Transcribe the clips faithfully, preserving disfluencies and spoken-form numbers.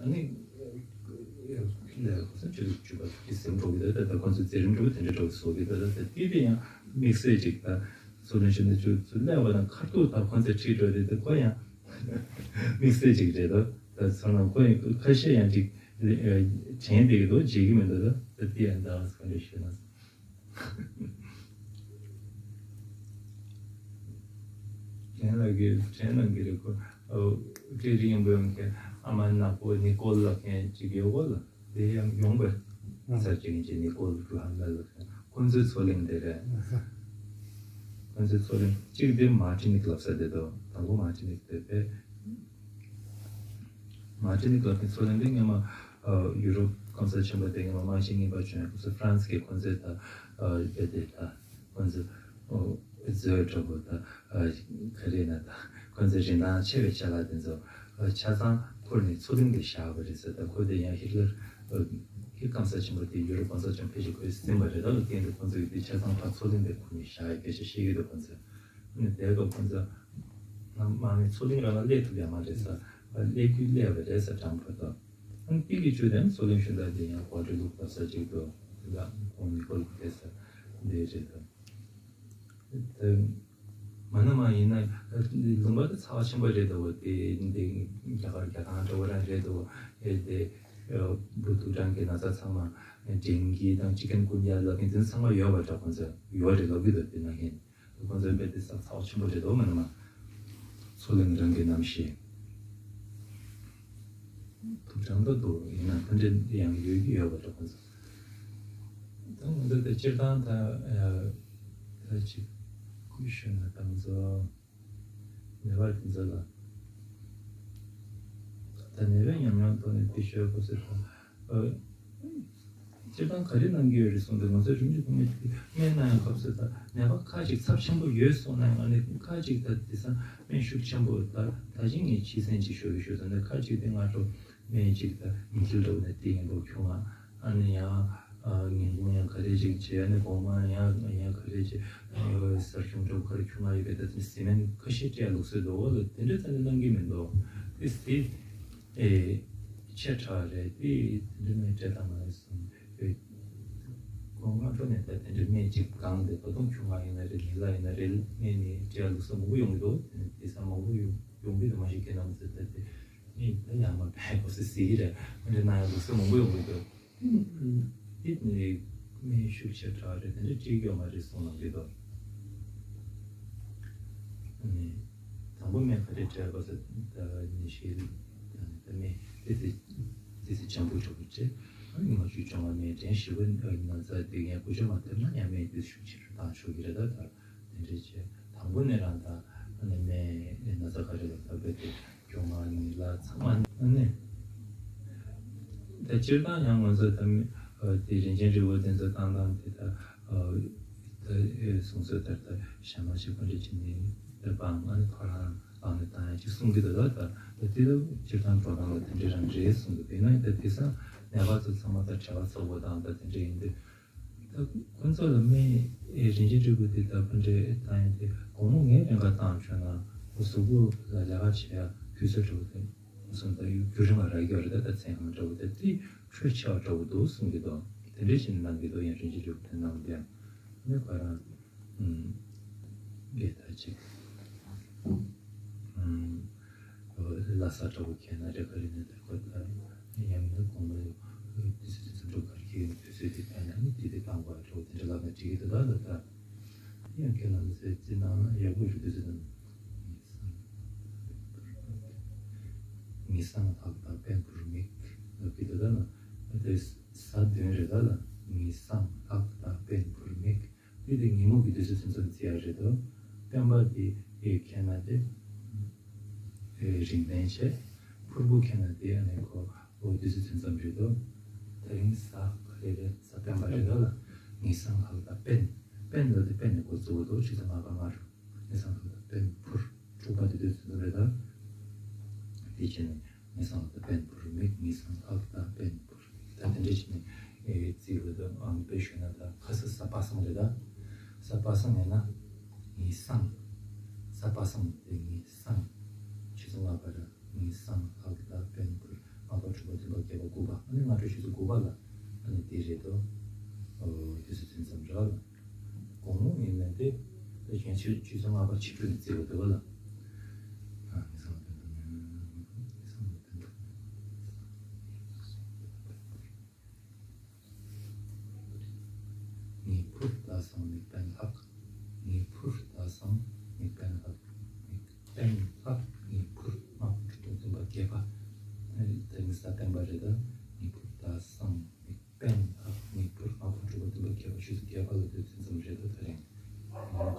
ཨ་ནི་ལས་ཁོ་ཚོ་ཆོས་ལུགས་ཆོས་པ་ཅིག་སེམས་འགྲོ་གི་འདུག་ད་ད་ཁོ་ཚོ་མཛད་རིམ་འགྲོ་གི་དེ་འདྲ་འགྲོ་གི་བཟོ་གི་འདུག་ད་ད་དེ་དེ་ཡང་དམིགས་བསལ་ཅིག་ད་ཚོགས་ལན་ཞུ་ན་ཆོས་ཚོ་ལས་བ་དང་ཁ་ཐུག་ད་ཁོ་ཚོ་ཁྲིད་འགྲོ་དེ་ད་ཁོ་ཡང་དམིགས་བསལ་ཅིག་རེད་འདུག་ད་ཚོ་ན་ཁོ་ཡང་ཁ་ཤས་ཡང་ཅིག་དྲན་བསྡད་ཀྱི་འདུག་བརྗེད་ཀྱི་མི་འདུག་ད་ད་དེ་ཡང་ད་ཁ་འདྲ་ཞུ་ན། ཁྱེད་ལ་གི་དྲན་གནང་གི་རེད་ཁོ། ཨོ། བཀྲ་ཤིས་སྙིང་པོ་ཡོང་མཁན་ཨ་མ་ནག་པོ་ནི་ཀོལ་ལབ་མཁན་ཅིག་ཡོད་གོ་ལ། དེ་ཡང་ཡོང་པ་ཚར་ཅིག་ཡིན་ཅིག་ནི་ཀོལ་རུ་ཧ་ལ་ལབ་མཁན་ཁོ་ཚོའི་ཚོགས་གླེང་དེ་རེད། ཁོ་ཚོའི་ཚོགས་གླེང་གཅིག་དེ་མར་ཊི་ནིག་ལབ་ས་དེ་དོ་དང་པོ་མར་ཊི་ནིག་དེ་པས། མར་ཊི་ནིག་ལབ་མཁན་ཚོགས་གླེང་དེ་སྔོན་མ་ཡུ་རོབ་སྐམ་ས་ཆེན་པོ་དེ་སྔོན་མ་དམག་ཆེན་གཉིས་པ་བྱུང་ཡ་སྐབས་སུ་ཧྥ་རན་སི་གི་ཁོ་ཚོས་ད་རྦད་དེ་ད་ཁོ་ཚོ་ཨེ་ཛོའི་གྲོགས་པོ་ད་ག་རེ་ན་ད་ཁོ་ཚོའི་རིན་ཐང་ཆེ་བའི་ཅ་ལག་དེ་ཚོ་ཆ་ཚང་ཁུར་ནས་ཚོགས་གླེང་དེ་བཞག་པ་རེད་ཟེར། ད་ཁོ་དེ་ཡང་ཧི་ཊི་ལར་ཧི་སྐམ་ས་ཆེན་པོ་དེ་ཡུ་རོབ་སྐམ་ས་ཆེན་པོ་ཕལ་ཆེར་ཁོས་ཟིན་པ་རེད། ད་ལོ་རྐྱེན་དེ་ཁོ་ཚོ་ཡི་དེ་ཆ་ཚང་ཕར་ཚོགས་གླེང་དེ་ཁུར་ནས་བཞག་ཡ་སྐད་ཆ་བཤད་ཀྱི་འདུག་ཁོ་ཚོས། ཨ་ནི་དེ་སྐབས་ཁོ་ཚོ་ང་མ་ནི་ཚོགས་གླེང་རང་ལ་སླེབས་ཐུབ་ཡ་མ་རེད་ས། སླེབས་རྒྱུ་སླེབས་པ་རེད་ས་དྲང་པོ་དང་། ཨ་ནི་ཏིག་གི་བཅུ་དེ་ཚོགས་གླེང་ཞུ་ད་དེ་ཡང་གོ་སྒྲིག་ལུགས་ལྟར་ས་ཅིག་ཏུ་དེ་ལ་ཁོང་ནི་ཀོལ་གི་རེད་ས་དེ་རེད་དང་། དེ་མ་ན་མ་ཡིན་ན་ལུང་པ་དེ་ཚ་བ་ཆེན་པོ་རེད་དོ། དེ་འདི་རྒྱ་གར་རྒྱ་ཐང་འདྲ་བོ་རང་རེད་དོ། ཨེ་དེ་བུ་དུག་སྦྲང་གི་ན་ཚ་ཚང་མ་ཌེང་གི་དང་ཅི་ཀན་ཀུན་ཡ་ལབ་མཁན་དེ་ཚང་མ་ཡོད་པ་འདྲ། ཁོང་ཚོ་ཡོད་རེད་ལབ་གི་འདུག་དེ་ན་ཧན། ཁོང་ཚོའི་དཔེ་དེ་ས་ཚ་བ་ཆེན་པོ་རེད་དོ། མ་ན་མ་ཚོགས་གླེང་རང་གི་རྣམ་ཤེས་ཐུབ་ཅང་ད་འདུག་ཡིན་ན་ཕན་འབྲས་ཡང་ཡོད་ཀྱི་ཡོད་པ་འདྲ། ཁོང་ཚོ་ད་ང་ཚོ་དེ་སྤྱིར་བཏང་ད་ད་ཅིག་ཁུལ་ཞུས་ན་ད་ང་ཚོ་ནད་པ་དེ་ཚོ་ལ་ད་ནད་པའི་ཉམས་མྱོང་ཐོག་ནས་དེ་ཤོད་དགོས་ཟེར་ད། སྤྱིར་བཏང་ག་རེ་གནང་གི་ཡོད་རེད་གསུངས་ཏེ་ང་ཚོའི་རིམ་གྱིས་ཁོང་མི་དེ་སྨན་གནང་ཡང་སྐབས་སུ་ད་ནད་པ་ཁ་ཅིག་ཚབས་ཆེན་པོ་ཡོད་སོང་ན་ཡང་ཨ་ནི་ཁ་ཅིག་ད་དེ་སང་སྨན་ཤུགས་ཆེན་པོ་ད་ད་ཅིག་ངས་ཕྱི་སེམས་ཅིག་ཤོད་ཀྱི་ཤོད་ཙང་ད་ཁ་ཅིག་དེ་སྔ་དྲོ་སྨན་ཅིག་ད་ཉིན་ཤིལ་འགྲོ་ནས་དེ་ཡིན་པོ་ཁྱོད་ང་ཨ་ནི་ཡང་ཉིན་གུང་ཡང་ག་རེ་ཅིག་བྱས་ཨ་ནི་དགོང་མོ་ཡང་ཡང་ག་རེ་ཅིག་སར་ཤུང་འགྲོ་ག་རེ་ཁྱོད་ང་ཡོད་པའི་ད་དེ་སི་སྨན་ཁ་ཤས་སྤྲད་ལུགས་སྲོལ་འདུག་འོ་ལ་དེ་འདྲ་ད་ནི་གནང་གི་མི་འདུག་དེ་སི། ཨེ། ཆེ་དྲགས་རེད་དེ་དེ་འདྲ་མེད་སྤྲད་དང་མ་རེད་གསུངས་པས། ཁོང་སྔ་དྲོ་ནས་ད་དེ་འདྲ་སྨན་ཅིག་གང་དེ་ད་དུང་ཁྱུང་ལ་ཡིན་ན་རེད་ཉི་ལ་ཡིན་ན་རེད་སྨན་ནི་སྤྲད་ལུགས་སྲོལ་མང་པོ་ཡོང་གི་འདུག་དེ་ས་མང་པོ་ཡོང་ཡོང་གི་འདུག་མ་གཞི་ཁྱེད་རྣམ་ཚོས་ད་དེ་ནི་ད་ཡང་མ་ཕན་གོ་སི་སི་རེད་མ་འདྲ་ན་ཡང་ལུགས་སྲོལ་མང་པོ་ཡོང་གི་འདུག་དེ་ནི་སྨན་ཤུགས་ཆེ་དྲགས་རེད་དེ་འདྲ་སྤྲད་ཀྱི་ཡོད་མ་རེད་གསུངས་གནང་གི་འདུག་ཨ་ནི། དང་པོ་སྨན་ག་རེ་སྤྲད་པ་ཟེར་ད་ནད་གཞི་ད་ནི་ད་སྨན་དེ་དེ་དེ་ཚེ་འཇམ་པོ་འཇམ་པོ་སྤྲད། ཨ་ནི་ང་ཚོའི་སྦྱོང་བ་ནས་དྲན་ཞིབ་པ་ན་ཚ་དེ་ངས་ཀུ་ཅོ་མ་ཐེབས་ན་ཡང་སྨན་དེ་ཤུགས་ཆེ་རུ་བཏང་ཆོག་གི་རེད་ད་ད་དེ་འདྲས་བྱས་དང་པོ་ནས་རང་ད་ཨ་ནི་སྨན་ན་ཚ་ག་རེ་ལ་ད་བས་དེ་སྐྱོ་མ་ནི་ལ་ཚང་མ་ཨ་ནི་ད་སྤྱིར་བཏང་ཡང་ང་ཚོ་ད་མི་དེ་རིན་ཆེན་རིལ་བུ་དེ་ཚོ་བཏང་བཏང་དེ་ད། ད་ཨེ་གསུང་ཚོད་ལྟར་ད་ཞྭ་མོ་ཞིག་པ་འདྲ་བྱས་ནས་ད་བང་ཨ་ནི་ཁོ་རང་བང་ནས་བཏང་ཡ་ཅིག་གསུང་གི་འདུག་ད་ད་ད་དེ་ད་སྤྱིར་བཏང་འགྲོ་སྟངས་ལ་དེ་འདྲ་རང་རེད་གསུང་གི་འདུག་དེ་ན་ད་དེང་སང་ནད་པ་ཚོ་ཚང་མ་ད་བྲེལ་བ་ཚ་པོ་དང་ད་དེ་འདྲ་ཡིན་དུས་ད་ཁོ་ཚོ་ལ་སྨན་ཨེ་རིན་ཆེན་རིལ་བུ་དེ་ད་པ་འདྲ་བཏང་ཡ་དེ་དགོང་མོ་ངའི་རེ་འགའ་བཏང་བྱུང་ན་ཁོ་གཟུགས་པོ་ལ་ལས་ཀ་བྱེད་ཡ་དུས་ཚོད་འགྲོ་གི་འདུག་གསུང་ད་ཡུ་རྒྱུ་རིང་བ་རག་གི་རེད་ད་ད་མཚན་ཨང་འདྲ་བོ་ད་དེ་འཕྲོད་ཆེ་བ་འདྲ་བོ་འདུག་གསུང་གི་འདུག་དེ་འདྲའི་ཕྱིན་གནང་གི་འདུག་ཡང་རིན་ཆེན་རིལ་བུ་དེ་གནང་བསྡད་ནས་ཁོ་རང་དགེ་ད་ཅིག་ལྷ་ས་འདྲ་བོ་ཁྱེད་ན་རེ་ག་རེ་ནས་ད་ཁོ་ད་ཡང་ན་དགོང་མོ་དུས་ཚོད་དུས་ཚོད་འགྲོ་གར་གྱི་དུས་ཚོད་དེ་ད་ན་ནི་དེ་དེ་བཏང་བ་འདྲ་བོ་དེ་འདྲ་ལབ་ན་འགྲིག་གི་འདུག་ད་ད་ད་ཡང་ཁྱེད་ལ་མི་ཚེ་རྩི་ན་ཡག་པོ་རེད་དུས་ཚོད་དང་། ངེས་གསང་ལྷག་དང་དཔལ་འབུར་མིག་ལབ་ཀྱི་འདུག་ད་ལ། དེ་ས་བདུན་རེད་ད་ལ། ངེས་གསང་ལྷག་དང་དཔལ་འབུར་མིག་དེ་དེ་ཉིན་མོ་གི་དུས་ཚོད་ཚུན་ཚོད་བརྩི་ཡ་རེད་དོ། སྤེན་པ་དེ་ཨེ་ཁྱེད་ན་དེ་ཨེ་རིང་ལན་བྱས། ཕུར་བུ་ཁྱེད་ན་དེ་ཨ་ནི་ཁོ་ཨོ་དུས་ཚོད་ཚུན་ཚོད་རེད་དོ། ད་རིང་ས་ག་རེ་རེད་ས་སྤེན་པ་རེད་ད་ལ། ངེས་གསང་ལྷག་དང་དཔལ། དཔལ་ལ་དེ་དཔལ་ནས་འགོ་བཙུགས་དོ་ཆུ་ཚོད་ལྔ་པ་ལྔ་རུ། ངེས་གསང་ལྷག་དང་དཔལ་འབུར། དྲུག་པ་དེ་དུས་ཚོད་རེད་ད། དེ་བྱས་ནས་ངེས་གསང་ལྷག་དང་དཔལ་འབུར་མིག་ངེས་གསང་ལྷག་དང་དཔལ་འབུར་མིག་ད་དེ་འདྲ་བྱས་ནས་ཨེ་རྩིས་དགོས་འདུག་ཨང་དཔེ་ཞུས་ན་ད་ཁ་ས་ས་པ་སངས་རེད་ད། ས་པ་སངས་ཡིན་ན་ངེས་གསང་། ས་པ་སངས་དེ་ངེས་གསང་། ཆུ་ཚོད་ལྔ་པ་ར་ངེས་གསང་ལྷག་དང་དཔལ་འབུར་ལྔ་པ་ དགུ་པ། ཨ་ནི་སྔ་དྲོ་ཆུ་ཚོད་དགུ་པ་ལ་ཨ་ནི་དེ་རེད་དོ། ཨོ་དུས་ཚོད་ཐུན་མཚམས་རེད་ལ། དགོང་མོ་ཡིན་ན་དེ་ད་གཞན་ཆུ་ཆུ་ཚོད་ལྔ་པ་ཕྱི་དྲོ་ནས་བརྩི་བ་འདུག་ལ། ཨ་ནི་སང་ལ་ཕན་ཐོགས་ནས་ནི་སང་ལ་ཕན་ཐོགས། ངེས་པར་ལྟ་སང་དམིགས་པ་ལྷག་ངེས་པར་ལྟ་སང་དམིགས་པ་ལྷག་དམིགས་པ་ལྷག་ངེས་པར་ལྷག་དྲུག་པ་བདུན་པ་བརྒྱད་པ། དེ་ནི་ས་བརྟན་པ་རེད་ད། ངེས་པར་ལྟ་སང་དམིགས་པ་ལྷག་ངེས་པར་ལྷག་དྲུག་པ་བདུན་པ་བརྒྱད་པ་ཆུ་ཚོད་བརྒྱད་པ་ལ་དུས་ཚོད་ཙམ་རེད་ད། ད་རིང་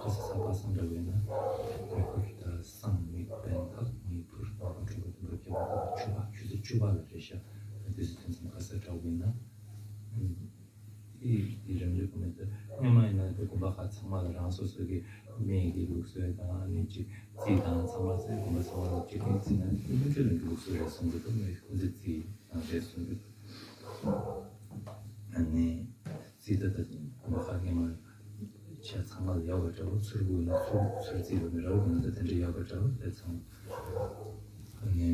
ཁ་སང་ས་པ་སང་འདྲ་བས་ན་ངེས་པར་ལྟ་སང་དམིགས་པ་ལྷག་ངེས་པར་ལྷག་དྲུག་པ་བདུན་པ་བརྒྱད་པ་ད་བཅུ་པ་ཆུ་ཚོད་བཅུ་པ་ལ་རེད་ཤག་དུས་ཚོད་ཙམ་ཁ་སང་འདྲ་བས་ན། དེ་དེ་རིམ་གྲོ་གོ་མེད་དུ་སྔོན་མ་ཡིན་ན་དེ་དགོན་པ་ཁག་ཚང་མ་ལ་རང་སོ་སོ་གི་སྨན་གྱི་ལུགས་སྲོལ་དང་ནི་ཅིག་རྩིས་དང་ཚང་མ་ཚེ་དགོན་པ་ཚང་མ་ལ་གཅིག་གིས་རྩིས་ན་དེ་སྨན་བཅོས་ལ་གི་ལུགས་སྲོལ་རེད་གསུང་གི་འདུག་མི་ཁོང་ཚོས་རྩིས་དང་རེད་གསུང་གི་འདུག་ཨ་ནི་རྩིས་ད་ད་དགོན་པ་ཁག་སྔོན་མ་ཆ་ཚང་མ་ལ་ཡག་པ་འདྲ་བོ་ཚུར་དགོས་ན་ཚུར་ཚུར་རྩིས་པ་མི་ར་བོ་གོ་མེད་དུ་དེ་འདྲ་ཡག་པ་འདྲ་བོ་དེ་ཚང་ཨ་ནི།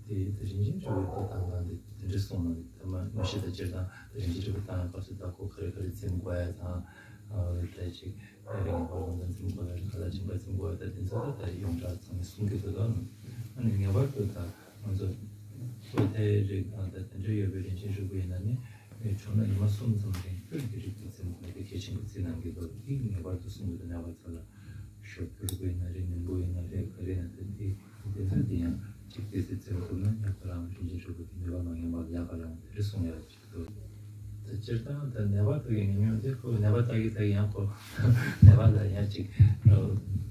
དེ་དེ་རིན་ཆེན་གྲུབ་པའི་དེ་དང་དང་དེ་དེ་འདྲ་གསུངས་ནས་དེ་མ་མ་ཤེས་ད་སྤྱིར་བཏང་དེ་རིན་ཆེན་གྲུབ་པའི་དང་སྐབས་སུ་ད་ཁོ་ག་རེ་ག་རེ་འཛིན་དགོས་ཡ་དང་། ཨ་དེ་ཅིག་རིང་བར་ལོང་དང་འཛིན་དགོས་ཡ་རིང་ལ་སྦྱིན་པ་འཛིན་དགོས་ཡ་ད་དེ་ཚོ་ད་ད་ཡོངས་གྲགས་ཚང་མས་གསུང་གི་འདུག་ད། ཨ་ནི་ངེས་པར་དུ་ད་ང་ཚོ་ཁོ་དེ་རིགས་དང་ད་དེ་འདྲ་ཡོད་པའི་རིན་ཆེན་གྲུབ་པ་ཡིན་ན་ནི་བྱུང་ན་ཉི་མ་གསུམ་ཙམ་རིང་སྤོས་ཀྱི་རིགས་དེ་འཛིན་དགོས་དེ་གལ་ཆེན་པོ་བརྩི་གནང་གི་འདུག་དེ་ངེས་པར་དུ་གསུང་གི་འདུག་ནད་པ་ཚོ་ལ། ཞོགས་པ་རུ་པ་ཡིན་ན་རེད། ཉིན་གུང་ཡིན་ན་རེད། ག་རེ་ཡིན་ན་དེ་འདི་དེ་ཚོ་དེ་ཡང་གཅིག་དེ་ཚེ་ཚེ་བ་ཐུབ་ན་ཡང་ཁོ་རང་རིན་ཆེན་གྲུབ་པའི་ནུས་པ་མ་ངན་པ་ལ་ཡག་པ་ཡོང་དེ་རེ་གསུང་ཡག་ཅིག་འདུག་དེ་སྤྱིར་བཏང་དེ་ནད་པ་དག་གི་ཉམས་མྱོང་དེ་ཁོ་ནད་པ་དག་གི་དག་ཡང་ཁོ་ནད་པ་ལ་ཡང་ཅིག་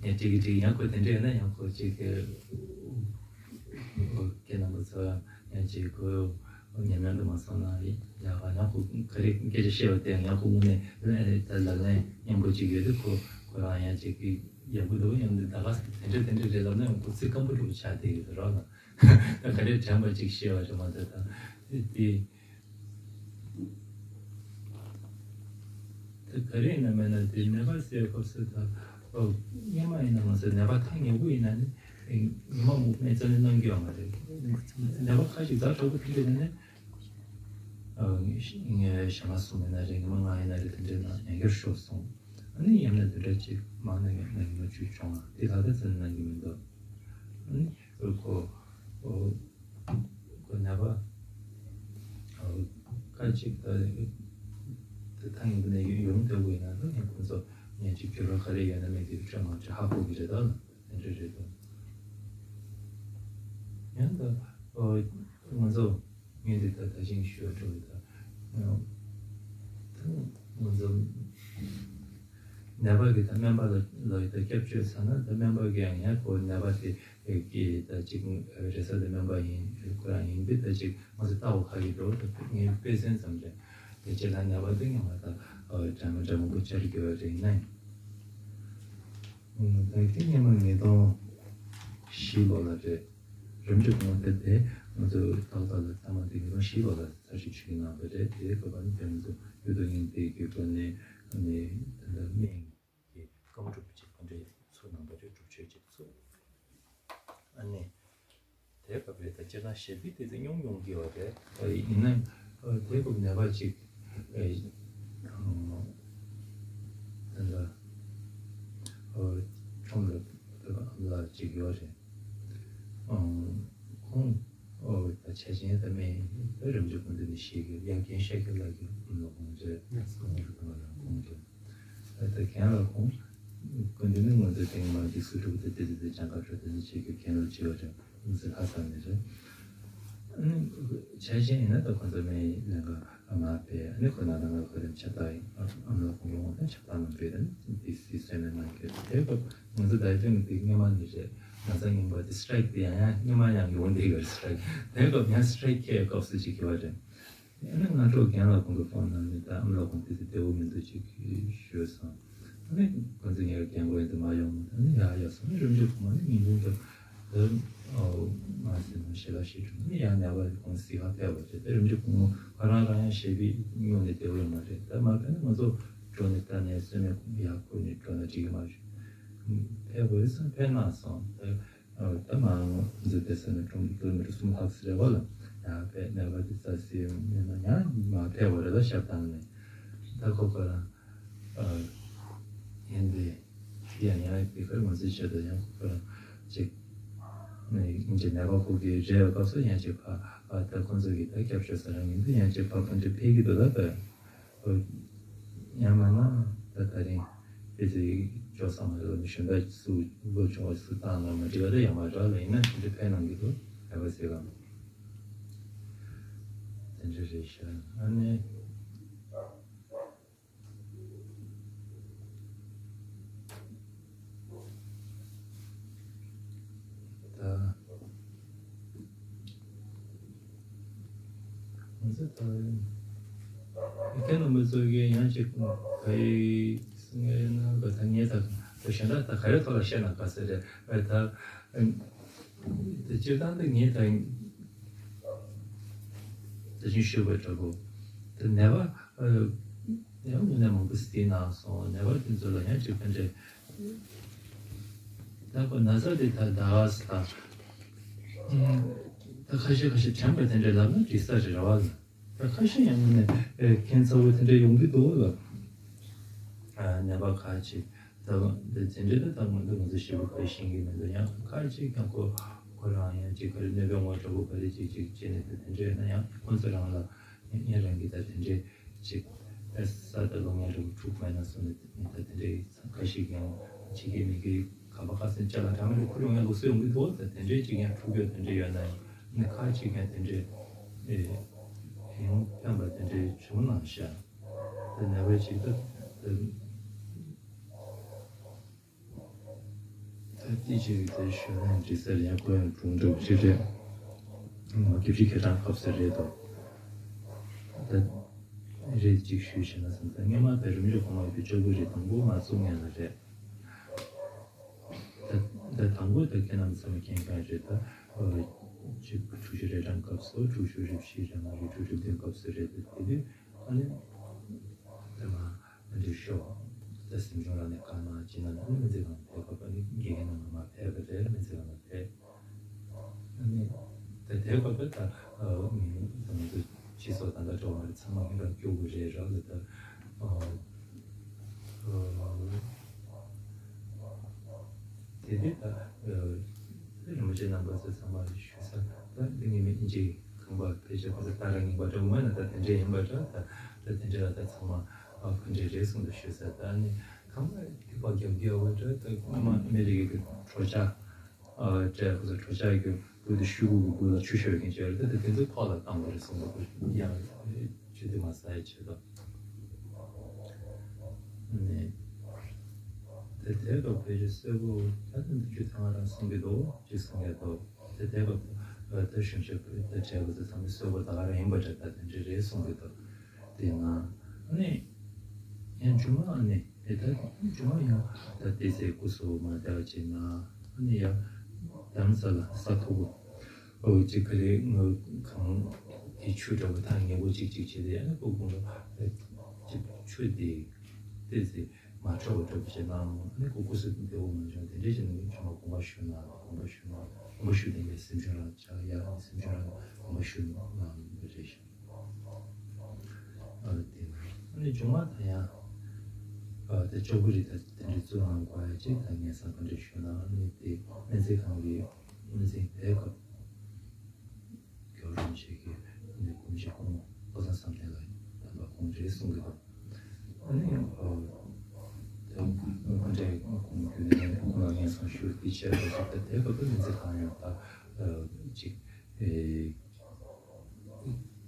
ཡང་ཅིག་གི་ཅིག་ཡང་ཁོ་དེ་འདྲ་ཡིན་ན་ཡང་ཁོ་ཅིག་གི་ཁྱེད་རྣམ་པ་ཚོ་ཡང་ཅིག་ཁོ། ཉམས་མྱོང་དུ་མ་སོང་ན་ཡ་ང་ཡང་ཁོ་ག་རེ་སྐད་ཆ་བཤད་པ་དེ་ཡང་ཁོ་དངོས་གནས་ད་ལག་ལེན་སྙན་པོ་ཅིག་ཡོད་དུས་ཁོ་ཁོ་རང་ཡང་ཅིག་གི་ཡག་པོ་འདུག་སྙམ་དུ་ད་ག་དེ་འདྲ་དེ་འདྲ་རེད་ལབ་ན་ཡང་ཁོ་ཚིག་སྐམ་པོ་འདྲ་པོ་ཆགས་བསྡད་ཡོད་རོགས་ལ། ད་ག་རེ་དྲན་པ་ཅིག་བཤད་པ་རེད་མ་ཚད་ད་དེ་ད་ག་རེ་ཡིན་ན་མེད་ན་དེ་ནད་པ་སེལ་སྐབས་སུ་ད་སྔོན་མ་ཡིན་ན་ང་ཚོ་ནད་པ་ཐག་ཉེ་པོ་ཡིན་ན་ནི་ཉི་མ་མུག་མེད་རྩ་ནས་གནང་རྒྱུ་ཡོད་མ་རེད། ནད་པ་ཁ་ཅིག་ཛ་དྲག་པོ་ཐུག་རྒྱུ་ཡིན་ན་ནི། ཨ། ངས་ཞག་མ་གསུམ་ཡིན་ན་རེད། ཉི་མ་ལྔ་ཡིན་ན་རེད། དེ་འདྲའི་ནང་ཉན་རྒྱུར་ཤོག་གསུངས། ཨ་ནི་ཡང་ན་དེ་འདྲ་ཅིག་མང་ན་ཡང་ན་ཉི་མ་བཅུ་བཅོ་ལྔ་དེ་ད་ལྟ་ཙམ་གནང་གི་མི་འདུག་ཨ་ནི་ཁོ་ཁོ་ནད་པ་ཁ་ཅིག་ད་ད་ཐང་ཡིན་པ་ནས་ཡོང་བསྡད་པ་ཡིན་ན་ད་ཡང་ཁོ་ཚོ་ངས་ཅིག་འགྱུར་བ་ག་རེ་ཡོད་ན་མེད་དེ་ཁྲོད་མང་ཆེ་ཧ་གོ་གི་རེད་ད། དེ་འདྲ་རེད་དོ། ཡང་ད་ཨོ་ང་ཚོ་ངས་འདི་ལྟར་ད་ཞིང་ཞུ་འགྲོ་ཡི་ད། ད་ང་ཚོ་ནད་པ་གི་ད་སྨན་པ་ལ་ལ་ཡི་ད་སྐྱབས་བཅོལ་ཚར་ན་ད་སྨན་པ་གི་ཡང་ཡང་ཁོ་ནད་པ་དེ་གི་ད་ཅིག་རེས་གཟའ་ད་སྨན་པ་ཡིན་ཁོ་རང་ཡིན་དུས་ད་ཅིག་ང་ཚོ་ལྟ་བ་ཁ་གི་འགྲོ་ད་ངའི་དཔེ་མཚོན་ཙམ་རེད། དེ་ཅི་ལ་ནད་པ་དེ་ངས་མ་ད་ཨོ་དྲན་མ་དྲན་མང་པོ་བཅར་གི་ཡོད་རེད་ན་ཡང་། ད་དེ་སྔོན་མ་ཉིས་སྟོང་བཞི་ལོ་ལ་རེད། རིམ་གྲོ་གོང་དེ་དེ་ང་ཚོ་ཏག་ཏག་ལ་ཚང་མ་དེ་ཉིས་སྟོང་བཞི་ལོ་ལ་ཚར་ཞིབ་ཞུ་གི་གནང་བ་རེད། དེའི་སྐབས་ནི་དེ་ང་ཚོ་ཡུལ་དུ་ཡིན་དེ་གི་སྒོ་ནས་ནི་ད་ལྟ་སྨན་གྱི་སྐམ་སྒྲུབ་ཅིག་ག་འདྲ་ཚུར་གནང་བ་རེད། སྒྲུབ་མཆོད་ཅིག་ཚུར་ཨ་ནི། དེ་སྐབས་རེད་ད་སྤྱིར་ན་ཞེ་པོ་དེ་ཚོ་ཉུང་ཉུང་གི་ཡོད་རེད། ཡིན་ན་དེ་སྐབས་ནད་པ་ཅིག་ད་ལྟ་ཁྲོམ་ལ་ཕེབས་པ་ཨ་མ་ལགས་ཅིག་ཡོད་རེད། ཁོང་ད་ཆ་ཆེན་ད་མེད་ད་རིམ་གྲོ་ཁོང་དེ་ནས་ཤེས་གི་ཡང་རྒན་ཤ་ཁྱི་ལགས་ཀྱི་ཨ་མ་ལགས་ཁོང་རེད། ཁོང་རེད། ད་རྒན་ལགས་ཁོང་ཀུན་འདི་ནི་ང་ཚོ་ཐེངས་མང་འཇིགས་སུ་སྒྲུབ་དེ་དེ་དེ་དེ་ཅང་ག་ཁྲོད་དེ་ནི་བྱེད་རྒྱུ་གན་ལ་བྱེད་པ་རེད། ང་ཚོ་ལྷ་ས་ནས་རེད། ཨ་ནི་ཆ་ཤས་ཡིན་ན་ད་ཁོ་ཚོ་མའི་ལས་ཀ་ཨ་མ་པས་ཨ་ནི་ཁོ་ན་ད་ང་ཁོ་རེ་ཆབ་ཏ་ཨ་མ་ལ་ཁོང་ཡོང་བ་ཆབ་ཏ་མ་པས་ཨ་ནི་དེ་སི་སོན་ནས་མ་ཁྱེར་དེ་སྐབས་ང་ཚོ་ད་དུང་དེ་སྔོན་མ་ནས་རེད། ན་ཚ་རྙིང་པ་དེ་སི་ཊི་རའིག་དེ་ཡང་ཡང་སྔོན་མ་ཡང་ཡོང་བསྡད་ཡོད་རེད། སི་ཊི་རའིག་དེ་སྐབས་ཡང་སི་ཊི་རའིག་ཁྱེར་སྐབས་སུ་ཅིག་གི་བ་རེད། ཨ་ནི་ང་ཚོ་རྒན་ལགས་ཁོང་གི་ཕོན་ནང་ནས་ད་ཨ་མ་ལགས་ཁོང་དེ་ཚོ་བདེ་བོ་མི་འདུག་ཅིག་ཞུས་སོང་། ཨ་ནི་ཁོང་ཚོ་ངའི་རྒན་རྒོན་དེ་མ་ཡོང་། ཨ་ནི་ཡག་ཡག་སོང་། ཨ་ནི་རིམ་གྱིས་ཁོང་ཨ་ནི་ཉིན་གུང་དུ་ད་ཨོ་མ་ཟེར་ན་ཞེ་ལ་ཞེ་དྲུག་ཨ་ནི་ཡང་ནད་པ་ཁོང་སི་ཧ་ཕེབས་པ་རེད། ད་རིམ་གྱིས་ཁོང་ཁོ་རང་རང་ཡང་ཞེ་པོ་སྔོན་ནས་བདེ་བོ་ཡོད་མ་རེད། ད་མ་ཕེབས་ན་ང་ཚོ་འགྲོ་ནས་ད་ནས་སོན་མེད་ཁོང་ཡག་ཁུར་ནས་འགྲོ་ན་འགྲིག་གི་མ་རེད། ཕེབས་དགོས་སོང་ཕེབས་གནང་སོང་། ད། ད་མ་འཛུལ་ཏེ་ས་ནས་ཀྲུང་གི་ཀི་ལོ་མི་ཊར་སུམ་ལྷག་ཙམ་རེད་བ་ལ། ཡང་པས་ནད་པ་དེ་རྩ་སེ་ཡོང་ཡིན་ན་ཡང་མ་ཕེབས་པ་རེད་ལ། ཞབས་བཏང་ནས་ད་ཁོ་ཁོ་རང་ཨ་ཡིན་ཏེ། ཡང་ཡང་དེ་གར་ང་ཚོའི་ཆེད་དུ་ཡང་ཁོ་རང་ཅིག་ནས་ཀྱི་ནད་པ་ཁོ་གི་རེ་བའི་སྐབས་སུ་ཡང་ཅིག་ཕ་ཨ་ད་ཁོ་ཚོ་གི་ད་སྐྱབས་བཅོལ་ས་རང་ཡིན་དུས་ཡང་ཅིག་ཕ་ཕ་འདྲེ་ཕེབས་ཀྱི་འདུག་ལ། པས་ཡང་མིན་ན་ད་ད་རིང་ཨེ་ཙི་ཅོག་ཚང་མ་ལ་གཞོན་པ་སུ་ལོ་ཆུང་བ་སུ་བཏང་ན་མ་འགྲིག་པ་ད་ཡང་མ་འགྲོ་ལ། ཡིན་ན་དེ་འདྲ་ཕན་གནང་གི་འདུག་ལབ་པ་ཟེར་གམ། དེ་འདྲ་རེད་ཤག་ཨ་ནི། ད། ང་ཚོ་ད། མི་ཁྱེད་རྣམ་པ་ཚོ་གིས་ཡང་ཅིག་ག་ཡི་སི་ངའི་ནང་ག་ད་ངས་ད་ད་གཞན་དག་ད་ག་རེ་ཐོག་ལ་བཤད་ན་ག་ཟེར་རེད། ཨ་ད། ད་སྤྱིར་བཏང་ད་ངས་ད་ད་ཅིག་ཞུས་པ་འདྲ་པོ། ད་ནད་པ་ཨ་ནད་པ་དངོས་གནས་མང་པོ་ཟིན་གནང་སོང་། ནད་པ་དེ་ཚོ་ལ་ཡང་ཅིག་ཕན་འབྲས། ད་ཁོ་ན་ཚ་དེ་ད་ཟླ་བ་ད་ད་ཁ་ཤས་ཁ་ཤས་དྲན་པ་དེ་འདྲ་ལབ་ན་འགྲིག་ས་རེད་ར་བ་ལ། ད་ཁ་ཤས་ཡང་ནས་ཨེ་ཁྱད་མཚར་པོ་དེ་འདྲ་ཡོང་གི་འདུག་ལ། ཨ་ནད་པ་ཁ་ཅིག་ད་དེ་འདྲ་ད་ད་ང་ཚོ་ང་ཚོ་ཞེ་པོ་ཁ་ཤས་ཤེས་ཀྱི་མི་འདུག་ཡང་ཁ་ཅིག་ཀྱང་ཁོ་ཁོ་རང་ཡང་ཅིག་ག་རེ་གནོད་པའི་ངོ་འདྲ་པོ་ག་རེ་ཅིག་ཅིག་བྱས་ནས་ད་དེ་འདྲ་ཡོད་ན་ཡང་ཁོ་ཚོ་རང་ལ་ཡང་རང་གི་ད་དེ་འདྲ་ཅིག་ཨེ་ས་ད་ལོ་ངན་འདྲ་པོ་འཁྲུག་མེད་ན་བསམ་ནས་ད་དེ་འདྲ་ཁ་ཤས་ཀྱང་ཕྱི་རྒྱལ་མི་རྒྱལ་ག་པ་ཁ་སེང་ཅ་ལག་འདྲ་མི་འདྲ་ཁུར་ཡོང་ཡ་ལུགས་སྲོལ་ཡོང་གི་འདུག་ད་དེ་འདྲའི་ཅིག་ཡང་འཁྲུག་རྒྱུ་དེ་འདྲ་ཡོད་ན་ཡང་ནི་ཁ་ཅིག་ཡང་དེ་འདྲའི་ཨེ་ཡང་ཕན་པ་དེ་འདྲའི་བྱུང་གནང་ཤག་ད་ནད་པ་ཅིག་ད་ད་ད་ཏི་ཅིག་དེ་ཞུ་ན་འགྲིག་ས་རེད། ཡང་ཁོ་ཡང་གྲུང་འདུག་ཅིག་རེད། ང་སྐྱབས་རྗེ་ཁྱེད་རང་སྐབས་སུ་རེད་དོ། ད་རེད་ཅིག་ཞུས་བྱས་ན་བསམ་ས་སྔོན་མ་ད་རིམ་གྲོ་གོང་མ་ཡོད་པའི་ལྕགས་པོ་རི་དང་པོ་མ་བཙུགས་སྔོན་ལ་རེད། ད་ད་དང་པོ་ད་ཁྱེད་རྣམས་ཚང་མ་མཁྱེན་གང་རེད། ད་ཨ་ཅིག་དྲུག་ཅུ་རེ་གྲངས་སྐབས་སུ་དྲུག་ཅུ་རེ་བཞི་རེ་ལྔ་རེ་དྲུག་ཅུ་བདུན་སྐབས་སུ་རེད། ད་དེ་དུས་ཨ་ནི་ད་ང་འདི་ཤོག་ད་སེམས་ཆུང་རང་ནས་བཀའ་གནང་ཅི་གནང་ཨ་ནི་སྨན་རྩིས་ཁང་ཕེབས་སྐབས་ཨ་ནི་དགེ་རྒན་རྣམས་མ་ཕེབས་པ་རེད། སྨན་རྩིས་ཁང་ལ་ཕེབས། ཨ་ནི་ད་དེ་སྐབས་ད་ད་ང་ཚོ་སྤྱི་ཚོགས་ད་ལྟ་འགྲོ་བ་རེད། ཚང་མ་ཧིན་རང་སྐྱོ་བོ་རེད་ར་ལ་ད་ཨ་ཨ་དེ་དེ་ད་རིན་པོ་ཆེ་རྣམ་པ་ཚོ་ཚང་མ་ཞུ་ས་ད་འདི་ངེས་མེད་ཨིན་ཇི་ཁང་པ་ཕལ་ཆེར་ཁོ་ཚོ་ད་རང་ཡིན་པ་འདྲ་བོ་མ་ན་ད་དེ་འདྲས་ཡིན་པ་འདྲ། ད་ད་དེ་འདྲས་ལ་ད་ཚང་མ་ཨ་ཕན་འབྲས་རེད་གསུངས་འདུག་ཞུ་ས། ད་ནི་ཁང་པ་རྒྱུག་པ་རྒྱག་རྒྱུ་ཡོད་པ་འདྲ། ད་སྔོན་མ་ཨ་མེ་རི་ཀའི་གི་གྲོས་འཆར། ཨ་སྤྲད་ཁོ་ཚོ་གྲོས་འཆར་གྱི་བོད་དུ་ཤུ་གུ་གི་བོད་ལ་ཆུ་ཤོར་མཁན་ཅིག་རེད། ད་དེ་ཚོ་ཕག་ལ་བཏང་བ་རེད་གསུངས་པ། ཡང་ཆུ་དེ་མ་ཟ་ཡི་ཆེད་དུ་ནས་དེ་དེ་ག་བོད་ཀྱི་སྲོལ་བོ་ད་དེ་འདི་ཆུ་ཚང་རང་གསུང་གི་འདུག་ཅིག་གསུང་གི་འདུག་དེ་དེ་ག་ད་གཞུང་ཞབས་ད་བྱས་པ་ཚོ་ཚང་མའི་སྲོལ་བོ་ད་ག་རང་ཡིན་པ་འདྲ། ད་དེ་འདྲ་རེད་གསུང་གི་འདུག་དེ་ང་ནས་ཡང་མཇུག་མ་ནས། དེ་ལྟར་འབྱུང་བ་ཡང་ད་ལྟའི་ཚེ་སྐུ་གསོལ་བ་མ་བཏབ་ཅིག་ན་ཨ་ནི་ཡང་དམ་ས་ལ་ས་མཐོ་པོ་ཨོ་ཅིག་ག་རེ་ངོས་གང་གི་ཆུ་འདྲ་བོ་ཐག་ཉེ་པོ་ཅིག་ཅིག་བྱས་ཏེ་ཨ་ནི་ཁོ་དགུང་ལོ་ཅིག་ཆུ་དེ་ལྟའི་ཚེ་མ་འཕྲོ་བ་འདྲ་བོ་བྱས་ན་ཨ་ནི་ཁོ་སྐུ་གསོལ་བདེ་བོ་མ་བྱུང་། དེ་འདྲའི་ཅིག་ནས་འབྱུང་བ་དགོངས་པ་ཞུ་ན་དགོངས་པ་ཞུ་ན་དགོངས་པ་ཞུ་དེ་ངས་སེམས་ཆུང་རང་ཆགས་ཡ་སེམས་ཆུང་རང་དགོངས་པ་ཞུ་ན་རེད་ཤག་ཨ་དེ་ཨ་ནི་འབྱུང་བ་དང་ཡང་ཨ་དེ་ལྕགས་པོ་རི་ད་དེ་འདྲའི་གཙུག་ལག་དགོས་ཡ་ཅིག་ད་ངས་བསམ་པ་འདྲ་ཞུ་ན་ཨ་ནི་དེ་སྨན་རྩིས་ཁང་གི་སྨན་རྩིས་དེ་སྐབས་རྒྱལ་བ་རིན་པོ་ཆེ་གི་ཨ་ནི་སྐུ་མཆེད་ཁོང་བློ་བཟང་བསམ་གཏན་ལ་དམ་པ་ཁོང་རེད་གསུང་གི་འདུག་ཨ་ནི་ཨ་དེ་ཁོང་འདྲའི་ཁོང་རྒྱུད་ནས་ཁོང་ལ་ངས་བསམ་ཞུ་དེ་བྱས་པ་ཞིག་ད་དེ་སྐབས་སྨན་རྩིས་ཁང་ཡང་ད་ཅིག་ཨེ།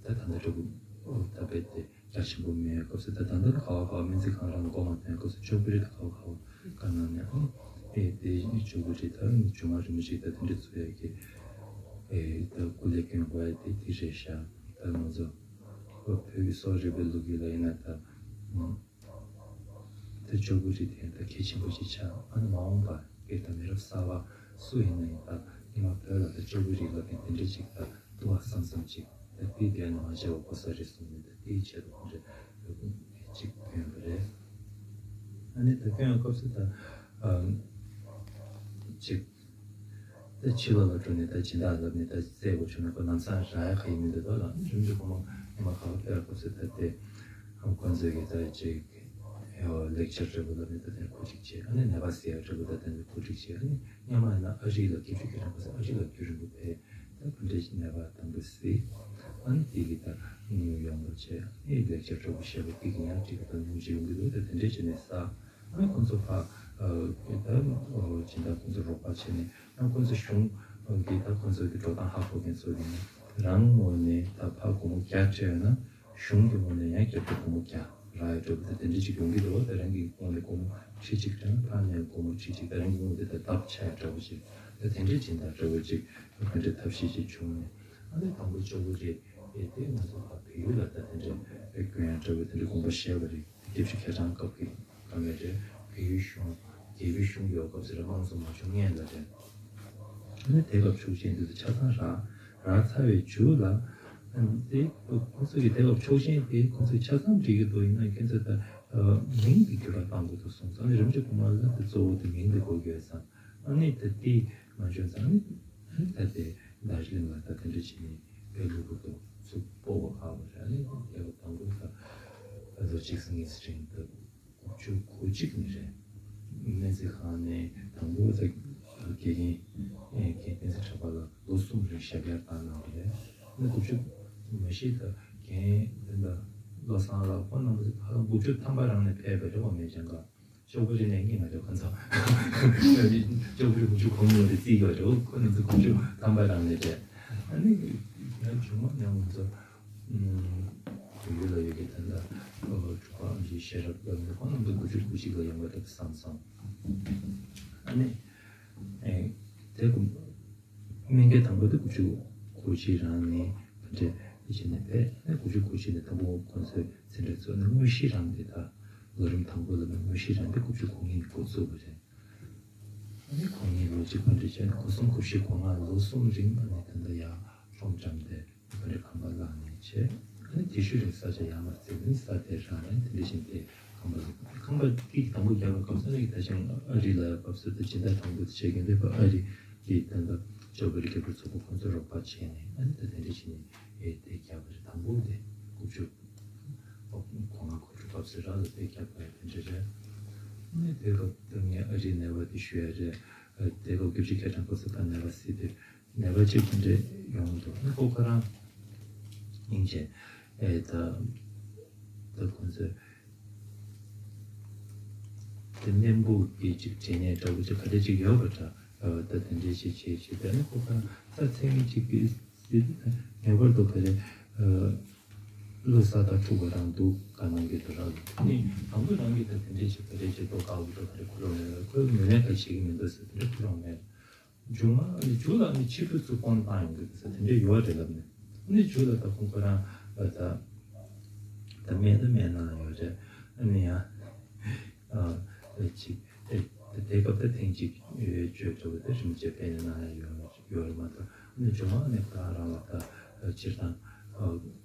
ད་ད་ལྟ་འདྲ་པོ་ད་རྦད་དེ་རྒྱ་ཆེན་པོ་མེད་སྐབས་སུ་ད་ད་ལྟ་ག་བ་ག་བ་སྨན་རྩིས་ཁང་རང་མགོ་མ་ཐོན་སྐབས་སུ་ལྕགས་པོ་རི་ད་ག་བ་ག་བ་ག་ནང་ནས་ཨང་ཨེ་དེ་ལྕགས་པོ་རི་ད་ནི་ཇོ་མོ་རིན་པོ་ཆེ་ད་དེ་འདྲ་ཚོ་ཡ་གི་ཨེ་ད་སྐུ་ལས་སྐྱོན་དགོས་ཡ་དེ་དེ་རེད་ཤག་ད་ང་ཚོ་བོད་ཀྱི་སོག་རིག་པའི་ལུགས་ཀྱི་ལ་ཡིན་ན་ད། དེ་ལྕགས་པོ་རི་དེ་ད་གལ་ཆེན་པོ་ཅིག་ཆགས། ཨ་ནི་མ་འོངས་པར་སྐད་ད་མི་རབས་གསར་པ་སུ་ཡིན་ན་ཡང་ད་ཉི་མ་བོད་ལ་ད་ལྕགས་པོ་རི་ལབ་མཁན་དེ་འདྲ་ཅིག་ད་འདུག་བ་བསམ་བསམ་ཅིག་ད་དེའི་དོན་མ་བྱས་པ་དགོས་ས་རེད་གསུངས་ནས་ད་དེའི་ཆེད་དུ་ཁོང་ཚོས་ཅིག་བསྐྱོན་པ་རེད། ཨ་ནི་ད་བསྐྱོན་ཡོང་སྐབས་སུ་ད་ཨམ་ཅིག་ད་ཕྱི་ལོགས་ལ་འགྲོ་ནས་ད་སྦྱིན་བདག་ལབ་ནས་ད་བཙལ་དགོས་བྱུང་ན་ཁོ་ལམ་སང་རག་ཡ་ག་ཡེ་མི་འདུག་ད་ལ་རིམ་གྱིས་ཁོ་མོ་ཉི་མ་ག་པར་ཕེབས་སྐབས་སུ་ད་དེ་ཁོང་ཚོས་ཀྱི་ད་ཅིག་ལེག་ཆར་འདྲ་པོ་ལབ་ནས་ད་དེ་གོ་སྒྲིག་བྱས། ཨ་ནི་ནད་པ་གསོ་ཡ་འདྲ་པོ་ད་དེ་གོ་སྒྲིག་བྱས། ཨ་ནི་སྔོན་མ་ཡིན་ན་ཨ་རི་ལ་དགེ་ཕྲུག་སྐད་གྲགས་པ་ས་ཨ་རི་ལ་རྒྱུན་རིང་པོ་ཕེབས། ད་ག་འདྲས་ནད་པ་དང་པོ་གཟིགས། ཨ་ནི་དེ་གི་ད་དངུལ་ཡོང་བ་བྱས། ཨ་ནི་ལེག་ཆར་འདྲ་པོ་བཤད་པ་དེ་གི་ཡང་ཅིག་ད་དངུལ་ཅིག་ཡོང་གི་འདུག་ད་དེ་འདྲས་བྱས་ནས་ས། ཨ་ནི་ཁོང་ཚོ་ཕ་ཨ་ད་ཨོ་སྦྱིན་བདག་ཁོང་ཚོ་རོགས་པ་བྱས་ནས་ཨ་ཁོང་ཚོ་གཞུང་གི་ད་ཁོང་ཚོ་གི་འགྲོ་སྟངས་ཧ་གོ་མཁན་ཚོ་ཡིན་ན་རང་ངོས་ནས་ད་ཕ་སྒོར་མོ་བརྒྱ་སྤྲད་ཡོད་ན་གཞུང་གི་ངོས་ནས་ཡང་བརྒྱ་སྤྲད་སྒོར་མོ་བརྒྱ་རག་ཡ་འདྲ་པོ་ད་དེ་འདྲ་ཅིག་ཡོང་གི་འདུག་ད་རང་གི་ངོས་ནས་སྒོར་མོ་ཁྲི་གཅིག་སྤྲད་ན་ཕ་ནས་སྒོར་མོ་ཁྲི་གཅིག་ད་རང་གི་ངོས་ནས་ད་ལྡབ་ཆགས་ཡ་འདྲ་པོ་ཅིག་ད་དེ་འདྲ་སྦྱིན་བདག་འདྲ་པོ་ཅིག་ག་འདྲ་ཐབས་ཤེས་ཅིག་བྱུང་ནས་ཨ་ནི་དང་པོ་ཅོག་པོ་རེད། ཨེ་དེ་ང་ཚོ་ཕ་བལ་ཡུལ་ལ་ད་དེ་འདྲ་དགོན་ཡང་འདྲ་པོ་དེ་འདྲ་དགོངས་པ་བཞེས་པ་རེད། དེ་དེབ་ཆུ་ཁ་སང་སྐབས་ཀྱི་བཀའ་མོལ་རེད། བལ་ཡུལ་གཞུང་རྒྱལ་པོའི་གཞུང་ཡོད་སྐབས་སུ་རེད། དམངས་གཙོ་མ་བྱུང་སྔོན་ལ་རེད། ཨ་ནི་དེ་སྐབས་ཆོག་མཆན་འདི་ཚོ་ཆ་ཚང་རག་རག་ཚར་བའི་མཇུག་ལ་ཨ་ནི་དེ་ཁོང་ཚོ་གི་དེ་སྐབས་ཆོག་མཆན་དེ་ཁོང་ཚོས་ཆ་ཚང་འབྲི་གི་འདུག་ཡིན་ན་ཁྱེད་ཚོས་ད་མིང་གི་འགྱུར་བ་གཏང་དགོས་འདུག་གསུངས་སོང་། ཨ་ནི་རིམ་གྱིས་ཁོ་མ་ལ་དེ་གཙོ་བོ་དེ་མིང་དེ་དགོས་ཀྱི་ཡོད་ཙང་ཨ་ནི་ད་དེ་མ་བྱུང་ཙང་ཨ་ནི་ཨ་ནི་ད་དེ་རྡོ་རྗེ་གླིང་ལ་ད་དེ་འདྲ་བྱས་ནས་དཔེ་ལུགས་པོ་དང་ཚུར་སྤོ་བ་ཁག་པོ་རེད། ཨ་ནི་དེ་སྐབས་དང་པོ་ད་ལོ་གཅིག་སྟོང་གཉིས་བརྒྱ་དྲུག་ཅུ་དགུ་བཅུ་གོ་གཅིག་ནས་རེད། སྨན་རྩིས་ཁང་ནས་དང་པོ་ད་དགེ་རྒན་ཨེ་རྒན་བསྟན་འཛིན་གྲགས་པ་ལ་ལོ་གསུམ་རིང་ཞབས་ཕྱི་བཏང་གནང་བ་རེད། ཨ་ནི་དགུ་བཅུ་མ་གཞི་ད་རྒན་དེ་འདྲ་བློ་བཟང་ལགས་ཁོང་རྣམ་པ་ཚོ་ཕ་ལ་དགུ་བཅུ་ཐམ་པ་རང་ནས་ཕེབས་པ་རེད་བ། སྨན་ལྗང་ཁ་ཅོག་པོ་རེ་ནས་ངས་ང་ཚོ་ཁོ་ཚོ་ཅོག་པོ་རེ་དགུ་བཅུ་གོ་གཉིས་ལ་རྩིས་ཡོད་རེད། ཁོ་རྣམ་ཚོ་དགུ་བཅུ་ཐམ་པ་རང་ནས་རེད། ཨ་ནི་ང་ཆུང་མ་ནས་ང་ཚོ་བོད་ཡུལ་ལ་ཡོད་ཀྱི་ད་ལྟ་དྲུག་པ་ཨམ་ཆི་ཤེས་རབ་ལ་ནི་ཁོང་རྣམ་ཚོ་དགུ་བཅུ་གོ་གཅིག་ལ་ཡོང་བ་རེད་བསམ་སོང་། ཨ་ནི་དེ་དགུ་སྨན་རྒྱལ་དང་པོ་དེ་དགུ་བཅུ་གོ་གཅིག་རང་ནས་ག་འདྲས་དེ་བྱས་ནས་ཕེབས། ཨ་ནི་དགུ་བཅུ་གོ་གཅིག་ནས་དང་པོ་ཁོང་ཚོས་ཚན་རིག་ཚོགས་ནས་དངོས་གཞི་རང་དེ་ད་ལོ་རིམ་དང་པོ་ལ་ནི་དངོས་གཞི་རང་དེ་དགུ་བཅུ་གོ་གཉིས་འགོ་བཙུགས་པ་རེད། ཨ་ནི་གོང་ནས་ལོ་གཅིག་པ་འདྲ་བྱས་ནས་གོ་གསུམ་གོ་བཞི་གོ་ལྔ་ལོ་གསུམ་རིང་ཨ་ནི་ད་ལྟ་ཡར་ཁྲོམ་འགྲམ་དེ་ཨ་ནི་ཁང་པ་བླངས་ནས་བྱས། ཨ་ནི་དེ་ཤུལ་ལས་ས་ཆ་ཡར་མར་བཙལ་ནས་ས་དེ་རག་ནས་དེ་འདྲ་བཞིན་དེ་ཁང་པ་ཁང་པ་དེ་དང་པོ་རྒྱག་པའི་སྐབས་སུ་ཨ་ནི་ད་ཅང་ཨ་རི་ལ་ཡོད་སྐབས་སུ་ད་སྦྱིན་བདག་དང་པོ་དེ་བྱེད་མཁན་དེ་ཕ་ཨ་རི་གི་ད་ལྟ་ཇོ་བོད་རྒྱལ་པོའི་ཚོགས་པ་ཁོང་ཚོ་རོགས་པ་བྱས་ནས་ཨ་ནི་ད་དེ་འདྲ་བྱས་ནས་ཨེ་དེ་རྒྱག་པ་རེད། དང་པོ་དེ་དགུ་བཅུ་གོ་ལྔ་གོ་དྲུག་སྐབས་སུ་རག་ལ་དེ་རྒྱག་པ་རེད། དེ་འདྲ་རེད། ཨ་ནི་དེ་སྐབས་ད་ངས་ཨ་རིའི་ནད་པ་དེ་ཞུ་ཡ་རེད། ཨ་དེ་སྐབས་དགེ་བཤེས་སྐད་གྲགས་སྐབས་སུ་ད་ནད་པ་སྲིད་དེ་ནད་པ་གཅིག་དེ་འདྲས་ཡོང་འདུག་ཨ་ནི་ཁོ་ཁོ་རང་སྙིང་རྗེ་ཨེ་ད་ད་ཁོང་ཚོས་དེ་ནད་འབུ་གི་ཅིག་འདྲེན་ནས་འདྲ་བོ་ཅིག་ག་འདྲས་ཅིག་ཡོད་པ་འདྲ། ཨ་ད་དེ་འདྲས་ཅིག་བྱས་བྱས་ད་ནི་ཁོ་ཁོ་རང་ད་མཚན་ཉིད་ཅིག་གི་ངེས་པར་དུ་ག་རེ་ཨ་བློ་གསལ་དང་འཁྲུལ་པ་རང་འདུག་ག་གནང་གི་འདུག་ར། ནི་དང་པོ་རང་གིས་ད་དེ་འདྲས་ཅིག་ག་རེ་ཅིག་ཐོག་དཀའ་བ་འདུག་ག་རེ་ཁོ་རང་ལ་ཁོས་ངོས་ལེན་ག་བྱེད་ཀྱི་མི་འདུག་ཟེར་དེ་འདྲས་ཁོ་རང་མེད། མཇུག་མ་ནི་མཇུག་ལ་ནི་ཕྱི་ཕུད་ཚུར་བསྐོང་བཏང་ཡོང་གི་ཟེར་དེ་འདྲའི་ཡོད་རེད་ལབ་ནས། ནི་མཇུག་ལ་ད་ཁོང་ཁོ་རང་ད་ད་སྨན་ད་སྨན་གནང་ཡོད་རེད། ཨ་ནི་ཡང་ཨ་ཅིག་དེ་དེ་སྐབས་ད་ཐེངས་གཅིག་བཅོས་འདྲ་བོ་དེ་རིམ་གྱིས་སྤེལ་ནས་གནང་ཡ་ཡོད་ཡོད་རེད་མ་གཏོགས། ཨ་ནི་མཇུག་མ་ནི་ད་རང་ལ་ད་སྤྱིར་བཏང་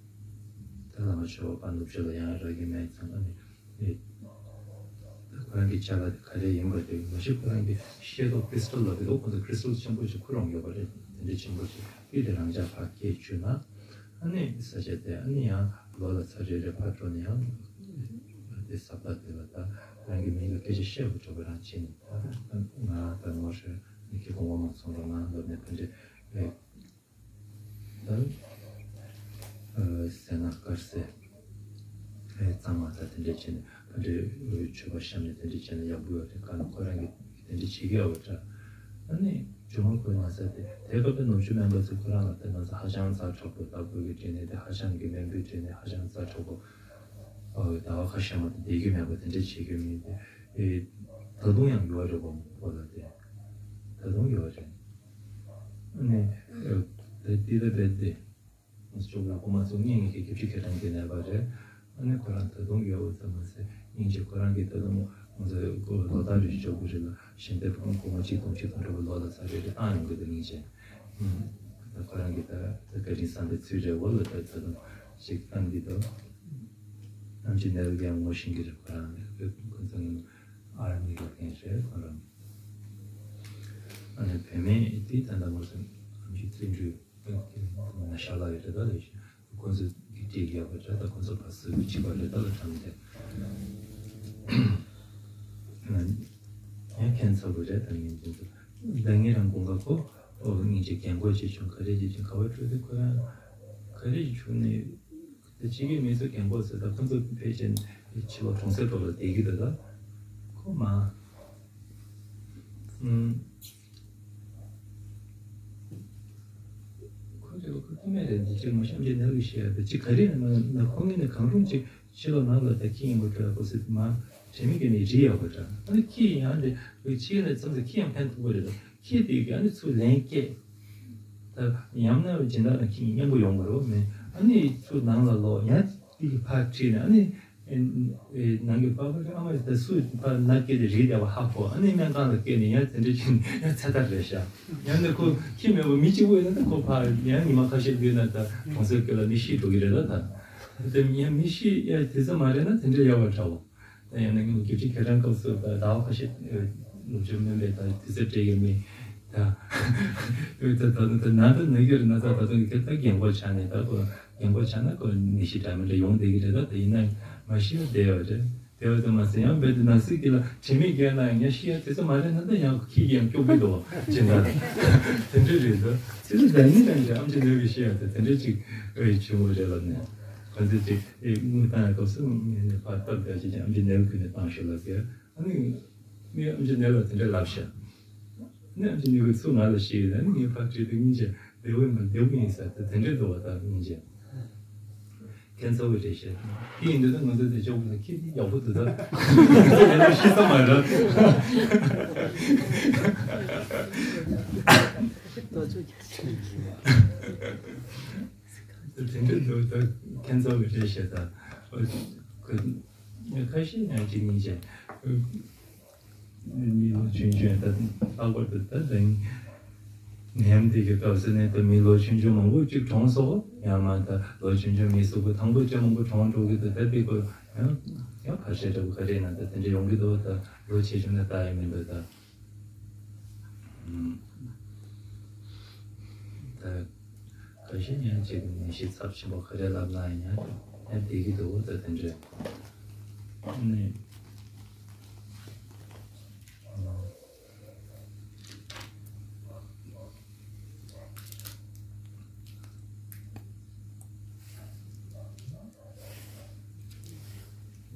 ད་བླ་མ་ཞོ་པ་ནུབ་ཕྱོགས་ལ་ཡང་རག་གི་མེད་ཙང་ཨ་ནི། ཨེ། ཁོ་རང་གི་ཅ་ལག་དེ་ག་རེ་ཡིན་པ་དེ་མ་གཞི་ཁོ་རང་གི་ཤེས་རྟོགས་ཀྲི་སི་ཊལ་ལ་དེ་ལོ་ཁོ་ཚོ་ཀྲི་སི་ཊལ་ཆེན་པོ་ཞིག་ཁུར་འོང་ཡོད་པ་རེད། དེ་འདྲའི་ཆེན་པོ་ཞིག་དེ་དེ་རང་ཅག་ཕར་སྐྱེལ་བཅུག་ན། ཨ་ནི་ས་ཆ་དེ་ཨ་ནི་ཡང་ལོ་ལ་ཚར་རེ་རེ་ཕར་འགྲོ་ནས་ཡང་དེ་ས་བདག་དེ་ལ་ད་རང་གི་མིང་ལ་སྐད་ཆ་བཤད་དགོས་འགྲོ་བ་རང་བྱས་ནས་ད་ང་ད་ངོ་ཤེས་ནི་ཁྱེད་དགོངས་པ་མ་ཚོམ་རོགས་གནང་ལབ་ནས་དེ་འདྲའི་ཨེ། ད་ཨ་སེར་སྣ་དཀར་ཟས་ཨེ་གཙང་མ་ད་དེ་འདྲས་བྱས་ནས་ད་འདྲའི་མཆོད་པ་བཤམས་ནས་དེ་འདྲས་བྱས་ན་ཡག་པོ་ཡོད་རེད། ག་ནི་ཁོ་རང་གིས་དེ་འདྲས་བྱེད་ཀྱི་ཡོད་པ་འདྲ། ཨ་ནི་ཇོ་མོ་ཁོའི་ན་ཚ་དེ་དེ་སྐབས་དེ་ནུབ་ཕྱོགས་སྨན་པ་ཚོས་ཁོ་རང་ལ་དེ་ན་ཚ་ཧ་ཅང་ཛ་དྲག་པོ་ལྟ་བུ་གི་འབྲས་ནད་དེ་ཧ་ཅང་གི་རྨེན་བུའི་འབྲས་ནད་ཧ་ཅང་ཛ་དྲག་པོ་ཨ་ཟླ་བ་ཁ་ཤས་མ་གཏོགས་བསྡད་རྒྱུ་མེད་པ་དེ་འདྲས་བྱེད་ཀྱི་མིན་ཏེ། ཨེ་ད་དུང་ཡང་ཡོད་རེད་བ་ཁོ་ལ་དེ་ད་དུང་ཡོད་རེད། ཨ་ནི་ཨེ་ད་ཏི་ད་བེད་དེ། ང་ཚོ་ལ་ཁོ་མ་ཚོ་གཉེན་ཉེ་གི་སྐྱིད་ཆུ་ཁེ་རང་གི་ནད་པ་རེད། ཨ་ནི་ཁོ་རང་ད་དུང་ཡོད་པ་ཙམ་མ་ཟད་སྙིང་རྗེ་ཁོ་རང་གིས་ད་དུང་ང་ཚོ་ལོ་ལྟར་རེ་ཞིག་ཆོག་གི་རེད་ལ་གཞན་དེ་ཕོན་སྒོར་མོ་གཅིག་སྟོང་གཅིག་སྟོང་འདྲ་པོ་ལོ་ལ་ཚར་རེ་རེ་བཏང་ཡོང་གི་འདུག་སྙིང་རྗེ། ད་ཁོ་རང་གིས་ད་ད་བཀའ་དྲིན་བསམ་པའི་ཚུལ་རེད་འོ་ལ་ད་ད་དུང་ཞིག་བཏང་གི་འདུག་ཨམ་ཆི་ནད་པ་ཡང་ངོ་ཤེས་ཀྱི་རེད། ཁོ་རང་ཁོ་ཚོ་ཨར་མི་གི་མཁན་རེད་ཁོ་རང་། ནས་བུད་མེད་དེ་ད་ལྟ་མོ་སོང་ཨམ་ཆི་བརྩོན་འགྲུས་ན་ཤ་ལག་ཡོད་རེད་ད་ལས་ཤི་ཁོ་ཚོ་གི་བྲིས་ཡག་པ་འདྲ་ད་ཁོ་ཚོ་ཕར་སུ་གི་བྱིས་པ་རེད་ད་ལ་དྲངས་ཏེ། ཡང་ཁྱད་མཚར་པོ་རེད་ད་ངས་འཛིན་ཚུལ་ད་ངས་རང་དགོངས་པ་ཁོ་ཨོ་སྙིང་རྗེ་རྒན་གོག་ཅིག་བྱུང་ག་རེ་ཅིག་བྱུང་ག་བ་སྤྲོད་དེ་ཁོ་ཡང་ག་རེ་ཅིག་བྱུང་ནས། ད་ཕྱི་རྒྱལ་མི་ཚོ་རྒན་གོག་ཟེར་ད་ཁོ་ཚོ་ཕལ་ཆེར་ཕྱི་ལོགས་གྲོང་གསེབ་ཐོག་ལ་བསྡད་ཀྱི་འདུག་ད་ཁོ་མ་ཨུམ། ཁོ་ཚོས་ཁོ་ཐུ་མེད་རེད་འདི་ཅིག་མ་གཤམ་གྱི་ནང་གི་བཤད་ཡ་ད་ཅིག་ག་རེ་ན་ན་ཁོ་ངས་ནས་གང་རུང་ཅིག་ཕྱི་ལོགས་ནང་ལ་ད་ཁྱི་ཡིན་པ་འདྲ་ཁོ་ཚོས་མ་དྲན་མེད་ཀྱི་ནས་རི་ཡག་པ་འདྲ་ཨ་ནི་ཁྱི་ཡང་འདི་ཕྱི་ལ་མཚམས་སུ་ཁྱི་ཡང་ཕན་ཐོགས་པ་རེད་ད། ཁྱི་དེ་ག་ནི་ཚུར་ལན་སྐྱེལ། ད་ཡང་ན་སྦྱིན་བདག་དང་ཁྱི་གཉིས་མཉམ་པོ་ཡོང་མ་རེད་མེད། ཨ་ནི་ཚུར་ནང་ལ་ལོག་ཡང་དེ་གི་ཕར་ཁྲིད་ནས་ཨ་ནི་ནང་གི་པ་ཕ་ཨ་མ་ད་སུ་ཕར་ནག་སྐད་དེ་རིག་བསྡད་པ་ཧ་གོ་ཨ་ནི་སྨན་ཁང་ལ་སྐྱེལ་ནས་ཡང་དེ་འདྲ་བྱས་ནས་ཡང་ཚ་ཐག་རེད་ཤག་ཡང་ནི་ཁོ་ཁྱི་མེད་པ་མི་གཅིག་པོ་ཡིན་ན་ད་ཁོ་ཕར་ཡང་ཉི་མ་ཁ་ཤས་ལུས་ན་ད་གྲོང་གསེབ་སྐད་ལ་མི་ཤི་འགྲོ་གི་རེད་ད་ད་དེ་ཡང་མི་ཤི་ཡ་དེ་ཚོ་མ་རེད་ན་དེ་འདྲ་ཡག་པ་འདྲ་བོ། ད་ཡང་ན་ངས་བརྒྱུད་ཁྲིད་ཁྱེད་རང་སྐབས་སུ་ད་ཟླ་བ་ཁ་ཤས་ལོ་ཆུང་སྨན་པའི་ད་དུས་ཚོད་སྤྲད་ཡོད་མེད་ད། ད་ད་ད་ན་ད་ན་གི་རེད་ན་ད་ད་དུང་གི་ད་རྒན་གོག་ཆགས་ནས་ད་ཁོ་རྒན་གོག་ཆགས་ན་ཁོ་ནད་གཞི་འདྲ་མི་འདྲ་ཡོང་བསྡད་ཀྱི་རེད་ད་ད་ཡིན་ན་མ་ཤི་ཡ་བསྡད་ཡོད་རེད་བསྡད་ཡོད་ད་མ་ཟད་ཡང་རྦད་དེ་ན་སྲིད་ཀྱི་ལ་དྲན་མེད་བརྒྱབ་ན་ཡང་ཤི་ཡ་དེ་ཚོ་མ་རེད་ན་ད་ཡང་ཁྱི་ཡང་སྐྱོ་གི་འདུག་ཅེས་ད་དེ་འདྲ་རེད་ད་ཚེ་ཚེ་ད་ཡིན་ད་འདྲ་ཨམ་ཆི་ནོར་གི་ཤི་ཡ་ད་དེ་འདྲ་ཅིག་ཨེ་བྱུང་བ་རེད་ལབ་ནས་ག་ཚོད་ཅིག་ཨེ་དངུལ་བཏང་ཡ་སྐབས་སུ་ངས་ནས་ཕར་སྟབས་བདེ་ཞིག་ཀྱང་ཨམ་ཆི་ནེ་ལ་ཁུར་ནས་བཏང་ཤོག་ལབ་ཀྱི། ཨ་ནི་ངས་ཨམ་ཆི་ནེ་ལ་དེ་འདྲ་ལབ་ཤག་ཨ་ནི་ཨམ་ཆི་ནེ་ལ་ཚུར་ང་ལ་བཤད་ཡོད། ཨ་ནི་ངས་ཕར་བྲིས་དུས་སྙིང་རྗེ་བདེ་བོ་ཡིན་མ་བདེ་བོ་ཡིན་ཟེར་ད་དེ་འདྲས་འདུག་བ་ད་སྙིང་རྗེ་ཁྱད་མཚར་བོ་རེད་ཤག་དེ་ཡིན་དུས་ད་ང་ཚོ་དེ་ཅོག་ལ་ཁྱེད་དེ་ཡག་པོ་འདུག་ད་ཁྱེད་ལ་ཤི་ས་མ་རེད། དེ་འདྲ་འདུག་ད་ཁྱད་མཚར་བོ་རེད་ཤག་ད། ཁ་ཤས་ཡང་གཅིག་གཉིས་བྱས། མི་ལོ་ཆུང་ཆུང་ད་ལྷག་པར་དུ་ད་རིང་ནད་ཡམས་དེ་གི་སྐབས་སུ་ནས་ད་མི་ལོ་ཆུང་ཆུང་མང་པོ་གཅིག་གྲོངས་སོང་། ཡང་མ་ད་ལོ་ཆུང་ཆུང་མི་གཟུགས་པོ་ཐང་པོ་ཅན་མང་པོ་གྲོངས་འགྲོ་གི་འདུག་ད་དཔེ་ཁོ་ཡང་ཡང་ཁ་ཤས་འདྲ་པོ་ག་རེ་ན་ད་དེ་འདྲ་ཡོང་གི་འདུག་ད་ལོ་ཆེ་ཆུང་ན་ད་ཡང་མི་འདུག་ད། ད་ག་ཤེད་ཡང་ཅིག་ནད་གཞི་ཚབས་ཆེན་པོ་ག་རེ་ལབ་ན་ཡང་ཡང་བསྡད་ཀྱི་འདུག་ད་དེ་འདྲ་ནི།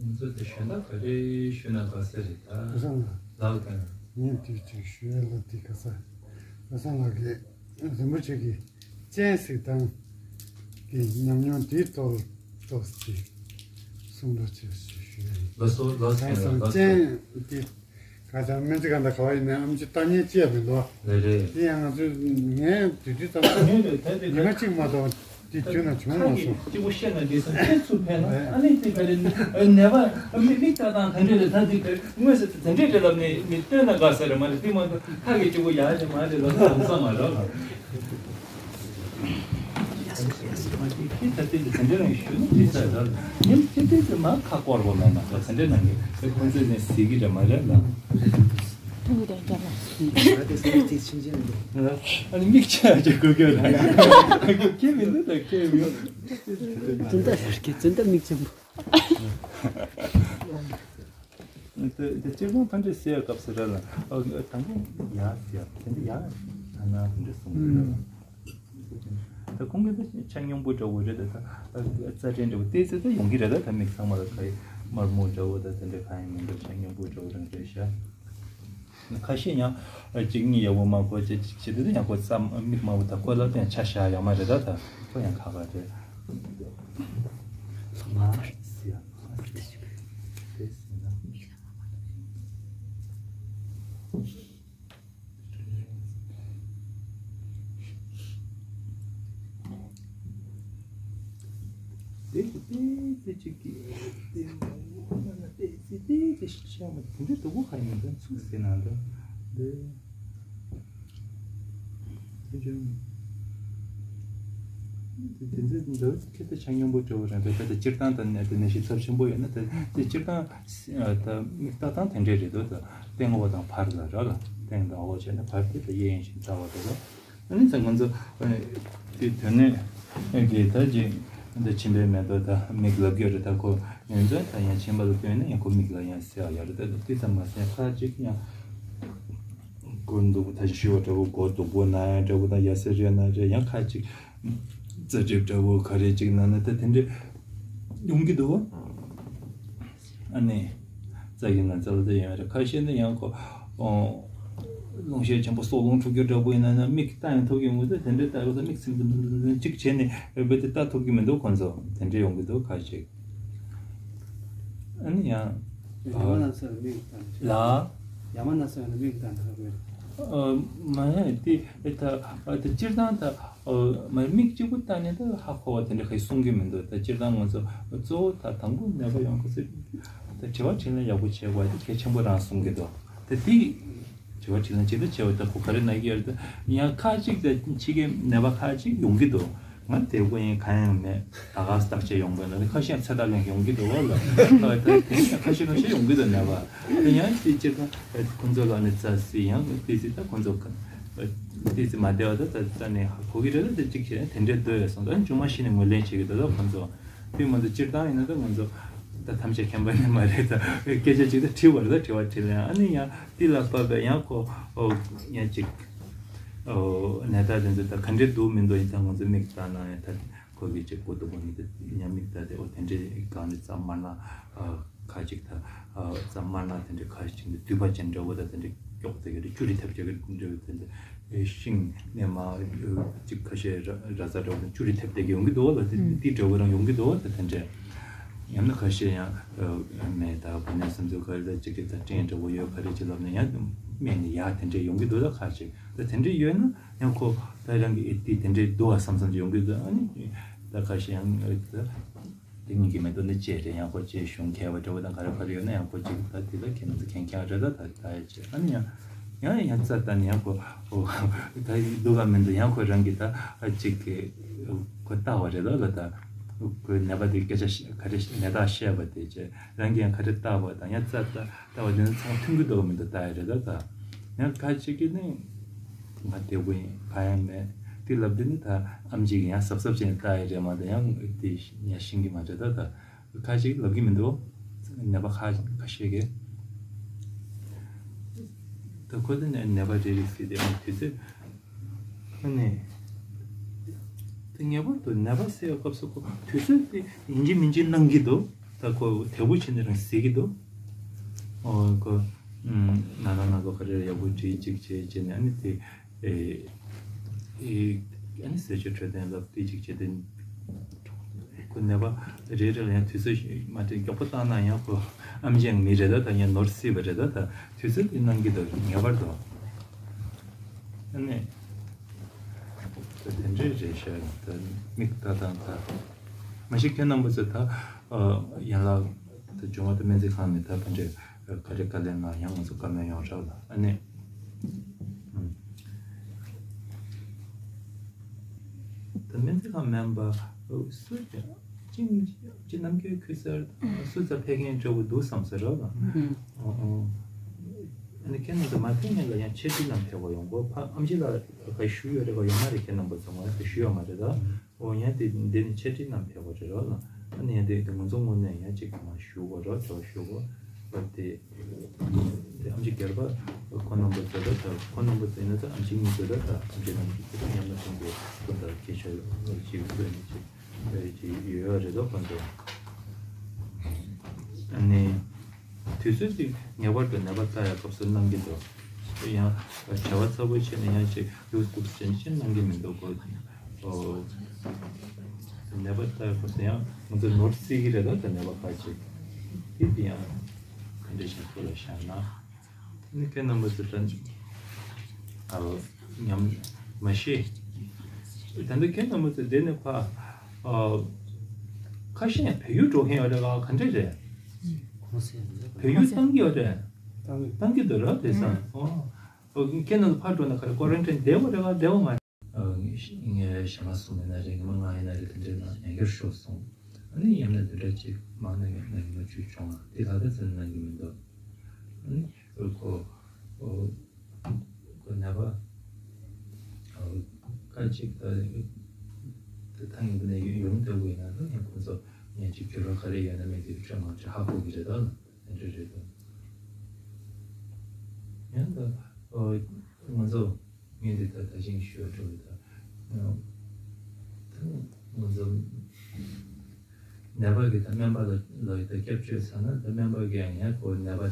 ང་ཚོ་དེ་ཞུ་ན་ག་རེ་ཞུ་ན་ག་ས་རེད་ད། ག་ས་ན། ལགས་དང་། ངས་དུས་ཅིག་ཞུ་ཡ་ལ་དེ་ག་ས། ག་ས་ལ་གི་རིན་པོ་ཆེ་གི་སྤྱན་གཟིགས་སྟངས་ཀྱི་ཉམས་མྱོང་དེའི་ཐོག་ཏོག་ཙམ་གསུང་རོགས་བྱེད་ཞུ་ཞུ་ཡ་ཡིན། ལགས་སོ་ལགས་སོ་ག་ས་ལགས་སོ། སྤྱན་དེ། ཁ་སང་སྨན་རྩིས་ཁང་དང་ག་བ་ཡིན་ནའི་ཨམ་ཆི་ལྟ་ཉན་ཅི་ཡང་མི་འདུག་བ། ལགས་རེད། དེ་ཡང་ང་ཚོས་ངས་དུས་དུས་ཙམ་ཉོས་རེད་ད་དེ་ཉི་མ་གཅིག་མ་གཏོགས་དེ་བྱུང་ན་བྱུང་མ་སོང་། གཅིག་པོ་བཤད་ན་འདི་སང་ཁྱེད་ཚུར་ཕན་ན་ཨ་ནི་དེ་ག་རེ་ནད་པ་མི་མིག་ལྟ་སྟངས་ག་འདྲ་རེད་ད་དེ་ག་དངོས་སུ་དེ་འདྲས་རེད་ལབ་ནས་མི་ལྟོས་ན་དགའ་ས་རེད་མ་རེད་དེ་མ་གཏོགས་ཁ་གི་གཅིག་པོ་ཡག་ཅིག་མ་རེད་ལབ་ན་ལམ་སང་མ་རེད་ལ། ཁྱེད་ད་ལྟའི་དེ་འདྲ་རང་ཞུ་ན་འགྲིག་ས་རེད། ཉིན་ཁྱེད་ལྟའི་དེ་མ་ཁ་སྐོར་བ་མེད་ན་ད་དེ་འདྲ་ནང་གི་དེ་ཁོང་ཚོས་ནས་ཟེར་གི་རེད་མ་རེད་ལ། ཐུང་གི་དང་རྒྱབ་ལ། ཨ་ནི་མིག་ཆ་ཅིག་གོ་གི་རེད། ཁྱེད་མི་འདུག་ད་ཁྱེད་མི། ཙུན་ད་རེད་ཀྱི་ཙུན་ད་མིག་ཆེན་པོ། དེ་དེ་སྤྱིར་བཏང་ཕན་འབྲས་ཟེར་ཡ་སྐབས་སུ་ར་ལ་ཨ་དང་པོ་ཡ་ཟེར་ཡ་དེ་འདྲ་ཡ་ད་ན་ཕན་འབྲས་གསུངས་ཀྱི་རེད་ལ། ད་ཁོང་གི་ད་ཆ་སྙོམས་པོ་འདྲ་བོ་རེད་ད་ད་རྩ་ཕྲན་འདྲ་བོ་ཏོག་ཙམ་ད་ཡོང་གི་རེད་ད་ད་མིག་ཚང་མ་ལ་ཁ་ཡི་དམར་མོ་འདྲ་བོ་ད་དེ་འདྲ་གང་ཡང་མི་འདུག་ཆ་སྙོམས་པོ་འདྲ་བོ་རང་རེད་ཤག་ཁ་ཤས་ཡང་གཅིག་གཉིས་ཡག་པོ་མ་གོ་ཅི་ཅི་དེ་ད་ཡང་ཁོ་རྩ་མིག་དམར་པོ་ད་ཁོ་ལ་ད་ཡང་ཆ་བཞག་ཡག་མ་རེད་ད་ད་ཁོ་ཡང་ཁག་ཁག་རེད། མ་ཟེར་ཡ་མ་ཟེར་དེ་ཟེར་ན། དེ་དེ་དེ་ཅིག་གི་དེ་མ་ན་དེ་དེ་དེ་ཤ་མ་དེ་འདྲ་དུ་གོ་ཁ་ཡིན་ད་ཚུགས་ཟེར་ན་འདྲ་དེ་དེ་ཅང་ དེ་ཚོ་འདི་ཁྱེད་ད་ཆ་སྙོམས་པོ་འདྲ་བོ་རེད་པས། ད་ལྟ་སྤྱིར་བཏང་ད་ནད་དེ་ནད་གཞི་ཚབས་ཆེན་པོ་ཡོད་ན་ད་དེ་སྤྱིར་བཏང་ད་མིག་ལྟ་སྟངས་དེ་འདྲས་རེད་འདུག་ད་སྟེང་འོག་དང་བར་ལ་ར་ལ་སྟེང་དང་འོག་བྱས་ན་བར་དེ་ད་གཡས་གཡོན་བཞིན་ལྟ་བ་འདྲ་བོ། ཨ་ནི་ད་ང་ཚོ་དེ་དོན་ནས་གི་ད་ཅིག་ད་མཆིན་པའི་མེ་ཏོག་ད་མིག་ལབ་ཀྱི་རེད། ད་ཁོ་ཡོན་ཚོན་ད་ཡང་མཆིན་པ་ལ་སྟོན་ན་ཡང་ཁོ་མིག་ལ་ཡང་གསལ་ཡ་རེད། ད་དེ་ཙམ་མ་ཟད་ཁ་ཅིག་ཡང་མགོ་འདུག་ད་ཞུ་བ་འདྲ་བོ་མགོ་སྡུག་པོ་ན་ཡ་འདྲ་བོ་ད་ཡ་སེ་རེ་ན་རེ་ཡང་ཁ་ཅིག་རྩ་གྲིབ་འདྲ་བོ་ག་རེ་ཅིག་ན་ན་ད་དེ་འདྲ་ཡོང་གི་འདུག་ཨ་ནི་རྩ་གི་ན་རྩ་ལ་ད་ཡོང་རེད། ཁ་ཤས་ནི་ཡང་ཁོ་ཨོ་རླུང་ཤས་ཆེན་པོ་སྲོག་རླུང་འཁྲུག་རྒྱུ་འདྲ་བོ་ཡིན་ན་ན་མིག་ལྟ་ཡང་ཐུབ་ཀྱི་མི་འདུག་དེ་འདྲ་ལྟ་རུ་ད་མིག་ཚིམ་ཚིམ་ཚིམ་ཚིམ་ཅིག་བྱས་ནས་རྦད་དེ་ལྟ་ཐུབ་ཀྱི་མི་འདུག་ཁོ་ཚོ་དེ་འདྲ་ཡོང་གི་འདུག་ཁ་ཤས། ཨ་ནི་ཡང་ཡ་མ་ན་ས་ལ་མིག་ལྟ་ན་ལ། ཡ་མ་ན་ས་ལ་མིག་ལྟ་ན་ཧ་གོ་རེད། ཨ་མ་ཡ་དེ་ད་ཨ་དེ་སྤྱིར་བཏང་ད་ཨ་མ་མིག་གཅིག་པུ་ལྟ་ནས་ད་ཧ་གོ་བ་དེ་འདྲ་ག་གསུང་གི་མི་འདུག་ད་སྤྱིར་བཏང་ང་ཚོ་གཙོ་བོ་ད་དང་པོ་ནད་པ་ཡོང་གི་ཚེ་ད་དྲི་བ་དྲིས་ལན་ཡག་པོ་བྱེད་དགོས་དེ་གལ་ཆེན་པོ་རང་གསུང་གི་འདུག་ད་དེ་དྲི་བ་དྲིས་ལན་བྱེད་ད་བྱེད་པ་ད་ཁོ་ག་རེ་ན་གི་ཡོད་ད་ཡང་ཁ་ཅིག་ད་ཕྱི་རྒྱལ་ནད་པ་ཁ་ཅིག་ཡོང་གི་འདུག་ང་དེ་དགོས་ཡིན་གང་ཡང་མེད། ད་ག་སེ་བརྟག་དཔྱད་ཡོང་དགོས་ན་ཁ་ཤས་ཚེ་ཐར་ལེན་ཡོང་གི་འདུག་བ་ལ། ད་དེ་ཁ་ཤས་ཁ་ཤས་ཡོང་གི་འདུག་ནད་པ། དེ་ཡང་དེ་སྤྱིར་བཏང་ཁོང་ཚོ་ལ་ནི་རྩ་སྲིད་ཡང་དེ་སྲིད་ད་ཁོང་ཚོ་དེ་སྲིད་མ་བདེ་བ་ད་ད་རྩ་ནས་ཧ་གོ་གི་རེད། ད་དེ་གཅིག་བྱས་དེ་འདྲའི་འདོད་ཡོད་སོང་ད་མཇུག་མ་གཞི་ནས་ངོས་ལེན་བྱེད་ཀྱི་འདུག་ད་ཁོང་ཚོ་དེ་མ་གཏོགས་སྤྱིར་བཏང་ཡིན་ན་ད་ཁོང་ཚོ་ད་ཐམས་ཅད་མཁྱེན་པ་ནི་མ་རེད། ད་སྐད་ཆ་གཅིག་ད་དྲི་བ་རེད། ད་དྲི་བ་དྲིས་ལན་ཨ་ནི་ཡང་དེ་ལ་བབས་པའི་ཡང་ཁོ་ཨོ་ཡང་གཅིག་ཨོ་ནད་རྟགས་དེ་ཚོ་ད་ག་འདྲའི་འདུག་མི་འདུག་ཡིན་ཙང་ང་ཚོ་མིག་ལྟ་ན་ཡང་ད་ཁོ་གི་གཅིག་པོ་འདུག་གོ་ནི་ད་ཉམས་མིག་ལྟ་དེ་ཨོ་དེ་འདྲའི་སྒང་ནས་རྩ་དམར་ནག་ཨ་ཁ་ཅིག་ད་ཨ་རྩ་དམར་ནག་དེ་འདྲའི་ཁ་ཅིག་ནི་མདུད་པ་ཅན་འདྲ་བོ་ད་དེ་འདྲའི་མགྱོགས་དེ་གི་རེད། བཅུ་རེ་ཐེབས་ཀྱི་འདྲ་བོ་དེ་འདྲ་ཤིང་སྣེ་མ་ཅིག་ཁ་ཤས་ར་ར་ས་འདྲ་བོ་དང་བཅུ་རེ་ཐེབས་དེ་གི་ཡོང་གི་འདུག་བ་ལ་དེ་དེ་འདྲ་བོ་རང་ཡོང་གི་འདུག་བ་ད་དེ་འདྲའི། ཡང་ན་ཁ་ཤས་ཡང་ཨ་མེད་ད་གོ་གནས་སུམ་ཅུ་ག་རེ་ད་ཅིག་གི་ད་སྤྲིན་འདྲ་བོ་ཡོད་ག་རེ་ཅིག་ལབ་ནས་ཡང་སྨན་ནི་ཡག་དེ་འདྲས་ཡོང་གི་འདུག་ད་ཁ་ཅིག་ད་དེ་འདྲས་ཡོད་ན་ཡང་ཁོ་ད་རང་གི་ཨེ་ཏི་དེ་འདྲས་འདུག་བ་བསམ་བསམ་ཅིག་ཡོང་གི་འདུག་ཨ་ནི་ད་ཁ་ཤས་ཡང་ཨེ་ད་དེ་གཉིས་ཀྱི་མེ་ཏོག་ནི་བཅད་རེད། ཡང་ཁོ་བཅད་གཞུང་མཁས་པ་འདྲ་བོ་དང་ག་རེ་ག་རེ་ཡོད་ན་ཡང་ཁོ་ཅིག་ད་དེ་ད་ཁྱེད་རང་ཚོ་མཁྱེན་མཁྱེན་རེད། ད་ད་ད་ཡ་བཅད་ཨ་ནི་ཡང་ཡང་ཡང་རྩ་ད་ནི་ཡང་ཁོ་ཨོ་ད་འདུག་ག་མི་འདུག་ཡང་ཁོ་རང་གི་ད་ཨ་ཅིག་གི་ཁོ་ལྟ་བ་རེད་ད་ལ་ད་ཁོའི་ནད་པ་དེ་སྐད་ཆ་ག་རེ་ནད་རྟགས་བཤད་པ་དེ་བཅད། རང་གིས་ཡང་ག་རེ་བལྟ་བ་དང་ཡང་རྩ་ལྟ་བ་དེ་ཚང་མ་མཐུན་གྱི་འདུག་མི་འདུག་ལྟ་ཡ་རེད་ད། ད་ཡང་ཁ་ཅིག་གིས་ནི་ང་བདེ་པོ་ཡིན་གང་ཡང་མེད་དེ་ལབ་དུས་ནི་ད་ཨམ་ཆི་གིས་ཡང་གཟབ་གཟབ་བྱས་ནས་ལྟ་ཡ་རེད་མ་གཏོགས་ཡང་དེ་ཡང་ཤེས་ཀྱི་མ་རེད་ད། ད་ཁ་ཅིག་ལབ་ཀྱི་མི་འདུག་ནད་པ་ཁ་ཁ་ཤས་ཀྱིས་ད་ཁོ་ཚོ་ནི་ནད་པ་རེ་རེ་ཟེར་དེ་དུས་ཚོད། ཨ་ནི། དེ་ངེས་པར་དུ་ནད་པ་སེལ་བའི་སྐབས་སུ་ཁོ་དུས་ཚོད་དེ་ཡིན་གཅིག་མིན་གཅིག་གནང་གི་འདུག་ད་ཁོ་དལ་པོ་བྱས་ནས་རང་ཟེར་གྱི་འདུག་ཨོ་ཁོ། ཨུམ། ན་ན་ན་ཁོ་ག་རེ་ཡག་པོ་བྲིས་གཅིག་བྱས་བྱས་ནས་ཨ་ནི་དེ། ཨེ། ཨེ། ཨ་ནི་ཟས་སྤྱོད་འཕྲོད་བསྟེན་ལ་བལྟས་གཅིག་བྱས་ཏེ། ཁོ་ནད་པ་རེ་རེ་ལ་ཡང་དུས་ཚོད་མ་དེ་མགྱོགས་པོ་བཏང་ན་ཡང་ཁོ་ཨམ་ཆི་ཡང་མི་རེད་ད། ད་ཡང་ནོར་སྲིད་པ་རེད་ད། ད་དུས་ཚོད་དེ་གནང་གི་འདུག་ངེས་པར་དུ། ཨ་ནི། དེ་འདྲའི་རེད་ཤག་ད་མིག་ལྟ་སྟངས་ད། མ་གཞི་ཁྱེད་རྣམ་པ་ཚོས་ད་ཨ་ཡན་ལག་ད་སྦྱོང་བ་དང་སྨན་རྩིས་ཁང་ནས་ད་དེ་འདྲའི་ག་རེ་བཀའ་ལན་གནང་ཡང་ང་ཚོ་བཀའ་མོལ་ཡོང་རོགས་ལ་ཨ་ནི། ད་སྨན་རྩིས་ཁང་མིན་པ་སུ་ཅིང་ཅི་ནམ་རྒྱུན་ཁུལ་གསར་སུ་ཚ་ཕེབས་མཁན་འདྲ་བོ་འདུག་བསམ་ས་རོགས་ལ། ཨ་ནི་ཁྱེད་རྣམ་ཚོ་མ་ཕེབས་མཁན་ལ་ཡང་འཆད་ཁྲིད་ནང་ཕེབས་པ་ཡོང་གོ་ཕ་ཨམ་ཆི་ལ་ག་ཞུ་ཡོད་རེད་ག་ཡོད་མ་རེད། ཁྱེད་རྣམ་པ་ཚོ་ང་ག་ཞུ་ཡོད་མ་རེད་ད། ཨོ་ཡང་དེ་འདི་ནི་འཆད་ཁྲིད་ནང་ཕེབས་པ་རེད་རོགས་ལ། ཨ་ནི་ཡང་དེ་དེ་ང་ཚོ་ངོས་ནས་ཡང་ཅིག་མ་ཞུ་གོ་རོགས་ཅོག་ཞུ་གོ་བ་དེ། དེ་ཨམ་ཆི་སྒེར་པ་ཁོ་རྣམ་པ་ཚོ་ད་ད་ཁོ་རྣམ་པ་ཚོ་ཡིན་ན་ད་ཨམ་ཆི་གཉིས་ཚོ་ད་ད་ཨམ་ཆི་རྣམ་པ་ཚོ་མཉམ་ལ་ཐོན་དགོས་ཁོ་ད་སྐད་ཆ་ཅིག་ཐོན་ནས་ཅིག་ཅིག་ཡོད་ཡོད་རེད་དོ་ཁོ་ཚོ། ཨ་ནི། དུས་ཚོད་ཅིག་ངེས་པར་དུ་ནད་པ་ལྟ་ཡ་སྐབས་སུ་གནང་གི་འདུག་ཡང་བྱ་བ་ཚ་པོ་བྱས་ནས་ཡང་ཅིག་ལུགས་ལུགས་ཅན་ཅན་གནང་གི་མི་འདུག་གོ། ཨོ། ནད་པ་ལྟ་ཡ་སྐབས་སུ་ཡང་ང་ཚོ་ནོར་སྲིད་ཀྱི་རེད་ད་ད་ནད་པ་ཁག་ཅིག་དེ་དེ་ཡང་ག་འདྲ་ཞིག་ཐུགས་ལ་བཞག་ན། ནི་ཁྱེད་རྣམ་པ་ཚོ་ད་ཨ་ཉམས་མ་ཤེས། ད་ལྟ་ཁྱེད་རྣམ་པ་ཚོ་འདི་ནས་ཕ་ཨ་ཁ་ཤས་བལ་ཡུལ་འགྲོ་མཁན་ཡོད་རེད་ག་ག་འདྲ་རེད། བལ་ཡུལ་བཏང་གི་ཡོད་རེད། བཏང་གི་འདུག་ར་དེ་སང་ཨོ། ཁྱེད་རྣམ་ཚོ་ཕར་འགྲོ་ན་ག་རེ་ཀོ་རན་ཊིན་བསྡད་པ་རེད་ག་བསྡད་པ་མ་རེད། ཨ་ ངས་ཞྭ་མོ་གསུམ་ཡིན་ན་རེད། ཉི་མ་ལྔ་ཡིན་ན་རེད། དེ་འདྲའི་ནང་ཡང་བསྐྱར་ཤོར་སོང་། ཨ་ནི་ཡང་ན་དེ་འདྲ་ཅིག་མང་ན་ཡང་ན་ཉི་མ་བཅུ་བྱུང་བ་དེ་ད་ལྟ་ཙམ་གནང་གི་མི་འདུག་ཨ་ནི་ཁོ་ཁོ་ནད་པ་ཁ་ཅིག་ད་ད་ཐང་ཡིན་ནས་ཡོང་བསྡད་དགོས་ན་ད་ཡང་ཁོ་ཚོ་ཡང་ཅིག་འགྱུར་བ་ག་རེ་ཡོད་ན་མེད་དེ་ཁྱོད་མང་ཆེ་ཧ་གོ་གི་རེད་ད། དེ་འདྲ་རེད་ད། ཡང་ད་ཨོ་ང་ཚོ་ངས་འདི་ལྟར་ད་ཅིང་ཞུ་བ་འགྲོ་ད། ད་ང་ཚོ་ནད་པ་གི་ད་སྨན་པ་ལ་ལ་ད་སྐྱབས་བཅོལ་ཚར་ན་ད་སྨན་པ་གི་ཡང་ཡང་ཁོ་ནད་པ་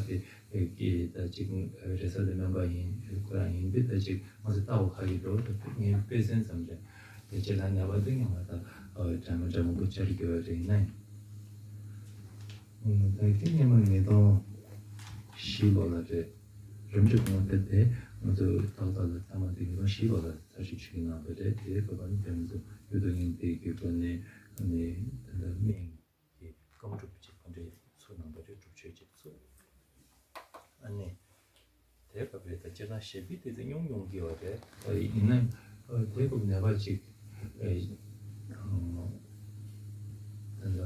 དེ་གི་ད་ཅིག་རེས་གཟའ་ད་སྨན་པ་ཡིན་ཁོ་རང་ཡིན་དུས་ད་ཅིག་ང་ཚོ་ལྟ་བ་ཁ་གི་འགྲོ་ད་ངའི་དཔེ་མཚོན་ཙམ་རེད། དེ་ཅི་ལ་ནད་པ་དེ་ཡང་ད་འདྲ་མི་འདྲ་མང་པོ་བཅར་དགོས་པ་རེད་ན། ད་དེ་སྔོན་མ་ཉིས་སྟོང་བཞི་ལོ་ལ་རེད། རིམ་གྲོ་གོང་མ་དེ་དེ་ང་ཚོ་ཏག་ཏག་ལ་ཚང་མ་དེ་ཉིས་སྟོང་བཞི་ལོ་ལ་ཚར་ཞིག་ཆུ་གནང་བ་རེད། དེ་སྐབས་ནི་དེ་ང་ཚོ་ཡུལ་དུ་སྙིང་དེ་གི་སྒོ་ནས་ནི་ད་ལྟ་སྨན་གྱི་སྐམ་སྒྲུབ་ཅིག་ག་འདྲས་ཚུགས་གནང་བ་རེད། སྒྲུབ་མཆོད་ཅིག་ཚུགས། ཨ་ནི། དེ་སྐབས་རེད་ད་སྤྱིར་བཏང་ཞེ་པོ་དེ་ཚོ་ཉུང་ཉུང་གི་ཡོད་རེད། ཡིན་ན་དེ་སྐབས་ནད་པ་ཅིག་ད་ལྟ་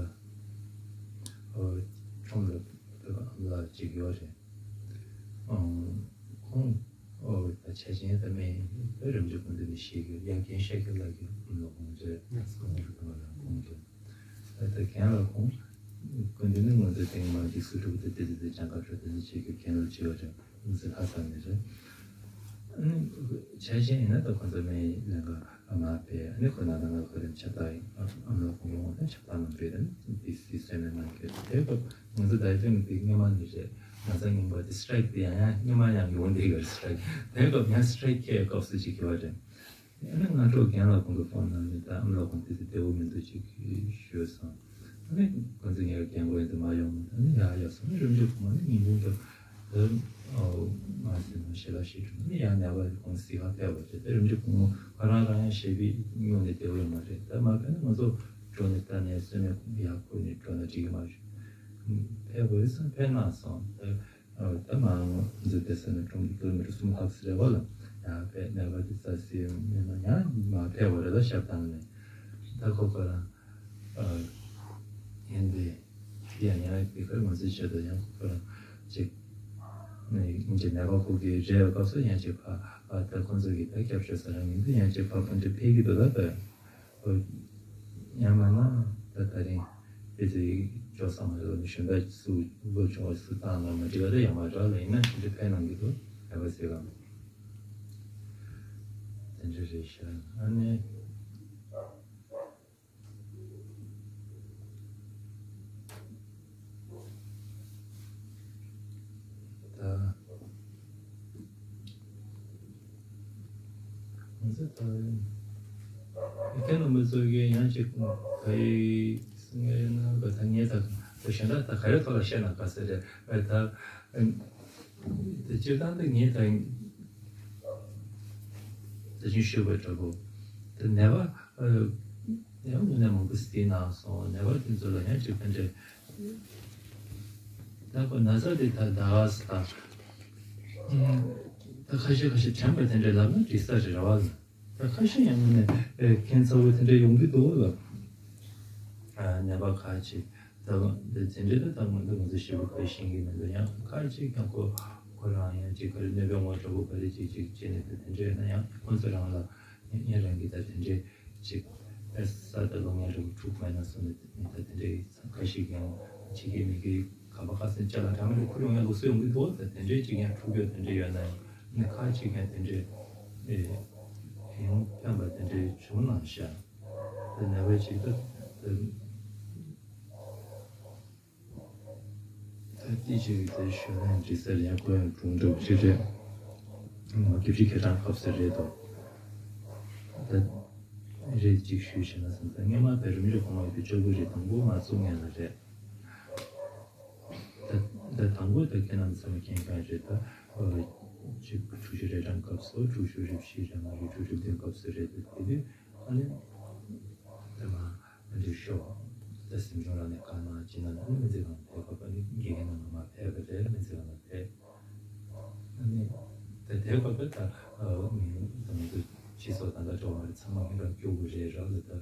ཁྲོམ་ལ་ཨམ་ལགས་ཅིག་ཡོད་རེད། ཁོང་ད་ཆ་ཆེན་ད་སྨན་རིམ་གྲོ་ཁོང་འདི་ནས་ཤེས་གི་ཡང་རྒན་ཤེས་གི་ལགས་ཀྱི་ཨམ་ལགས་ཁོང་རེད། ཁོང་རེད་ཁོང་ལ་ཁོང་གི་ད་ལྟ་རྒན་ལགས་ཁོང་། ཀུན་འདི་ནི་ང་ཚོའི་སྟེང་མ་འཇིགས་སུ་གྲུབ་པ་དེ་དེ་དེ་དེ་ཅང་ག་འགྲོ་དེ་ནི་བྱེད་རྒྱུ་རྒན་ལགས་བྱེད་པ་རེད། ང་ཚོའི་ལྷ་ས་ནས་རེད། ཨ་ནི་ཆ་ཤས་ཡིན་ན་ད་ཁོང་ཚོ་སྨན་ལེན་ག་མ་ཕེབས། ཨ་ནི་ཁོ་ན་ད་ང་ཁོ་རེ་ཆ་ད་ཨམ་ལགས་ཁོང་ལོང་དེ་ཆ་ད་མ་ཕེབས་དེ་ནི་དེ་སི་སེ་མེད་ན་ཁེ་དེ་སྐབས་ང་ཚོ་ད་ཐེངས་དེ་སྔོན་མ་ནས་རེད། ན་ཚ་རྙིང་པ་དེ་སི་ཊི་རའིག་དེ་ཡང་ཡང་སྔོན་མ་ཡང་ཡོང་བསྡད་ཡོད་རེད། སི་ཊི་རའིག་དེ་སྐབས་ཡང་སི་ཊི་རའིག་ཁེ་སྐབས་སུ་ཅིག་གི་བ་རེད། ཨ་ནི་སྔ་དྲོ་རྒན་ལགས་ཁོང་གི་ཕོན་ནང་ནས་ད་ཨམ་ལགས་ཁོང་དེ་ཚོ་བདེ་པོ་མི་འདུག་ཅིག་ཞུས་སོང་། ཨ་ནི་ཁོང་ཚོ་ངའི་རྒན་རྒོན་དེ་མ་ཡོང་། ཨ་ནི་ཡག་ཡག་སོང་། ཨ་ནི་རིམ་གྱིས་ཁོང་ཨ་ནི་ཉིན་གུང་དུ་ད་ཨོ་ང་ཟེར་ན་ཞེ་ལ་ཞེ་དྲུག་ཨ་ནི་ཡང་ནད་པ་ཁོང་སི་ཁ་ཕེབས་པ་རེད། ད་རིམ་གྱིས་ཁོང་ཁོ་རང་རང་ཡང་ཞེ་པོ་སྙུང་ནས་བདེ་པོ་ཡོད་མ་རེད། ད་མ་ཕེབས་ན་ང་ཚོ་འགྲོ་ནས་ད་ནས་སོན་མེད་ཁོང་ཡག་ཁུར་ནས་འགྲོ་ན་འགྲིག་གི་མ་རེད། ཕེབས་དགོས་སོང་། ཕེབས་གནང་སོང་། ད། ད་མ་འཛུལ་བསྡད་ས་ནས་ཁྲོམ་དུ་ཀི་ལོ་མི་ཊར་གསུམ་ལྷག་ཙམ་རེད་པ་ལ། ཡང་པས་ནད་པ་དེ་ས་སིའི་མི་ན་ཡང་མ་ཕེབས་པ་རེད། ད་ཞབས་བཏང་ནས་ད་ཁོ་ཁོ་རང་ཡིན་པས་ཡང་ཡང་དེ་ཁར་ང་ཚོའི་ཆེད་དུ་ཡང་ཁོ་ཁོ་རང་ཅིག་ནས་ཡིན་གྱི་ནད་པ་ཁོ་གི་རེད་པ་སྐབས་སུ་ཡང་ཅིག་ཕ་ད་ཁོ་ཚོ་གི་ད་སྐྱབས་བཅོལ་ས་རང་ཡིན་དུས་ཡང་ཅིག་ཕ་ཁོ་འདྲ་ཕེབས་ཀྱི་འདུག་ད་པས། ཡང་མིན་ན་ད་ད་རིང་དཔེ་ཚོ་ཡིག་འཇོག་ས་མ་རེད་ལ་ནི་གཞོན་པ་སུ་ལོ་ཆུང་བ་སུ་བཏང་ན་མ་འགྲིག་པ་རེད། ཡང་མ་འགྲོ་ལ་ཡིན་ན་དེ་འདྲ་ཕན་གནང་གི་འདུག་ཡག་པ་ཟེར་གམ། དེ་འདྲ་རེད་ཤག་ཨ་ནི། ད། ང་ཚོ་ད། ཁྱེད་རྣམ་པ་ཚོ་གིས་ཡང་ཅིག་ག་ཡི་སེང་གེ་ན་ག་ད་ངས་ད་ད་གཞན་དག་ད་ག་རེ་ཐོག་ལ་བཤད་ན་ག་ཟེར་རེད། ད་ད་སྤྱིར་བཏང་ད་ངས་ད་ད་ཅིག་ཞུས་པ་འདྲ་པོ་ད་ནད་པ། ཡང་དངོས་གནས་མང་པོ་ཞིག་དེའི་ནང་སོང་། ནད་པ་དེ་ཚོ་ལ་ཡང་ཅིག་ཕན་འབྲས། ད་ཁོ་ན་ཚ་དེ་ད་ད་ས་ད་ཁ་ཤས་ཁ་ཤས་དྲན་པ་དེ་འདྲ་ལབ་ན་འགྲིག་ས་རེད་ར་བ་ལ། ད་ཁ་ཤས་ཡང་དངོས་གནས་ཁྱད་མཚར་པོ་དེ་འདྲ་ཡོང་གི་འདུག་ལ། ནད་པ་ཁ་ཅིག་ད་དེ་འདྲ་ད་ད་ང་ཚོ་ང་ཚོ་ཞེ་པོ་ག་རེ་ཤེས་ཀྱི་མི་འདུག་ཡང་ཁ་ཅིག་ཡང་ཁོ་ཁོ་རང་ཡང་ཅིག་ག་རེ་གནོད་པའི་ངོ་འདྲ་པོ་ག་རེ་ཅིག་ཅིག་བྱས་ནས་ད་དེ་འདྲ་ཡོད་ན་ཡང་ཁོ་ཚོ་རང་ལ་ཡང་རང་གིས་ད་དེ་འདྲ། ཅིག་ཨེ་ས་ད་ལོ་ངན་རེ་འཁྲུག་མེད་ན་སོང་ནས་ད་དེ་འདྲའི་ཁ་ཤས་ཀྱང་ཕྱི་རྒྱལ་མི་རྒྱལ་ཁ་པ་ཁ་སེང་ཅ་ལག་གྲངས་མེད་ཁུར་ཡོང་ཡ་ལུགས་སྲོལ་ཡོང་གི་འདུག་ད་དེ་འདྲའི་ཅིག་ཡང་འཁྲུག་ཡོད་དེ་འདྲ་ཡོད་ན་ཡང་ནི་ཁ་ཅིག་ཡང་དེ་འདྲའི་ཨེ་ཡང་ཕན་པ་དེ་འདྲའི་བྱུང་ན་ཤག་ད་ནད་པ་ཅིག་ད་ད། ད་ཅི་ཞིག་དེ་ཞུ་ན་འདྲི་ཟེར་ཡང་ཁོ་ཡང་གྲུང་འདྲ་ཅིག་རེད། སྐྱབས་རྗེ་ཁྱེད་རང་སྐབས་སུ་རེད་དོ། ད་རེད་ཅིག་ཞུས་བྱས་ན་བསམ་ད་སྔོན་མ་དེ་རིམ་གྲོ་གོང་མ་ཡོད་པའི་ལྕགས་པོ་རེད། དང་པོ་མ་བཙུགས་སྔོན་ལ་རེད། ད་ད་དང་པོ་ད་ཁྱེད་རྣམ་ཚང་མ་མཁྱེན་གང་རེད། ད་ཅིག་དྲུག་ཅུ་རེ་གྲངས་སྐབས་སུ་དྲུག་ཅུ་རེ་བཞི་རེ་ལྔ་རེ་དྲུག་ཅུ་བདུན་སྐབས་སུ་རེད། ད་དེ་དུས་ཨ་ནི་ད་མ། འདི་ཤོག་ད་སེམས་ཆུང་རང་ནས་བཀའ་གནང་ཅི་གནང་ནས་སྨན་རྩིས་ཁང་ཕེབས་སྐབས་ནི་དགེ་རྒན་རྣམས་མར་ཕེབས་པ་རེད། སྨན་རྩིས་ཁང་ལ་ཕེབས། ཨ་ནི་ད་དེ་སྐབས་ད་ད་ངས་ད་ང་ཚོ་ སྤྱི་ཚོགས་དང་ད་འགྲོ་བ་རེད། ཚང་མ་སྙིང་གར་སྐྱོ་བོ་རེད་ར་ལ་ད།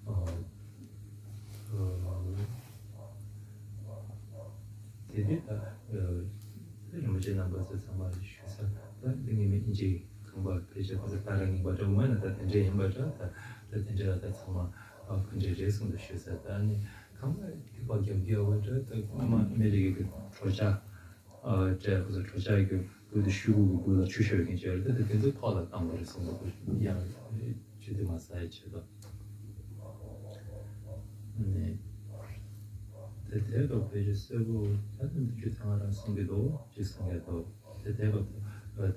ཨ་ཨ་དེ་དེ་ད་ཨ་རིན་པོ་ཆེ་རྣམ་པ་ཚོ་ཚང་མ་ཞུ་ས་ད་འདི་ངས་མི་ཨིན་ཇི་ཁང་པ་ཕལ་ཆེར་ཁོ་ཚོ་ད་ར་ངེས་པ་འདྲ་བོ་མ་ན་ད་དེ་འདྲས་ཡིན་པ་འདྲ། ད་ད་དེ་འདྲས་ལ་ད་ཚང་མ་ཨ་ཕན་འབྲས་རེད་གསུངས་ཏེ་ཞུ་ས་ད་ནི་ཁང་པ་ཐིགས་པ་རྒྱབ་རྒྱབ་བ་འདྲ། ད་སྔོན་མ་ཨ་མི་རི་ཀའི་གི་གྲོ་ཆ། ཨ་སྤྲད་ཁོ་ཚོ་གྲོ་ཆ་གི་སྐུད་དེ་ཤུ་གུ་གི་སྐུད་ལ་ཆུ་ཤོར་མཁན་ཅིག་ཡོད་རེད། ད་དེ་ཚོ་ཐོག་ལ་བཏང་བ་རེད་གསུངས་པ་ཁོ་ཡང་ཆུ་དེ་མ་ཟ་ཡི་ཆེད་དུ་ནས། དེ་དེ་ལ་ཕལ་ཆེར་གསོལ་པོ་ད་དེ་འདི་ཆུ་ཚང་རང་གསུང་གི་འདུག་ཅེས་གསུང་གི་འདུག་དེ་དེ་ལ་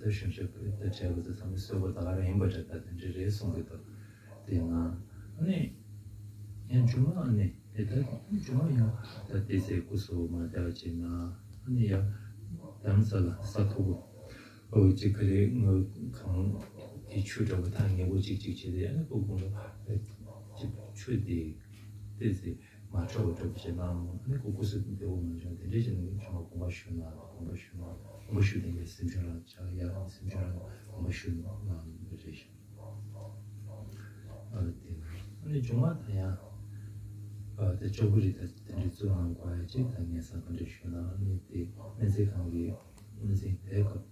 ད་ཞུ་ཞུ་ད་བྱས་པ་ཚོ་ཚང་མའི་གསོལ་པོ་ད་ག་རང་ཡིན་པ་འདྲ། ད་དེ་འདྲ་རེད་གསུང་གི་འདུག་དེ་ན་ནས་ཡང་མཇུག་མ་ནས། དེ་ལྟར་འབྱུང་བ་ཡང་ད་ལྟའི་ཚེ་སྐུ་གསོལ་མ་བཏབ་ཅེ་ན། ཨ་ནི་ཡང་དམ་ས་ལ་ས་མཐོ་པོ། ཨོ་ཅིག་ག་རེ་ངོས་གང་གི་ཆུ་འདྲ་བོ་ཐག་ཉེ་པོ་ཅིག་ཅིག་བྱས་ཏེ། ཨ་ནི་ཁོ་དགུང་ལོ་ཅིག་ཆུ་དེ་ལྟའི་ཚེ་མ་འཕྲོ་བ་འདྲ་བོ་བྱས་ན། ཨ་ནི་ཁོ་སྐུ་གསོལ་བདེ་བོ་མ་བྱུང་། དེ་འདྲའི་ཅིག་ནི་བྱུང་བ་དགོངས་པ་ཞུ་ན་དགོངས་པ་ཞུ་ན་དགོངས་པ་ཞུ་ལྡན་པའི་སེམས་བྱུང་རང་ཆགས་ཡ། སེམས་བྱུང་རང་དགོངས་པ་ཞུ་ན་རེ་ཞིག་ཨ་དེ་ཨ་ནི་འབྱུང་བ་དང་ཡང་ཨ་དེ་ལྕོག་གི་རིགས་དང་དེ་འདྲའི་གཙོ་བོ་ཡང་གོ་ཡ་ཅིག་དང་ངས་ས་ག་འདྲ་ཞུ་ན། ཨ་ནི་དེ་སྨན་རྩིས་ཁང་གི་སྨན་རྩིས་དེ་སྐབས་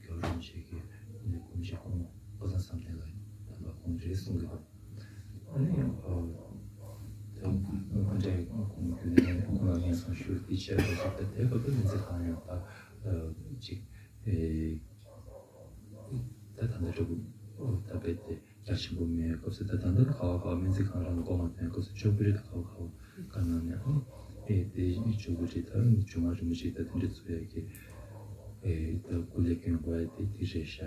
རྒྱལ་བ་རིན་པོ་ཆེ་གི་ཨ་ནི་སྐུ་མཆེད་ཁོང་ཨོ་ཚང་བསམ་གཏན་ལ་དམ་པ་ཁོང་རེད་གསུང་གི་འདུག་ཨ་ནི་ཨ་དེ་ཁོང་འདྲའི་ཁོང་རྒྱུད་ནས་ཁོང་ལ་སྙན་སེང་ཞུ་དེ་བྱས་པ་ཞིག་ད་དེ་སྐབས་དུ་སྨན་རྩིས་ཁང་ཡང་ད་ཅིག་ཨེ། ད་ད་ལྟ་འདྲ་པོ་ད་རྦད་དེ་རྒྱ་ཆེན་པོ་མེད་སྐབས་སུ། ད་ད་ལྟ་ག་བ་ག་བ་སྨན་རྩིས་ཁང་རང་ལ་མགོ་མ་ཐོན་སྐབས་སུ་ལྕོག་པོ་རི་ད་ག་བ་ག་བ་ག་ནང་ནས་ཨང་ཨེ་དེ་ལྕོག་པོ་རི་ད་ནི་ཇོ་མ་རིན་པོ་ཆེ་ད་དེ་འདྲ་ཚོ་ཡ་གི་ཨེ་ད་སྐུ་ལས་སྐྱོན་དགོས་ཡ་དེ་དེ་རེད་ཤག་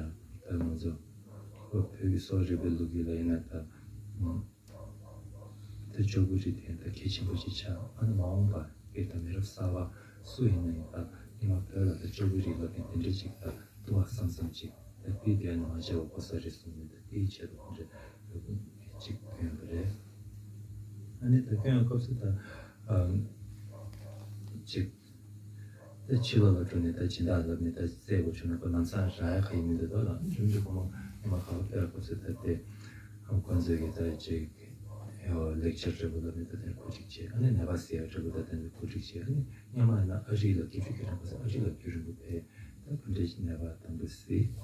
ད་ང་ཚོ་བོད་ཀྱི་སོག་རིག་པའི་ལོ་རྒྱུས་ལ་ཡིན་ན་ད། ད་ལྕོག་པོ་རི་དེ་ད་གལ་ཆེན་པོ་ཅིག་ཆགས། ཨ་ནི་མ་འོངས་པར་སྐད་ད་མི་རབས་གསར་པ་སུ་ཡིན་ན་ཡང་ད་སྔོན་མ་བོད་ལ་ད་ལྕོག་པོ་རི་ལབ་མཁན་དེ་འདྲ་ཅིག་ད་འདུག་བསམ་བསམ་ཅིག་ད་དེ་དེ་ནང་བྱས་པ་གོ་ས་རེད་གསུངས་ནས། ད་དེའི་ཆེད་དུ་དེ་འདྲ་ཅིག་བསྐྱོན་པ་རེད། ཨ་ནི་ད་བསྐྱོན་སྐབས་སུ་ད་ཨ་ཅིག་ད་ཕྱི་ལོགས་ལ་འགྲོ་ནས་ད་སྦྱིན་བདག་ལབ་ནས་ད་བཙལ་དགོས་བྱུང་ན། ཁོ་ལམ་སང་རག་ཡ་ག་ཡིན་མི་འདུག་ད་ལམ་རིམ་གྱིས་ཁོ་མོ་ཉི་མ་ག་པར་ཕེབས་སྐབས་སུ་ད་དེ་ཁོ་ཚོས་ཀྱི་ད་ཅིག་ལེག་ཅར་འདྲ་པོ་ལབ་ནས་ད་དེ་གོ་སྒྲིག་བྱས། ཨ་ནི་ནད་པ་གསོ་ཡ་འདྲ་པོ་ད་དེ་གོ་སྒྲིག་བྱས། ཨ་ནི་སྔོན་མ་ཡིན་ན་ཨ་རི་ལ་སྐྱིད་ཆུ་ཁྱེད་རང་ཁོ་ཚོ་ཨ་རི་ལ་རྒྱུན་རིང་པོ་ཕེབས། ད་ག་འདྲས་ནད་པ་དང་པོ་གཟིགས།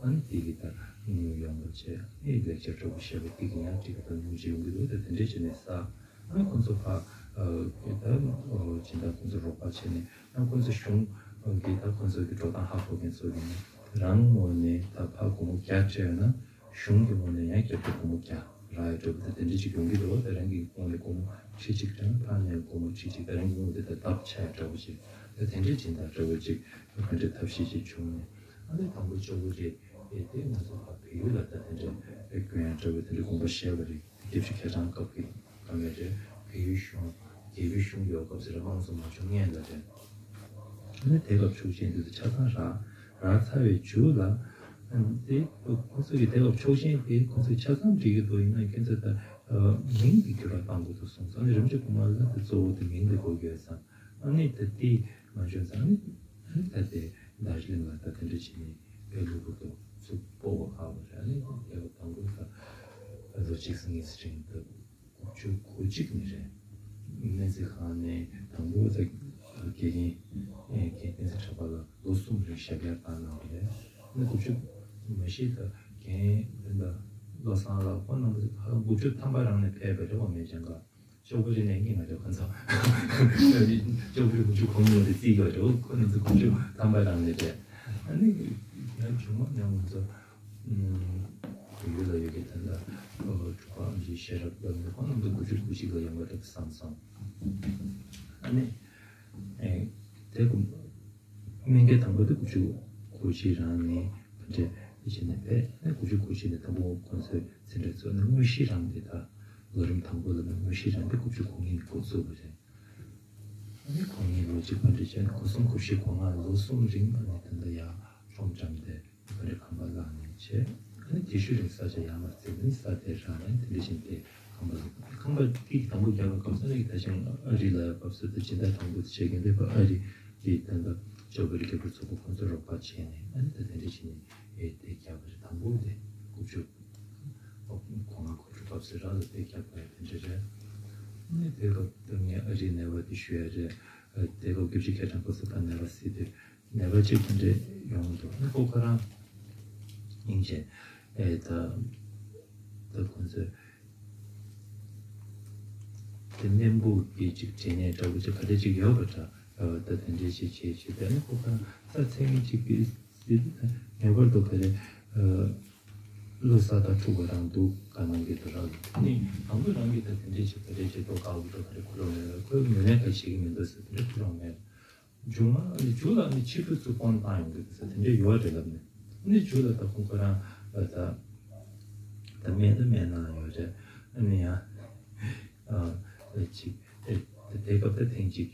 ཨ་ནི་དེ་གི་ད་དངུལ་ཡོང་བ་བྱས། ཨ་ནི་ལེག་ཅར་འདྲ་པོ་བཤད་པ་དེ་གི་ཡང་ཅིག་ད་དངུལ་ཅིག་ཡོང་གི་འདུག་ད་དེ་འདྲས་བྱས་ནས་ས། ཨ་ནི་ཁོང་ཚོ་ཕར་ཨ་ད་སྦྱིན་བདག་ཁོང་ཚོ་རོགས་པ་བྱས་ནས། ཨ་ཁོང་ཚོ་གཞུང་གི་ད་ཁོང་ཚོ་གི་འགྲོ་སྟངས་ཧ་གོ་མཁན་ཚོ་ཡིན་ན་རང་ངོས་ནས་ད་ཕར་སྒོར་མོ་བརྒྱ་སྤྲད་ན་གཞུང་གི་ངོས་ནས་ཡང་བརྒྱ་སྤྲད་སྒོར་མོ་བརྒྱ་རག་ཡ་འདྲ་པོ་ད་དེ་འདྲ་ཅིག་ཡོང་གི་འདུག་ད་རང་གི་ངོས་ནས་སྒོར་མོ་ཁྲི་གཅིག་དང་ཕར་ནས་སྒོར་མོ་ཁྲི་གཅིག་ད་རང་གི་ངོས་ནས་ད་ལྡབ་ཆགས་ཡ་འདྲ་པོ་ཅིག་ད་དེ་འདྲའི་སྦྱིན་བདག་འདྲ་པོ་ཅིག་ག་འདྲའི་ཐབས་ཤེས་ཅིག་བྱུང་ནས། ཨ་ནི་དང་པོ་ལྕོག་པོ་རི་དེ་ང་ཚོ་ཕར་བལ་ཡུལ་ལ་ད་དེ་འདྲའི་དགོན་ཡ་འདྲ་པོ་དེ་འདྲའི་དགོངས་པ་བཞེས་པ་རེད། སྐྱབས་རྗེ་ཁ་སང་སྐབས་ཀྱི་སྐབས་ལ་རེད། བལ་ཡུལ་གཞུང་རྒྱལ་པོའི་གཞུང་ཡོད་སྐབས་སུ་རེད། དམངས་གཙོ་མ་བྱུང་སྔོན་ལ་རེད། ཨ་ནི་དེ་སྐབས་ཆོག་མཆན་དེ་ཚོ་ཆ་ཚང་རག་རག་ཚར་བའི་མཇུག་ལ། ཨ་ནི་དེ་ཁོ་ཚོ་གི་དེ་སྐབས་ཆོག་མཆན་དེ་ཁོ་ཚོས་ཆ་ཚང་འགྲིག་གི་འདུག་ཡིན་ན་ཁྱེད་ཚོ་ད་མིང་དེ་འགྱུར་བ་གཏང་དགོས་འདུག་གསུངས་སོང་། ཨ་ནི་རིན་པོ་ཆེ་གོང་མ་ལ་དེ་གཙོ་བོ་དེ་མིང་དེ་དགོས་ཀྱི་ཡོད་ཙང་། ཨ་ནི་དེ་དེ་མ་བྱུང་ཙང་། ཨ་ནི་ཨ་ནི་ད་དེ་དར་ཇི་ལིང་ལ་ད་དེ་འདྲ་བྱས་ནས་དཔེ་ལུགས་པོ་དང་ཚུགས་པོ་བ་ཁ་བ་རེད། ཨ་ནི་དེ་དང་པོ་ད་ལོ་གཅིག་གཉིས་རིང་ད་དགུ་བཅུ་གོ་གཅིག་ནས་རེད། སྨན་རྩིས་ཁང་ནས་དང་པོ་ད་དགེ་རྒན་དགེ་རྒན་བསྟན་འཛིན་གྲགས་པ་ལ་ལོ་གསུམ་རིང་ཞབས་བཀྱག་བཏང་གནང་བ་རེད། ཨ་ནི་དགུ་བཅུ་མ་གཞི་ད་རྒན་ད་བློ་བཟང་ལགས་ཁོང་རྣམ་པ་ད་དགུ་བཅུ་ཐམ་པ་རང་ནས་ཕེབས་པ་རེད་པ། མེད་ཀྱང་ག་ལྕོག་པོ་རི་ནས་རྙེད་མ་བྱུང་། ཁོ་ཚོ་ལྕོག་པོ་རི་དགུ་བཅུ་གོ་གཉིས་ལོ་དེ་རྩིས་ཡོད་རེད། ཁོ་རྣམ་ཚོ་དགུ་བཅུ་ཐམ་པ་རང་ནས་རེད། ཨ་ནི་ཡང་བྱུང་མ་ཡང་ང་ཚོ་བལ་ཡུལ་ལ་ཡོད་ཀྱི་ད་ལྟ་འབྲུག་པ་ཨམ་ཆི་ཤེས་རབ་ལགས་ནི་ཁོ་རྣམ་ཚོ་དགུ་བཅུ་གོ་གཅིག་ལ་ཡོང་བ་རེད་བསམ་སོང་། ཨ་ནི་དེ་ཀུན། སྨན་རྒྱལ་དང་པོ་དེ་དགུ་བཅུ་གོ་གཅིག་རང་ནས་ག་འདྲས་དེ་བྱས་ནས་ཕེབས། ཨ་ནི་དགུ་བཅུ་གོ་གཅིག་ནས་དང་པོ་ཁོང་ཚོས་ཚན་རིག་ཚོགས་ནས་དངོས་གཞི་རང་དེ་དག་ལོ་རིམ་དང་པོ་ལ་ནི་དངོས་གཞི་རང་དེ་དགུ་བཅུ་གོ་གཉིས་ནས་འགོ་བཙུགས་པ་རེད། ཨ་ནི་གོ་གཉིས་ལོ་གཅིག་ག་འདྲས་བྱས་ནས་གོ་གསུམ་གོ་བཞི་གོ་ལྔ་ལོ་གསུམ་རིང་ཨ་ནི་ད་ལྟ་ཡར་ཁྲོམ་བཀྲམ་སྟེ་ག་འདྲས་ཁང་པ་བླངས་ནས་བྱས། ཨ་ནི་དེ་ཤུལ་རིང་ས་ཆ་ཡར་མར་བཙལ་ནས་ས་དེ་རང་ནས་དེ་འདྲས་བྱས་ཏེ་ཁང་པ་ཁང་པ་དེ་དང་པོ་རྒྱག་པའི་སྐབས་སུ་ཨ་ནི་ད་ཅང་ཨ་རི་ལ་སྐབས་སུ་ད་སྦྱིན་བདག་དང་པོ་དེ་བྱེད་མཁན་དེ་ཕ་ཨ་རི་གི་ད་ལྟ་ ཇོ་བོའི་རྒྱལ་པོ་ཚོ་གོ་ཁོང་ཚོ་རོགས་པ་བྱས་ནས་ཨ་ནི་ད་དེ་འདྲ་བྱས་ནས་ཨེ་དེ་རྒྱབ་པ་རེད། དང་པོ་དེ་དགུ་བཅུ་གོ་ལྔ་གོ་དྲུག་སྐབས་སུ་རག་ལ་དེ་རྒྱབ་པ་དེ་འདྲ་རེད། ཨ་ནི་དེ་སྐབས་དེ་ངས་ཨ་རིའི་ནད་པ་དེ་ཞུ་ཡ་རེད། ཨ་དེ་སྐབས་དགེ་བཤེས་སྐད་གྲགས་པ་ཚོ་ད་ནད་པ་སྲིད་དེ། ནད་པ་གཅིག་དེ་འདྲས་ཡོང་འདུག་ཨ་ཁོ་ཁོ་རང་སྙིང་རྗེ། ཨེ་ད་ད་ཁོ་ཚོས་དེ་ནད་འབུ་གི་ཅིག་འབྲས་ནད་འདྲ་བོ་ཅིག་ག་འདྲས་ཅིག་ཡོད་པ་འདྲ། ཨ་ད་དེ་འདྲས་ཅིག་བྱས་བྱས་ད་ནི་ཁོ་ཁོ་རང་ས་ཚེ་ངན་ཅིག་གི་ངེས་པར་དུ་ག་རེ་ཨ་བློ་གསལ་དང་འཁྲུག་པ་རང་འདུག་ག་ནང་གི་དུ་རག་ནི་དང་པོ་རང་གི་ད་དེ་འདྲས་ཅིག་ག་རེ་ཅིག་དོ་དགའ་བོ་འདུག་ག་རེ་ཁོ་རང་མེད་ལ་ཁོས་ངོས་ལེན་ག་ཞིག་གི་མི་འདུག་ཟེར་དེ་འདྲས་ཁོ་རང་མེད། མཇུག་མ་ནི་མཇུག་ལ་ནི་ཕྱི་དྲོ་ཚུར་སྤོང་བཏང་ཡོང་གི་འདུག་ཟེར་དེ་འདྲའི་ཡོད་རེད་ལབ་ནས། ནི་མཇུག་ལ་ད་ཁོང་ཁོ་རང་ལ་ད་ད་སྨན་ད་སྨན་གནང་ཡོད་རེད། ཨ་ནི་ཡང་ཨ་ཅིག་དེ་དེ་སྐབས་ད་ཐེངས་གཅིག་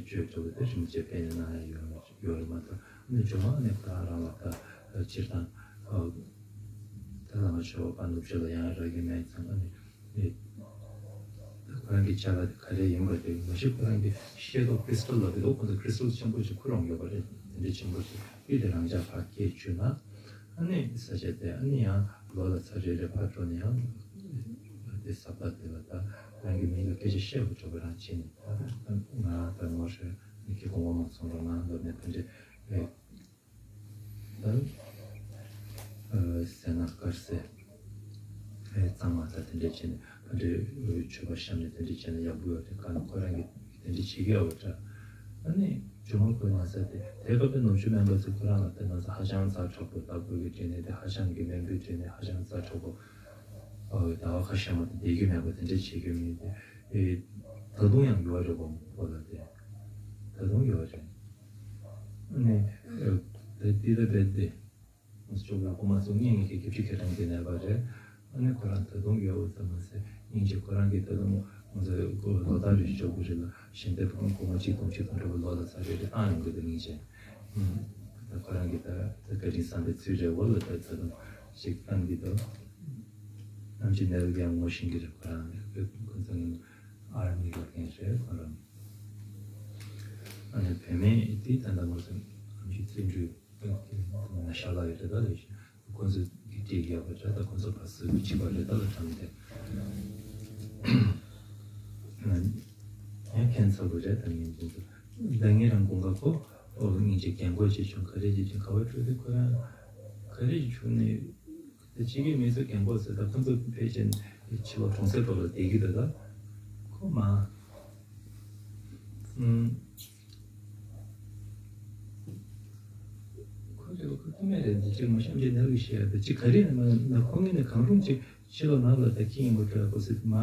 བཅོས་ཐུབ་པ་དེ་རིན་པོ་ཆེ་སྤེལ་ནས་གནང་ཡ་ཡོད་ཡོད་རེད་མ་གཏོགས། ནི་མཇུག་མ་ནི་ཁོ་རང་རང་ལ་ད་སྤྱིར་བཏང་ད་ལ་མ་ཆོག་པ་ནུབ་ཕྱོགས་ལ་ཡང་རག་གི་མེད་ཙང་ཨ་ནི། ཨེ། ཁོ་རང་གི་ཅ་ལག་དེ་ག་རེ་ཡིན་པ་དེ་མ་གཞི་ཁོ་རང་གི་ཤེས་རྟོགས་ཀྲི་སི་ཊལ་ལ་དེ་ལོ་ཁོ་ཚོ་ཀྲི་སི་ཊལ་ཆེན་པོ་ཞིག་ཁུར་ཡོང་ཡོད་པ་རེད། དེ་འདྲའི་ཆེན་པོ་ཞིག་ཨེ་དེ་རང་ཅག་ཕར་སྐད་བཅུག་ན། ཨ་ནི་ས་ཆ་དེ་ཨ་ནི་ཡང་ལོ་ལ་ཚར་རེ་རེ་ཕར་འགྲོ་ནས་ཡང་དེ་ས་པ་དེ་ལ་ད་རང་གི་མིང་ལ་སྐད་ཆ་བཤད་དགོས་འགྲོ་བ་རང་བྱས་ནས་ད་ང་ད་ངོ་ཤེས་ནི་ཁྱེད་དགོངས་པ་མ་ཚོམ་རོགས་གནང་ལབ་ནས་དེ་འདྲའི་ཨེ། ད། ཟས་སྣ་དཀར་ཟས། གཙང་མ་ད་དེ་འདྲས་བྱས་ནས་ད་འདྲས་མཆོད་པ་བཤམས་ནས་དེ་འདྲས་བྱས་ན་ཡག་པོ་ཡོད་རེད། ག་ན་ཁོ་རང་གིས་དེ་འདྲས་བྱེད་ཀྱི་ཡོད་པ་འདྲ། ཨ་ནི་ཇོ་མོ་ཁོའི་ན་ཚ་དེ་དེ་སྐབས་དེ་ནུབ་ཕྱོགས་སྨན་པ་ཚོས་ཁོ་རང་ལ་དེ་ན་ཚ་ཧ་ཅང་ཛ་དྲག་པོ་ལྟ་བུ་གི་འབྲས་ནད་དེ་ཧ་ཅང་གི་སྨན་པའི་འབྲས་ནད་ཧ་ཅང་ཛ་དྲག་པོ། ཟླ་བ་ཁ་ཤས་མ་གཏོགས་བསྡད་རྒྱུ་མེད་པ་དེ་འདྲས་བྱེད་རྒྱུ་མེད་དེ། ད་དུང་ཡང་ཡོད་རེད་པ་ཁོ་ལ་དེ། ད་དུང་ཡོད་རེད། ཨ་ནི། ད་འདི་ལྟ་བས་ཏེ། ང་ཚོ་ཅོག་ལ་སྐུ་མ་ཚོ་ངེད་གཉིས་ཀྱི་རྒྱབ་ཕྱི་ཁེ་ཐང་གི་ནད་པ་རེད། ཨ་ནི་ཁོ་རང་ད་དུང་ཡོད་པ་ཙམ་མ་ཟད་སྙིང་རྗེ་ཁོ་རང་གིས་ད་དུང་ང་ཚོ་ལོ་ལྟར་རེ་ཅོག་གི་རེད་ལ་གཞན་དེ་སྒོར་མོ་གཅིག་སྟོང་གཅིག་སྟོང་འདྲ་བོ་ལོ་ལ་ཚར་རེ་རེ་བཏང་ཡོང་གི་འདུག་སྙིང་རྗེ། ད་ཁོ་རང་གིས་ད་ད་བཀའ་དྲིན་བསམ་པའི་ཚུལ་རེད་འོ་ལ་ད་ད་དུང་ཞིག་བཏང་གི་འདུག་ཨམ་ཆི་ནད་པ་ཡང་ངོ་ཤེས་ཀྱི་རེད། ཁོ་རང་ཁོ་ཚོ་ཨར་མི་ལ་མཁན་རེད་ཁོ་རང་། ཨ་ནི་བུད་མེད་དེ་ད་ལྟ་ང་ཚོ་ཨམ་ཆི་བརྩོན་འགྲུས་ན་ཤ་ལག་ཡོད་རེད། ད་ལས་ཁོ་ཚོ་གི་སྒྲིག་ཡག་པ་འདྲ། ད་ཁོ་ཚོ་ཕར་ཚུར་གཅིག་པ་རེད། ད་ལ་དྲངས་ཏེ་ཡང་ཁྱད་མཚར་པོ་རེད། ད་ངས་འཛིན་ཚུལ་ད་ངས་རང་དགོངས་ཀ་ཁོ་ཨོ་ངས་ཅིག་རྒན་གོག་ཅིག་བྱུང་ག་རེ་ཅིག་བྱུང་ག་བ་འཕྲོད་དེ་ཁོ་རང་ག་རེ་ཅིག་བྱུང་ནས། དེ་ཕྱི་རྒྱལ་མི་ཚོ་རྒན་གོག་ཚོ་ད་ཁོང་ཚོ་ཕལ་ཆེར་ཕྱི་ལོགས་གྲོང་གསེབ་ཐོག་ལ་བསྡད་ཀྱི་འདུག་ད་ཁོ་མ། ཨུམ། ཁོ་ཚོ་ཁོ་ཐུ་མེད་རེད། འདི་ཅིག་མ་ཤམ་གྱི་ནག་གི་ཤེས་ཡ་ད་ཅིག་ག་རེ་ན་མ་ན་ཁོ་ངས་ནས་གང་རུང་ཅིག་ཕྱི་ལོགས་ནང་ལ་ད་ཁྱི་ཡིན་པ་འདྲ་ཁོ་ཚོ་མ་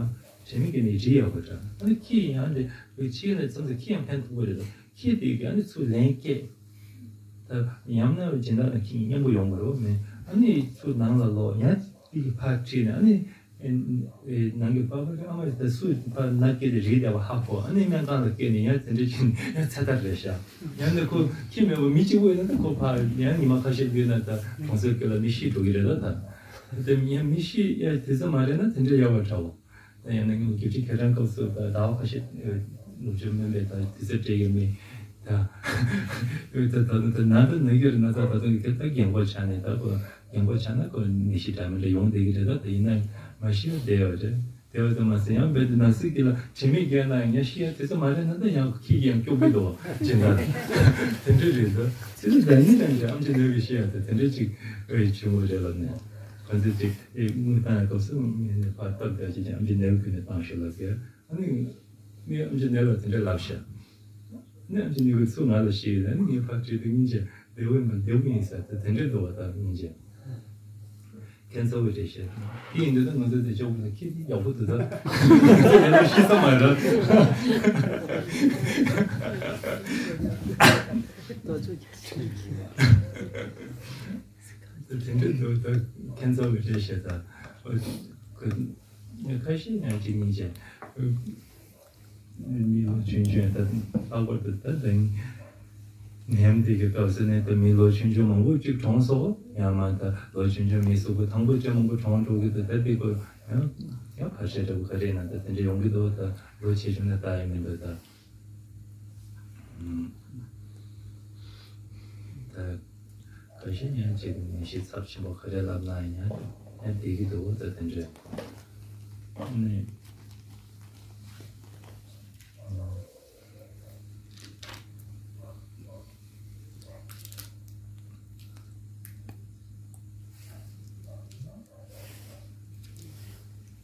དྲན་མེད་ཀྱི་ནས་རི་ཡག་པ་འདྲ། ཨ་ནི་ཁྱི་ཡང་འདྲ་ཕྱི་ལ་ཙམ་ཙམ་ཁྱི་ཡང་ཕན་ཐོགས་པ་རེད། ད་ཁྱི་དེ་ག་ནི་ཚུར་ལན་སྐྱེལ། ད་ཡང་ན་སྦྱིན་བདག་དང་ཁྱི་གཉིས་མཉམ་པོ་ཡོང་བ་རེད་མེད། ཨ་ནི་ཚུར་ནང་ལ་ལོག་ཡང་དེ་གི་ཕར་ཁྲིད་ནས་ཨ་ནི་ཨེ་ནང་གི་པ་ཕ་གི་ཨ་མ་ད་སུ་ཕར་ན་སྐྱེལ་ཏེ་རིགས་བདེ་བ་ཧ་གོ། ཨ་ནི་སྨན་ཁང་ལ་སྐྱེལ་ནས་ཡང་དེ་འདྲ་བྱས་ནས་ཡང་ཚེ་ཐར་རེད་ཤག་ཡང་ནི་ཁོ་ཁྱི་མེད་པ་མི་གཅིག་པོ་ཡིན་ན་ད་ཁོ་ཕར་ཡང་ཉི་མ་ཁ་ཤས་བརྒྱུད་ན་ད་གྲོང་གསེབ་སྐོར་ལ་མི་ཤི་འགྲོ་གི་རེད། ད་ད་དེ་ཡང་མི་ཤི་ཡ་དེ་ཚོ་མ་རེད་ན་དེ་འདྲ་ཡག་པ་འདྲ་བོ། ད་ཡང་ན་ངས་རྒྱུ་ཆ་ཁྱེད་རང་སྐབས་སུ་ད་ཟླ་བ་ཁ་ཤས་ནུབ་ཕྱོགས་སྨན་པའི་ད་དུས་ཚོད་སྤྲད་ཡོད་མེད་ད། ད་ད་ད་ན་ད་ན་གི་རེད་ན་ད་ད་དུང་གི་ད་རྒན་གོག་ཆགས་ནས་ད་ཁོ་རྒན་གོག་ཆགས་ན་ཁོ་ནད་གཞི་འདྲ་མི་འདྲ་ཡོང་བསྡད་ཀྱི་རེད། ད་ད་ཡིན་ན་མ་ཤི་བ་བསྡད་ཡོད་རེད། བསྡད་པ་ཙམ་མ་ཟད་ཡང་རྦད་དེ་ན་ཟུག་གི་ལ་དྲན་མེད་བརྒྱལ་ན་ཡང་ཤི་ཡ་དེ་ཚོ་མ་རེད་ན་ད་ཡང་ཁྱི་གི་ཡང་སྐྱོབ་གི་འདུག་ཅེས་ད་དེ་འདྲ་རེད། ད་ཚེ་རིང་ད་ཡིན་ན་ཡང་ཨམ་ཆི་ནད་གི་ཤི་ཡ་ད་དེ་འདྲ་ཅིག་ཨེ་བྱུང་བ་རེད་ལབ་ནས་ག་ཚོད་ཅིག་ཨེ་དངུལ་བཏང་ཡ་སྐབས་སུ་ངས་ནས་ཕར་སྟབས་བདེ་ཅིག་ཀྱང་ཨམ་ཆི་ནད་གི་ནས་བཏང་ཤོག་ལབ་ཀྱི། ཨ་ནི་ངས་ཨམ་ཆི་ནད་ལ་དེ་འདྲ་ལབ་ཤག་ནི་ཨམ་ཆི་ནད་ཀྱིས་ཚུར་ང་ལ་བཤད་ཡོད། ཨ་ནི་ངས་ཕར་བྲིས་དུས་སྙིང་རྗེ་བདེ་བོ་ཡིན་པ་བདེ་བོ་ཡིན་ཟེར་ཏེ་དེ་འདྲའི་འདུག་བ། ད་སྙིང་རྗེ་ཁྱད་མཚར་བོ་རེད་ཤག་དེ་ཡིན་དུས་ད་ང་ཚོ་དེ་ཅོག་ལ་ཁྱེད་ཀྱིས་ཡག་པོ་འདུག་ད་ང་ཚོ་ལས་ལ་ཤི་ས་མ་རེད། དེ་འདྲའི་འདུག་ད་ཁྱད་མཚར་བོ་རེད་ཤག་ད་ཁ་ཤས་ཡང་གཅིག་གཉིས་བྱས། མི་ལོ་ཆུང་ཆུང་ད་ལྷག་པར་དུ་ད་དེང་ནད་ཡམས་དེ་གི་སྐབས་སུ་ནས་ད་མི་ལོ་ཆུང་ཆུང་མང་པོ་གཅིག་གྲོངས་སོང་། ཡང་མ་ད་ལོ་ཆུང་ཆུང་མི་སུ་གི་དང་པོ་ཆེ་མང་པོ་གྲོངས་འགྲོ་གི་འདུག་ད་དེ་སྐོར་ཡང་ཡང་ཕལ་ཆེར་འདྲ་པོ་ག་རེ་ཡིན་ན་ད་དེ་འདྲ་ཡོང་གི་འདུག་ད་ལོ་ཆེ་ཆུང་ནས་ལྟ་ཡི་མི་འདུག་ད། ཁ་ཤས་ཡང་ཅིག་ནད་གཞི་ཚབས་ཆེན་པོ་ག་རེ་ལབ་ན་ཡང་ཡང་བསྡད་ཀྱི་འདུག་ད་དེ་འདྲས་ནི།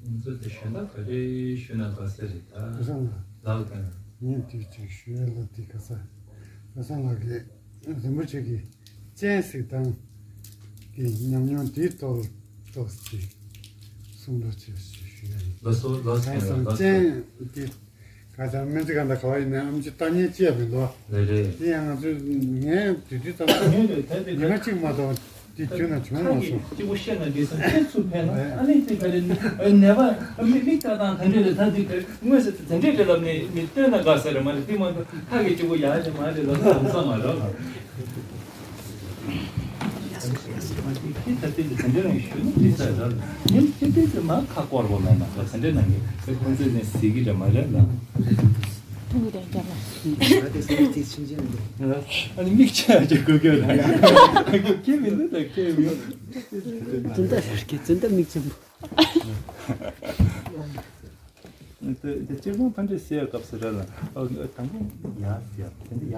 ང་ཚོ་དེ་གཞན་དག་ག་རེ་ཞུས་ན་དགའ་ས་རེད་ད། བཀའ་བཟང་ལགས། ལགས་དང་། ངས་དུས་ཅིག་ཞུ་ཡ་ལ་དེ་དགའ་ས། བཀའ་བཟང་ལགས་ཀྱིས་རིན་པོ་ཆེ་གི་སྤྱན་གཟིགས་སྟངས་ཀྱི་ཉམས་མྱོང་དེའི་ཐོག་ཏོག་ཙམ་གསུང་རོགས་བྱེད་ཞུ་ཡ་ཡིན། ལགས་སོ་ལགས་སོ། བཀའ་བཟང་ལགས་སོ། སྤྱན་དེ། ག་ཚང་སྨན་རྩིས་ཁང་དང་ག་བ་ཡིན་ནའི་ཨེམ་ཆི་ལྟ་མཁན་ཅི་ཡང་མི་འདུག་ལགས་རེད། དེ་ཡང་ང་ཚོས་ངས་དུས་དུས་ཙམ་ཉིན་རེ་ད་དེ་ཉི་མ་གཅིག་མ་གཏོགས་དེ་བརྒྱུད་ན་བྱུང་མ་སོང་། གཅིག་པོ་བཤད་ན་འགྲིག་སོང་ཁྱེད་ཚུར་ཕེབས་ན་ཨ་ནི་དེ་ག་རེ་ནད་པ་མི་མིག་ལྟ་སྟངས་ག་འདྲས་རེད། ད་དེ་དངོས་སུ་དེ་འདྲས་རེད་ལབ་ནས་མི་ལྟོས་ན་དགའ་ས་རེད་མ་རེད། དེ་མ་གཏོགས་ཁ་གི་གཅིག་པོ་ཡག་རེད་མ་རེད་ལབ་ན་ལམ་སང་མ་རེད་ལ། ད་ལྟའི་དེ་འདྲ་རང་ཞུ་ན་འགྲིག་ས་རེད། ཉིན་ཁྱེད་ཚོས་དེ་མ་ཁ་སྐོར་བོ་མེད་ན་ད་དེ་འདྲ་ནང་གི་དེ་ཁོང་ཚོས་ནས་ཟིག་གི་རེད་མ་རེད་ལ། ཐུང་གི་དོན་རྐྱང་ལ། ང་དེ་སེམས་ཅིག་ཕྱིན་ཅི་མི་འདུག་ཨ་ནི་མིག་ཆེ་ཡ་ཅིག་དགོས་ཀྱི་རེད། ཁྱེད་མི་འདུག་ད་ཁྱེད་མི་འདུག་ཙུན་ད་རེད་ཀྱི་ཙུན་ད་མིག་ཆེན་པོ། དེ་དེ་སྤྱིར་བཏང་ཕ་འདྲེ་ཟེར་སྐབས་སུ་ར་ལ་ཨ་དང་པོ་ཡ་ཟེར་དེ་འདྲ་ཡ་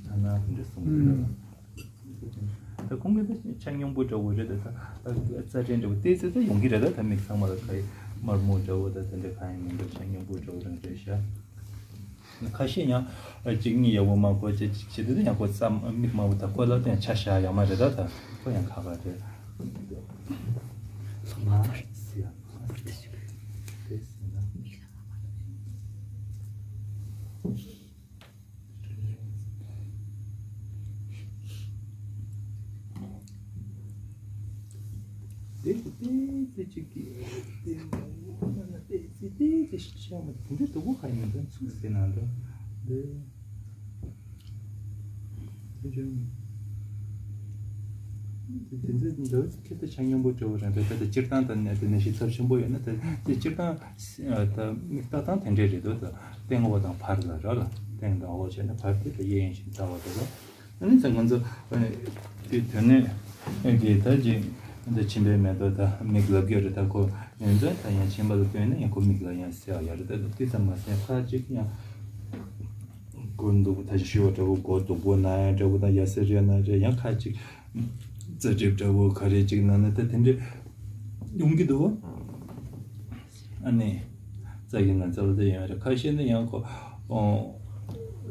ཐ་ན་དེ་འདྲ་གསུངས་རེད་ལ། ད་ཁོང་གི་ད་ཆ་སྙོམས་པོ་འདྲ་བོ་རེད། ད་ད་རྩ་ཕྲན་འདྲ་བོ་ཏོག་ཙམ་ད་ཡོང་གི་རེད། ད་ད་མིག་ཚང་མ་ལ་ག་ཡི་དམར་མོ་འདྲ་བོ་ད་དེ་འདྲ་གང་ཡང་མི་འདུག་ཆ་སྙོམས་པོ་འདྲ་བོ་རང་རེད་ཤག་ཁ་ཤས་ཡང་གཅིག་གཉིས་ཡག་པོ་མ་གོ་ཅེས་གཅིག་བྱེད་དུས་ཡང་ཁོ་རྩ་མིག་དམར་པོ་དང་ཁོ་ལ་ཡང་ཆ་བཞག་ཡག་མ་རེད། ད་ད་ཁོ་ཡང་ཁག་པ་རེད། མ་ཟེར་ཡ་དེ་ཟེར་ན། དེ་དེ་དེ་ཅིག་གི་དེ་དེ་དེ་དེ་ཤ་མ་དེ་འདྲ་དུ་གོ་ཁ་ཡིན་ན་ཚུགས་ཟེར་ན་འདྲ་དེ་དེ་ཅུང་དེ་དེ་འདྲ་འདྲ་ཁྱེད་ད་ཆ་སྙོམས་པོ་འདྲ་བོ་རང་རེད། ད་ད་སྤྱིར་བཏང་ད་ནད་དེ་ནད་གཞི་ཚབས་ཆེན་པོ་ཡོད་ན་ད་དེ་སྤྱིར་བཏང་ད་མིག་ལྟ་སྟངས་དེ་འདྲས་རེད་འདུག་ད་སྟེང་འོག་དང་བར་ལ་ར་ལ་སྟེང་དང་འོག་བྱས་ན་བར་དེ་ད་གཡས་གཡོན་བཞིན་ལྟ་བ་དེ་ལ། ཨ་ནི་ཚེ་ང་ཚོ་དེ་དོན་ནས་ཀྱི་ད་ཅིག་འདི་མཆིན་པའི་མེ་ཏོག་ད་མིག་ལབ་ཀྱི་རེད། ད་ཁོ་ཡོན་ཚད་ད་ཡང་མཆིན་པ་ལ་བསྟན་ན་ཡང་ཁོ་མིག་ལ་ཡང་གསལ་བ་ཡ་རེད། ད་དེ་ཙམ་མ་ཟད་ཁ་ཅིག་ཡང་མགོ་འདུག་ད་ཞུ་བ་འདྲ་བོ་མགོ་སྡུག་པོ་ན་ཡང་འདྲ་བོ་དང་ཡ་སེ་རེ་ན་རེ་ཡང་ཁ་ཅིག་རྩ་གྲིབ་འདྲ་བོ་ག་རེ་ཅིག་ན་ན་ད་དེ་འདྲ་ཡོང་གི་འདུག་ཨ་ནི། རྩ་ཡིན་ན་རྩ་བ་དེ་ཡང་རེད། ཁ་ཤས་ནི་ཡང་ཁོ། ཨོ།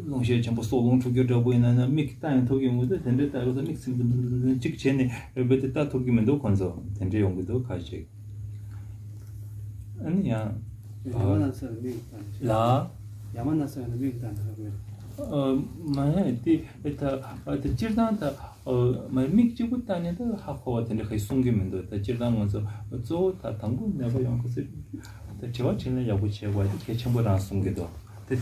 རླུང་ཤས་ཆེན་པོ་སྲོག་རླུང་འཁྲུག་རྒྱུ་འདྲ་པོ་ཡིན་ན་ན་མིག་ལྟ་ཡང་ཐུག་གི་མི་འདུག་དེ་འདྲའི་ལྟ་གི་ས་མིག་ཚིམ་ཚིམ་ཚིམ་ཚིམ་གཅིག་བྱས་ནས་རེད་པས་དེ་ལྟ་ཐུབ་ཀྱི་མི་འདུག་ཁོ་ཚོ་དེ་འདྲ་ཡོང་གི་འདུག་ཁ་ཤས། ཨ་ནི་ཡང་། ཡ་མ་ན་ཚ་ལ་མིག་ལྟ་ནས། ལ། ཡ་མ་ན་ཚ་ལ་མིག་ལྟ་ནས་ཧ་གོ་ཡ། ཨ། མ་ཡ་དེ་ད་ཨ་དེ་སྤྱིར་བཏང་ད། ཨོ། མ་མིག་གཅིག་པུ་ལྟ་ནས་ད་ཧ་གོ་བ་དེ་འདྲ་ག་གསུང་གི་མི་འདུག་ད་སྤྱིར་བཏང་ང་ཚོ་གཙོ་བོ་ད་དང་པོ་ནད་པ་ཡོང་གི་ཚེ་ད་དྲི་བ་དྲིས་ལན་ཡག་པོ་བྱེད་དགོས་དེ་གལ་ཆེན་པོ་རང་གསུང་གི་འདུག་ད་དེ་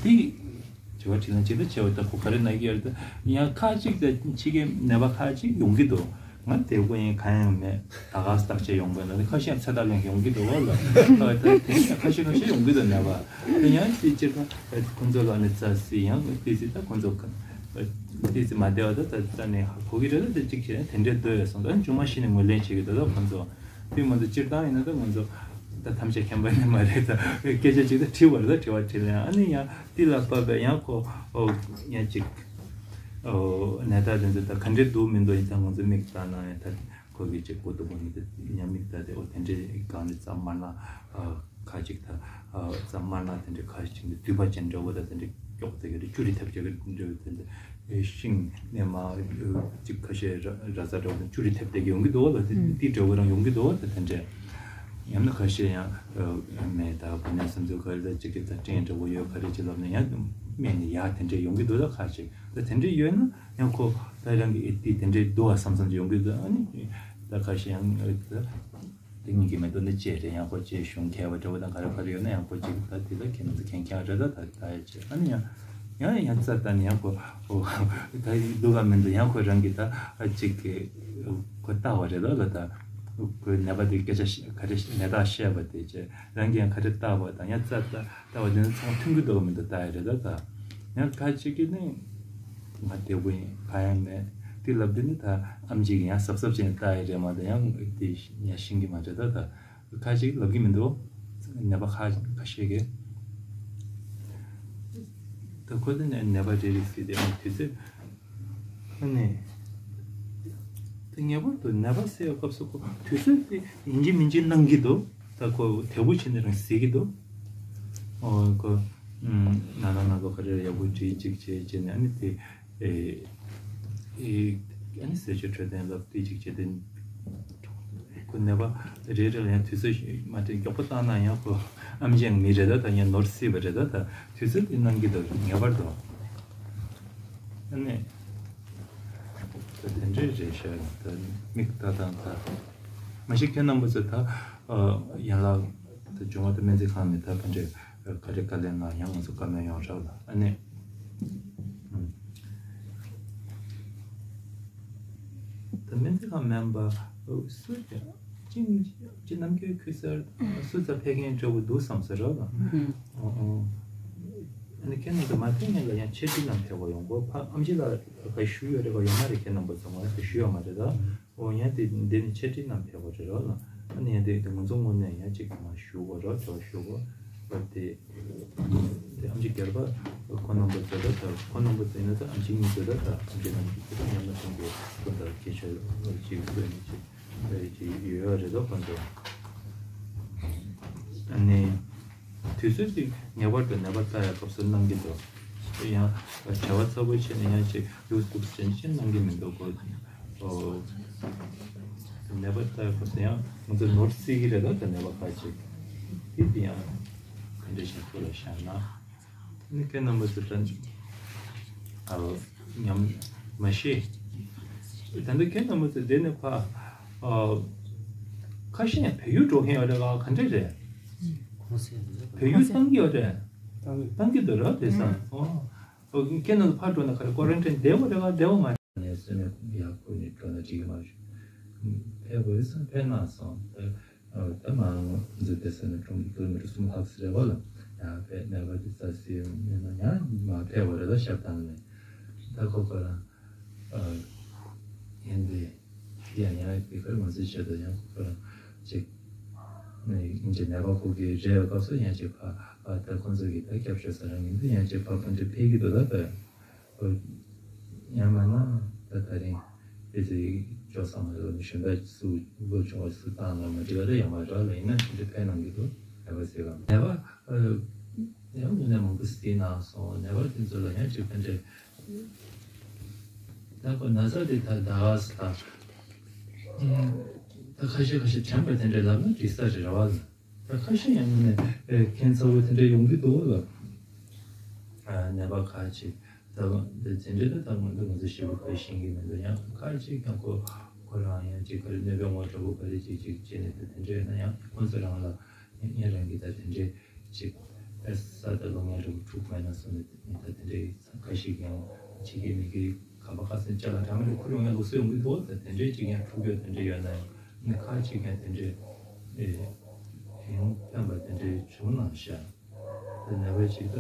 དྲི་བ་དྲིས་ལན་ཅིག་ད་བྱེད་པ་ད་གོ་ག་རེ་ན་གི་ཡར་ད་ཡང་ཁ་ཅིག་ད་ཕྱི་གི་ནད་པ་ཁ་ཅིག་ཡོང་གི་འདུག་ང་དེ་གོ་ཡིན་གང་ཡང་མེད། ད་ག་ས་བརྟག་དཔྱད་ཡོང་དགོས་ན་ཁ་ཤས་ཚེ་ཐར་ལེན་ཡོང་གི་འདུག་བ་ལ། ད་ད་ཁ་ཤས་ཁ་ཤས་ཡོང་གི་འདུག་ནད་པ། དེ་ཡང་དེ་སྤྱིར་བཏང་ཁོང་ཚོ་ལ་ནི་རྩ་སྲིད་ཡང་དེ་སྲིད་ད་ཁོང་ཚོ་དེ་སྲིད་མ་བདེ་བ་ད་ད་རྩ་ནས་ཧ་གོ་གི་རེད། ད་དེ་གཅིག་བྱས་ན་དེ་འདྲས་སྡོད་ཡོད་སོང་ད་ཅུང་མ་ཤི་ནས་ངོས་ལེན་བྱེད་ཀྱི་འདུག་ད་ཁོང་ཚོ་དེ་མ་གཏོགས་སྤྱིར་བཏང་ཡིན་ན་ད་ཁོང་ཚོ་ད་ཐམས་ཅད་མཁྱེན་པ་ནི་མ་རེད། ད་སྐད་ཆ་གཅིག་ད་དྲི་བ་རེད། ད་དྲི་བ་དྲིས་ལན་ཨ་ནི་ཡང་དེ་ལ་བབས་པས་ཡང་ཁོ་ཨོ་ཡང་གཅིག་ཨོ་ནད་རྟགས་དེ་ཚོ་ད་ག་འདྲས་འདུག་མི་འདུག་ཡིན་ཙང་ཁོང་ཚོ་མིག་ལྟ་ན་ཡང་ད། ཁོ་གི་ཅིག་གོ་དུ་བོ་ནི་དེ་ཉམས་མིག་ད་དེ་འོ་དེ་འདྲའི་སྒང་ནས་རྩ་དམར་ནག་ཨ་ཁ་ཅིག་ད་ཨ་རྩ་དམར་ནག་དེ་འདྲའི་ཁ་ཅིག་འདི་དུད་པ་ཅན་འདྲ་བོ་ད་དེ་འདྲའི་མགྱོགས་དེ་གི་རེ་ཅུ་རེ་ཐེབས་ཅིག་གི་འདྲ་བོ་དེ་འདྲ་ཨེ་ཤིང་ནས་མ་ཨེ་ཅིག་ཁ་ཤས་ར་ར་ས་འདྲ་བོ་དང་ཅུ་རེ་ཐེབས་དེ་གི་ཡོང་གི་འདུག་བ་ལ་དེ་ཨུམ་དེ་འདྲ་བོ་རང་ཡོང་གི་འདུག་བ་ད་དེ་འདྲའི་ཡང་ན་ཁ་ཤས་ཡང་ཨ་མེད་ད་བུ་ནས་སེམས་ཚོར་ག་རེ་ད་ཅིག་གི་ད་སྐྲན་འདྲ་བོ་ཡོད་ག་རེ་ཅིག་ལབ་ན་ཡང་སྨན་ནས་ཡག་དེ་འདྲའི་ཡོང་གི་འདུག་ད་ཁ་ཅིག་ད་དེ་འདྲའི་ཡོད་ན། ཡང་ཁོ་ད་རང་གི་ཨེ་ཏི་དེ་འདྲའི་འདུག་བ་བསམ་བསམ་ཡོང་གི་འདུག་ཨ་ནི་ད་ཁ་ཤས་ཡང་ཨེ་ད་དེ་གཉིས་ཀྱི་མེ་ཏོག་ནི་བཅད་རེད། ཡང་ཁོ་བཅད་གཞུང་མཁས་པ་འདྲ་བོ་དང་ག་རེ་ག་རེ་ཡོད་ན་ཡང་ཁོ་ཅིག་ད་དེ་ད་ཁྱེད་རང་ཚོ་མཁྱེན་མཁྱེན་རེད། ད་ད་ད་ཡ་བཅད་ཨ་ནི་ཡང་ཡང་ཡང་རྩ་ད་ནི་ཡང་ཁོ་ཨོ་ད་ལུག་ག་མི་འདུག་ཡང་ཁོ་རང་གི་ད་ཨ་ཅིག་གི་ཁོ་ལྟ་བ་རེད་ད་ལ་ད་ཁོའི་ནད་པ་དེ་སྐད་ཆ་ག་རེ་ནད་རྟགས་བཤད་པ་དེ་བཅད་རང་གི་ཡང་ག་རེ་ལྟ་བ་དང་ཡང་རྩ་ད། ལྟ་བ་དེ་ནི་ཚང་མཐུན་གྱི་འདུག་མི་འདུག་ལྟ་ཡ་རེད་ད་ད། ཡང་ཁ་ཅིག་གིས་ནི་ང་བདེ་པོ་ཡིན་གང་ཡང་མེད། དེ་ལབ་དུས་ནི་ད་ཨམ་ཆི་གིས་ཡང་གཟབ་གཟབ་བྱས་ནས་ལྟ་ཡི་རེད་མ་གཏོགས་ཡང་དེ་ཡང་ཤེས་ཀྱི་མ་རེད། ད་ད་ཁ་ཅིག་ལབ་ཀྱི་མི་འདུག་ནད་པ་ཁ་ཁ་ཤས་ཀྱིས། ད་ཁོ་དེ་ནས་ནད་པ་རེ་རེ་གཟིགས་ཏེ་དུས་ཚོད། ཨ་ནི། དེ་ངེས་པར་དུ་ནད་པ་གཟིགས་པའི་སྐབས་སུ་ཁོ་དུས་ཚོད་དེ་ཡིན་གཅིག་མིན་གཅིག་གནང་གི་འདུག་ད་ཁོ་དལ་པོ་བྱས་ནས་རང་གཟིགས་ཀྱི་འདུག་ཨོ་ཁོ། ཨུམ། ན་ན་ན་ཁོ་ག་རེ་ཡག་པོ་བྲིས་གཅིག་བྱས་བྱས་ནས་ཨ་ནི་དེ། ཨེ། ཨེ། ཨ་ནི་ཟས་སྤྱོད་འཕྲོད་བསྟེན་ལ་དེ་གཅིག་བྱས་ཏེ། ཁོ་ནད་པ་རེ་རེ་ལ་ཡང་དུས་ཚོད་མ་དེ་མགྱོགས་པོ་བཏང་ན་ཡང་ཁོ་ཨམ་ཆི་ཡང་མི་རེད། ད་ད་ཡང་ནོར་སྲིད་པ་རེད། ད་ད་དུས་ཚོད་དེ་གནང་གི་འདུག་ངེས་པར་དུ། ཨ་ནི། ད་དེ་འདྲའི་རེད་ཤག་ད་མིག་ལྟ་སྟངས་ད། མ་གཞི་ཁྱེད་རྣམ་པ་ཚོ་ད། ཨ། ཡན་ལག་ད་འབྱུང་བ་ད་སྨན་རྩིས་ཁང་ནས་ད་ག་འདྲས་ག་རེ་ག་ལེན་ན་ཡང་ང་ཚོ་བཀའ་མོལ་ཡོང་རོགས་ལ་ཨ་ནི། ཨུམ། ད་སྨན་རྩིས་ཁང་མིན་པ་སུ་ཡང་ཅི་ཅི་ནམ་རྒྱུན་ཁུལ་སར་སུ་ཚ་ཕེབས་མཁན་འདྲ་བོ་འདུག་བསམ་ས་རོགས་ལ། ཨུམ། ཨོ་ཨོ། ཨ་ནི་ཁྱེད་རྣམ་ཚོ་མ་ཕེབས་མཁན་ལ་ཡང་འཆད་ཁྲིད་ནང་ཕེབས་པ་ཡོང་གོ་ཕ་ཨམ་ཆི་ལ་ག་ཞུ་ཡོད་རེད་པ་ཡོད་མ་རེད། ཁྱེད་རྣམ་པ་ཚོ་ང་ཚོ་ཞུ་ཡོད་མ་རེད་ད། ཨོ་ཡང་དེ་འདི་ནི་འཆད་ཁྲིད་ནང་ཕེབས་པ་རེད་རོགས་ལ། ཨ་ནི་ཡང་དེ་དེ་ང་ཚོ་ངོས་ནས་ཡང་ཅིག་མ་ཞུ་གོ་རོགས་ཅོག་ཞུ་གོ་བ་དེ། དེ་ཨམ་ཆི་སྒེར་པ་ཁོ་རྣམ་པ་ཚོ་ད་ད་ཁོ་རྣམ་པ་ཚོ་ཡིན་ན་ད་ཨམ་ཆི་གཉིས་ཚོ་ད་ད་ཨམ་ཆི་རྣམ་གཉིས་ཚོ་ད་མཉམ་དུ་ཐོན་ཏེ་ཁོ་ད་སྐད་ཆ་ཅིག་ཐོན་ནས་ཅིག་ཅིག་ཡོད་རེད་ད་ཁོ་ཚོ། ཨ་ནི། དུས་ཚོད་ཅིག་ངེས་པར་དུ་ནད་པ་ལྟ་ཡ་སྐབས་སུ་གནང་གི་འདུག་ཡང་བྱ་བ་ཚ་པོ་བྱས་ནས་ཡང་ཅིག་ལུགས་ལུགས་ཅན་ཅན་གནང་གི་མི་འདུག་གོ་ནད་པ་ལྟ་ཡ་སྐབས་སུ་ཡང་ང་ཚོ་ནོར་སྲིད་ཀྱི་རེད་ད་ད་ནད་པ་ཁག་ཅིག་དེ་དེ་ཡང་ག་འདྲ་ཞིག་ཐུགས་ལ་བཞག་ན། ནི་ཁྱེད་རྣམ་པ་ཚོ་ད་ཨ་ཉམས་མ་ཤེས། ད་ལྟ་ཁྱེད་རྣམ་པ་ཚོ་འདི་ནས་ཕ་ཨ་ཁ་ཤས་ཡང་བལ་ཡུལ་འགྲོ་མཁན་ཡོད་རེད་ལ་ག་འདྲ་རེད། བལ་ཡུལ་བཏང་གི་ཡོད་རེད། བཏང་གི་འདུག་ར་དེ་སང་ཨོ་ཁྱེད་རྣམ་ཚོ་ཕར་འགྲོ་ན་ག་རེ་ཀོ་རན་ཊིན་བསྡད་དགོས་རེད་ལ་བསྡད་དགོས་མ་རེད། ནས་སོན་ནས་ཡག་པོ་ནས་འགྲོ་ན་འགྲིག་གི་མ་རེད། ཕལ་དགོས་སང་ཕལ་ན་སོང་། ཨ། ད་མ་འཛུལ་ཏེ་ཟེར་ན་ཀྲུང་གོ་ཀི་ལོ་མི་ཊར་སུམ་ལྷག་ཟེར་བ་ལ་ཡང་ཕེབས་ནས་བ་དེ་ཙ་སི་མེད་ན་ཡང་མ་ཕེབས་བ་རེད་ད་ཞབས་བཏང་ནས་ད་ཁོ་ཁོ་རང་ཨ་ཡིན་ཏེ་ཡང་ཡང་དེ་གར་མ་ཟེར་བྱས་ད་ཡང་ཁོ་ཁོ་རང་ཅིག་ནས་ཡིན་གྱི་ནད་པ་ཁོ་གི་རེད་བའི་སྐབས་སུ་ཡང་ཅིག་ཕ་ཨ་ད་ཁོ་ཚོ་གི་ད་སྐྱབས་བཅོལ་ས་རང་ཡིན་ཏེ་ཡང་ཅིག་ཕ་ཁོ་ཚོ་ཕེབས་ཀྱི་འདུག་ད་ད། ཡང་མིན་ན་ད་ད་རིང་ཨེ་ཙི་ཅོག་ཚང་མ་ལོ་ནི་གཞོན་པ་སུ་ལོ་ཆུང་བ་སུ་བཏང་ན་མ་འགྲིག་པ་ལ་ཡང་མ་འགྲོ་ལ་ཡིན་ན་དེ་འདྲ་ཕན་གནང་གི་འདུག་ནད་པ་ཟེར་བ་ནད་པ་ཡང་མི་སྣ་མང་པོ་ཟིན་གནང་སོང་། ནད་པ་དེ་ཚོ་ལ་ཡང་ཅིག་ཕན་འབྲས་ད་ཁོ་ན་ཚ་དེ་ད་ད་ད་ཁ་ཤས་ཁ་ཤས་དྲན་པ་དེ་འདྲ་ལབ་ན་འགྲིག་ས་རེད་ར་བ་ལ། ད་ཁ་ཤས་ཡང་ནས་ཁྱད་མཚར་པོ་དེ་འདྲ་ཡོང་གི་འདུག་ལ། ནད་པ་ཁག་ཅིག་ད་དེ་འདྲ་ད་ད་ང་ཚོ་ང་ཚོ་ཞེ་པོ་ག་རེ་ཤེས་ཀྱི་མི་འདུག་ཡང་ཁག་ཅིག་ཡང་ཁོ་ཁོ་རང་ཡང་ཅིག་ག་རེ་གནོད་པའི་ངོ་འདྲ་པོ་ག་རེ་ཅིག་ཅིག་བྱས་ནས་ད་དེ་འདྲ་ཡོད་ན་ཡང་ཁོ་ཚོ་རང་ལ་ཡང་རང་གི་ད་དེ་འདྲ་ཅིག་ས་ད་ལོ་ངན་འདྲ་པོ་འཁྲུག་མེད་ན་སོང་ནས་ད་དེ་འདྲ་ཁ་ཤས་ཀྱང་ཕྱི་རྒྱལ་མི་རྒྱལ་ཁ་པ་ཁ་སེང་ཅ་ལག་འདྲ་མི་འདྲ་ཁུར་ཡོང་ཡ་ལུགས་སྲོལ་ཡོང་གི་འདུག་ད་དེ་འདྲའི་ཅིག་ཡང་འཁྲུག་ཡ་དེ་འདྲ་ཡོད་ན་ཡང་ནི་ཁག་ཅིག་ཡང་དེ་འདྲའི་ཨེ་ཡང་ཕན་པ་དེ་འདྲའི་བྱུང་གནང་ཤག་ད་ནད་པ་ཅིག་ད་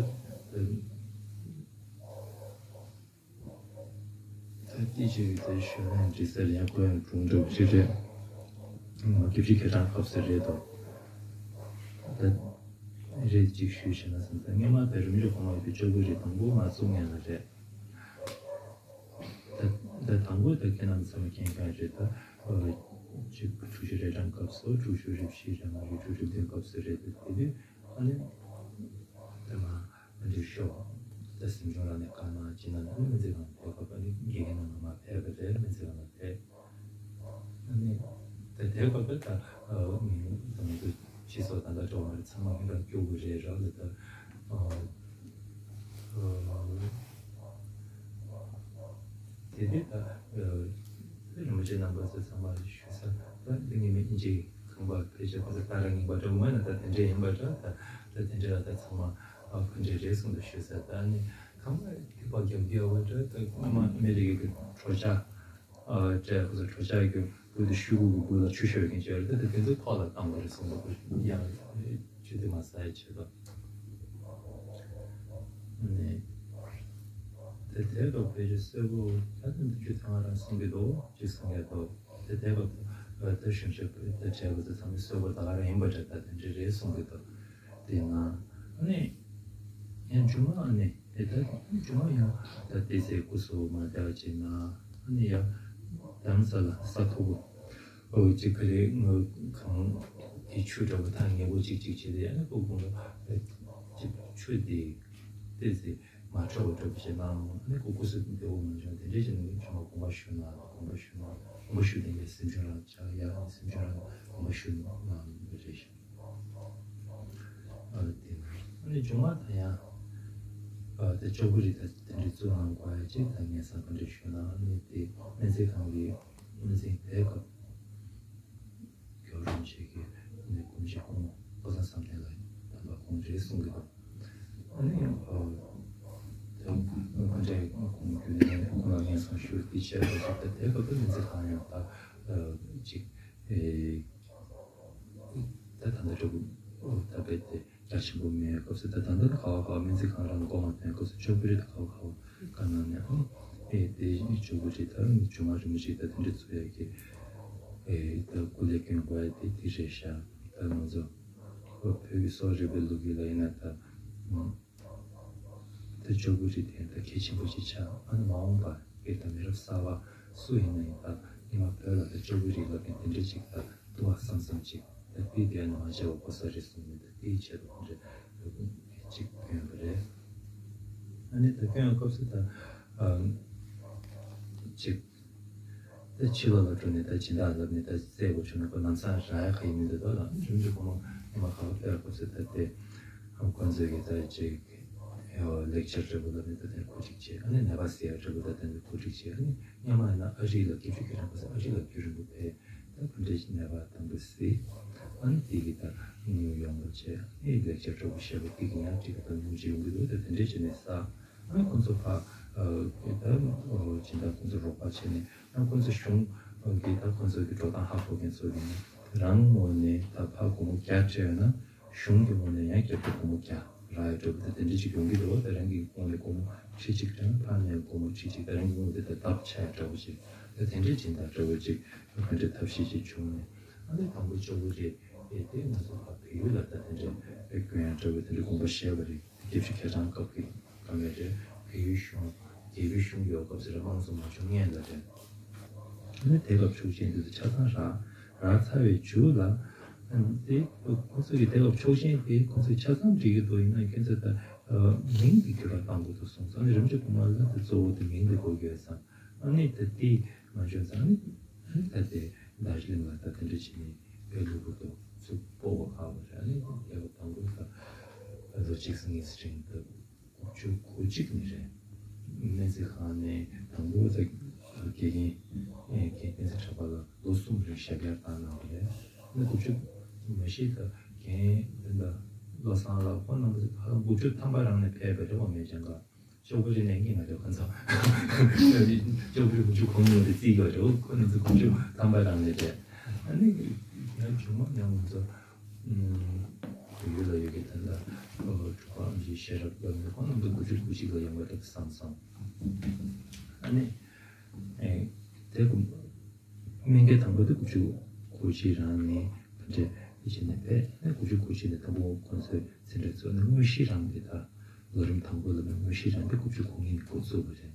ད་ཏི་ཅིག་གི་ད་ཞུ་ན་འདྲི་ས་རེད། ཡང་ཁོ་ཡང་གྲུང་འདྲ་ཅིག་རེད། ཨ་བརྒྱད་ཅུ་གྱ་གྲངས་སྐབས་སུ་རེད་དོ། ད་རེད་ཅིག་ཞུས་བྱས་ན་བསམ་ད་སྔོན་མ་ད་རིམ་བཞིན་གོང་མ་ཡོད་པའི་ལྕགས་པོ་རེད། དང་པོ་མ་བཙུགས་སྔོན་ལ་རེད། ད་ད་དང་པོ་ད་ཁྱེད་རྣམ་ཚང་མ་མཁྱེན་གང་རེད། ད་ཨ་ཅིག་དྲུག་ཅུ་རེ་གྲངས་སྐབས་སུ་དྲུག་ཅུ་རེ་བཞི་རེ་ལྔ་རེ་དྲུག་ཅུ་བདུན་སྐབས་སུ་རེད། ད་དེ་དུས་ཨ་ནི་ད་མ་ཨ་འདི་ཤོག་ད་གཟིམ་ཆུང་རང་ནས་བཀའ་གནང་ཅི་གནང་ཨ་ནི་སྨན་རྩིས་ཁང་ཕེབས་སྐབས་ཨ་ནི་དགེ་རྒན་རྣམས་མ་ཕེབས་པ་རེད། སྨན་རྩིས་ཁང་ལ་ཕེབས། ཨ་ནི་ད་དེ་སྐབས་ད་ཨ་ང་ཚོ་སྤྱི་ཚོགས་ད་ལྟ་འགྲོ་བ་རེད། ཚང་མ་ཧིན་རང་སྐྱོ་པོ་རེད་ར་ལ་ད་ཨ། དེ་དེ་ད་རིན་པོ་ཆེ་རྣམ་པ་ཚོ་ཚང་མ་ཞུ་ས་ད་འདི་ངས་མི་ཨིན་ཇི་ཁང་པ་ཕལ་ཆེར་ཁོ་ཚོ་ད་རང་ཡིན་པ་འདྲ་མ་ན་ད་དེ་འདྲས་ཡིན་པ་འདྲ། ད་ད་དེ་འདྲས་ལ་ད་ཚང་མ་ཨ་ཕན་འབྲས་རེད་གསུངས་འདུག་ཞུ་ས་ད་ནི་ཁང་པ་དེ་པ་རྒྱབ་རྒྱབ་པ་འདྲ། ད་སྔོན་མ་ཨ་མེ་རི་ཀའི་གི་གྲོ་ཆ་ཨ་སྤྲད་ཁོ་ཚོ་གྲོ་ཆ་གི་སྐུ་དེ་ཤུ་གུ་གི་སྐུ་ལ་ཆུ་ཤོར་མཁན་ཅིག་ཡོད་རེད། ད་དེ་ཚོ་ཐོག་ལ་བཏང་བ་རེད་གསུངས་འདུག་ཡང་ཆུ་དེ་མ་ཟ་ཡ་ཆེད་དུ་ནི། དེ་སྐབས་ཕལ་ཆེར་གསོལ་ཕོར་ད་ལྟ་འདི་རྒྱུ་ཚང་རང་གསུང་གི་འདུག་ཅེས་གསུང་ཡ་འདུག་དེ་དེ་སྐབས་ད་ད་ཞུ་ཞབས་ད་བྱས་པ་ཚོ་ཚང་མས་གསོལ་ཕོར་ད་ག་རང་ཡིན་པ་འདྲ་ད་དེ་འདྲ་རེད་གསུང་གི་འདུག་དེ་ན་ཨ་ནི་ཡང་མཇུག་མ་ཨ་ནི་དེ་ད་མཇུག་མ་ཡང་ད་དེ་ཚེ་སྐུ་གཟུགས་མ་བདེ་བ་ཅིག་ན་ཨ་ནི་ཡང་དམ་ས་ལ་ས་མཐུག་པོ། ཨོ་ཅིག་ག་རེ་ངོ་གང་དེ་ཆུ་འདྲ་བོ་ཐང་ངན་པོ་ཅིག་ཅིག་བྱས་ཏེ་ཨ་ནི་ཁོ་དགུང་ལོ་ཅིག་ཆུ་དེ་ཏོག་ཙམ་མ་ཁྲ་བ་འདྲ་བོ་ཞིག་གནང་ཨ་ནི་ཁོ་སྐུ་གཟུགས་བདེ་བོ་མ་བྱུང་དེ་འདྲས་ཅིག་ནས་ཆུང་མ་དགོངས་པ་ཞུ་ན་དགོངས་པ་ཞུ་ན་དགོངས་པ་ཞུ་དེ་ངས་སེམས་ཆུང་རང་ཆགས་ཡ་སེམས་ཆུང་རང་དགོངས་པ་ཞུ་གནང་རེད་ཤག་ཨ་དེ་ཨ་ནི་ཆུང་མ་ད་ཡང་ཨ་དེ་ཅོག་པུ་རི་ད་དེ་འདྲས་བཙུགས་གནང་དགོས་ཡ་ཅིག་ད་ངས་བསམ་པ་འདྲ་ཞུ་ན་ཨ་ནི་དེ་སྨན་རྩིས་ཁང་གི་སྨན་རྩིས་དེ་སྐབས། རྒྱལ་བ་རིན་པོ་ཆེ་གིས་ནི་དགོངས་གཞི་ཁོང་ལོ་གསར་བསམ་གཏན་ལ་དམ་པ་ཁོང་རེད་གསུང་གི་འདུག་ཨ་ནི་ཨོ་དེ་ཁོང་ཁྲའི་ཁོང་རྒྱུད་ནས་ཁོང་ལ་ངན་སོང་ཞུ་དེ་བྱས་པ་ཞིག་ད་དེ་སྐབས་དུ་མི་ཚེ་གང་ཡང་ད་ཅིག་ད་ད་ལྟ་འགྲོ་དགོས་ད་རྦད་དེ། རྒྱ་ཆེན་པོ་མེད་སྐབས་སུ་ད་ད་ལྟ་ག་བ་ག་བ་སྨན་རྩིས་ཁང་རང་གོ་མ་ཐོན་སྐབས་སུ་ཆོག་གི་རེད་ད་ག་བ་ག་བ་ག་ནང་ནས་ཨང་ཨེ་དེ་ཆོག་གི་རེད་ད་ནི་ཆུང་མ་རིན་པོ་ཆེ་ད་དེ་འདྲ་ཚོ་ཡ་གི་ཨེ་ད་སྐུ་ལས་སྐྱོན་དགོས་ཡ་དེ་དེ་རེད་ཤག་ད་ང་ཚོ་བོད་ཀྱི་སོག་རིག་པའི་ལུགས་ཀྱི་ལ་ཡིན་ན་ད་ད་ཆོག་གི་རེད་དེ་ད་གལ་ཆེན་པོ་ཅིག་ཆགས་ཨ་ནི་མ་འོངས་པ་ཨེ་ད་མི་རབས་གསར་པ་སུ་ཡིན་ན་ཡིན་ད་ཉི་མ་བོད་ལ་ད་ཆོག་གི་རེད་ལབ་མཁན་དེ་འདྲ་ཅིག་ད། ཏུ་བ་བསམ་བསམ་ཅིག་ད་དེ་དེ་ནང་བྱ་བ་གོ་ས་རེད་གསུངས་ནས་ད་དེའི་ཆེད་དུ་དེ་འདྲ་ཅིག་སྐྱོན་པ་རེད། ཨ་ནི་ད་སྐྱོན་སྐབས་སུ་ད་ཨམ་ཅིག་ད་ཕྱི་ལོགས་ལ་འགྲོ་ནས་ད་སྦྱིན་བདག་ལབ་ནས་ད་བཙལ་དགོས་བྱུང་ན་ཁོ་ལམ་སང་རག་ཡ་ག་ཡིན་མི་འདུག་ད་ལམ་རིམ་གྱིས་ཁོ་མོ་ཉི་མ་ག་པར་ཕེབས་སྐབས་སུ་ད་དེ་ཨམ་ཁོ་ཚོས་ཀྱི་ད་ཅིག་ལེག་ཆར་འདྲ་པོ་ལབ་ནས་ད་དེ་ཁོ་ཅིག་བྱས་ཨ་ནི་ནད་པ་སེ་ཡ་འདྲ་པོ་ད་དེ་ཁོ་ཅིག་བྱས་ཨ་ནི་སྔོན་མ་ཡིན་ན་ཨ་རི་ལ་སྐྱིད་ཆུ་ཁྱེད་རང་ཁོ་ཚོ་ཨ་རི་ལ་རྒྱུན་རིང་པོ་ཕེབས། ད་ག་འདྲས་ནད་པ་དང་པོ་སྲིད། ཨ་ནི་དེ་གི་ད་དངུལ་ཡོང་བ་བྱས་ཨ་ནི་ལེགས་ཆ་སྤྲོ་པོ་བཤད་པ་དེ་གི་ཡང་གཅིག་གི་ད་དངུལ་ཅིག་ཡོང་གི་འདུག་ད་དེ་འདྲས་བྱས་ནས་ས་ཨ་ནི་ཁོང་ཚོ་ཕ་ད་སྦྱིན་བདག་ཁོང་ཚོ་རོགས་པ་བྱས་ནས་ཨ་ཁོང་ཚོ་གཞུང་གི་ད་ཁོང་ཚོ་གི་འགྲོ་སྟངས་ཧ་གོ་མཁན་ཚོ་ཡིན་ན་རང་ངོས་ནས་ད་ཕ་སྒོར་མོ་བརྒྱ་སྤྲད་ཡོད་ན། གཞུང་གི་ངོས་ནས་ཡང་རྒྱབ་སྐྱོར་སྒོར་མོ་བརྒྱ་རག་ཡ་འདྲ་པོ་དེ་དེ་འདྲ་ཅིག་ཡོང་གི་འདུག་དེ་རང་གི་ཁོང་ལ་སྒོར་མོ་ཁྲི་གཅིག་དང་ཕ་ནས་སྒོར་མོ་ཁྲི་གཅིག་དེ་རང་གི་ངོས་དེ་དེ་ལྡབ་ཆག་ཡ་འདྲ་པོ་ཅིག་དེ་དེ་འདྲ་སྦྱིན་བདག་འདྲ་པོ་ཅིག་ག་འདྲ་ཐབས་ཤེས་ཅིག་བྱུང་ནས་ཨ་ནི་དང་པོ་ཅོག་པོ་རེད་དེ་དེ་ང་ཚོ་ཕ་བལ་ཡུལ་ལ་ད་དེ་འདྲ་དཔེ་དཀོན་ཡ་འདྲ་པོ་དེ་འདྲ་དགོངས་པ་བཞེས་པ་རེད། དེ་སྐྱབས་རྗེ་ཁ་སང་སྐབས་ཀྱི་སྐབས་ལ་རེད། བལ་ཡུལ་གཞུང་རྒྱལ་པོའི་གཞུང་ཡོད་སྐབས་སུ་རེད་དམངས་གཙོ་མ་བྱུང་སྔོན་ལ་རེད། ཨ་ནི་དེ་སྐབས་ཆོག་མཆན་འདི་ཚོ་ཆ་ཚང་རག་རག་ཚར་བའི་མཇུག་ལ། ཨ་ནི་དེ་ཁོ་ཚོ་གི་དེ་སྐབས་ཆོག་མཆན་དེ་ཁོ་ཚོས་ཆ་ཚང་བྲིས་ཀྱི་འདུག་ཡིན་ན་ཁྱོད་ཚོས་ད་མིང་འདི་བསྒྱུར་བ་བཏང་དགོས་འདུག་གསུངས་སོང་། ཨ་ནི་རིན་པོ་ཆེ་གོང་མ་ལ་དེ་གཙོ་བོ་དེ་མིང་འདི་དགོས་ཀྱི་ཡོད་བསམ། ཨ་ནི་ད་དེ་མ་བྱུང་ཙང་ཨ་ནི་ཨ་ནི་ད་དེ་ད་གླིང་ལ་ད་དེ་འདྲ་བྱས་ནས་དཔེ་ལུག་པོ་དང་ཚུགས་པོ་བ་ཁ་བ་རེད། ཨ་ནི་དེ་སྐབས་དང་པོ་ད་ལོ་གཅིག་གཉིས་རིང་ད། དགུ་བཅུ་གོ་གཅིག་ནས་རེད། སྨན་རྩིས་ཁང་ནས་དང་པོ་ད་དགེ་རྒན་དགེ་རྒན་སེ་གྲགས་པ་ལ་ལོ་གསུམ་རིང་ཞབས་བཀྱག་བཏང་གནང་བ་རེད། ཨ་ནི་དགུ་བཅུ་མ་གཞི་ད་རྒན་ད་བློ་བཟང་ལགས་ཁོང་རྣམ་པ་ཚོ་ཕ་དགུ་བཅུ་ཐམ་པ་རང་ནས་ཕེབས་པ་རེད་བ་མེད་ཅང་ག་ཅོག་པོ་རེ་ནས་ངེས་ང་ཚོ་ཁ་ཚ་ཅོག་པོ་རེ་དགུ་བཅུ་གོ་གཉིས་ནས་རྩིས་ཡོད་རེད། ཁོ་རྣམ་ཚོ་དགུ་བཅུ་ཐམ་པ་རང་ནས་རེད། ཨ་ནི་ཡང་བྱུང་མ་ཡང་ང་ཚོ། བོད་ཡུལ་ལ་ཡོད་མཁན་ད་ལྟ་འབྲུག་པ་ཨམ་ཆི་ཤེས་རབ་སློབ་གཉེར་ཁོང་རྣམས་ཀྱི་དགུ་བཅུ་གོ་གཅིག་ལ་ཡོང་བ་འདྲ་བསམ་སོང་། ཨ་ནི་དེ་སྨན་རྒྱལ་དང་པོ་དེ་དགུ་བཅུ་གོ་གཅིག་རང་ནས་ག་འདྲ་བྱས་ནས་ཕེབས་ནས་དགུ་བཅུ་གོ་གཅིག་ནས་དང་པོ་ཁོང་ཚོས་ཚན་རིག་ཚོགས་ནས་དངོས་གཞི་རང་གི་ད་ལོ་རིམ་དང་པོ་ལ་ནས་དངོས་གཞི་རང་གི་དགུ་བཅུ་གོ་གཉིས་ནས་འགོ་བཙུགས་པ་རེད།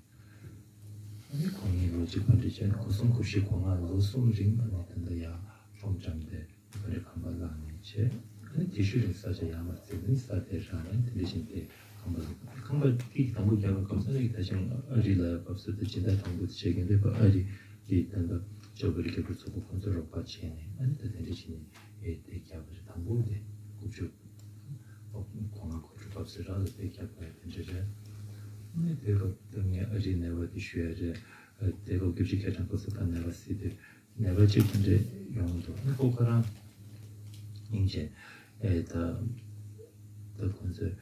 ཨ་ནི་གོ་གཉིས་ལོ་གཅིག་པ་འདྲ་བྱས་ནས་གོ་གསུམ་གོ་བཞི་གོ་ལྔ་ལོ་གསུམ་རིང་ཨ་ནི་ད་ལྟ་ཡར་ཁྲོམ་འགྲམ་དེ་ཨ་རི་ཁང་པ་བླངས་ནས་བྱས། ཨ་ནི་དེ་ཤུལ་རིང་ས་ཆ་ཡར་མར་བཙལ་ནས་ས་དེ་རང་རང་དེ་འདྲ་བཞིན་དེ་ཁང་པ་ཁང་པ་དེ་དང་པོ་རྒྱག་པའི་སྐབས་སུ་ཨ་ནི་ད་ཅང་ཨ་རི་ལ་སྐབས་སུ་དེ་སྦྱིན་བདག་དང་པོ་དེ་བྱེད་མཁན་དེ་ཨ་རི་གི་ད་ལྟ་ཇོ་བོ་རི་རྒྱལ་པོའི་ཚོགས་པ་ཁོང་ཚོ་རོགས་པ་བྱས་ནས་ཨ་ནི་ད་དེ་འདྲ་བྱས་ནས་ཨེ་དེ་རྒྱག་པ་རེད། དང་པོ་དེ་དགུ་བཅུ་གོ་ལྔ་གོ་དྲུག་སྐབས་སུ་རང་ལ་དེ་རྒྱབ་པ་དེ་འདྲ་རེད། ནི་དེ་སྐབས་དེ་ངས་ཨ་རིའི་ནད་པ་དེ་ཞུ་ཡ་རེད། དེ་སྐབས་སྐྱབས་རྗེ་ཁ་སང་ཁོ་ཚོ་ད་ནད་པ་སྲིད་དེ་ནད་པ་གཅིག་དེ་འདྲ་ཡོང་འདུག་ནི་ཁོ་ཁོ་རང་སྙིང་རྗེ་ཨེ་ད་ད་ཁོ་ཚོས་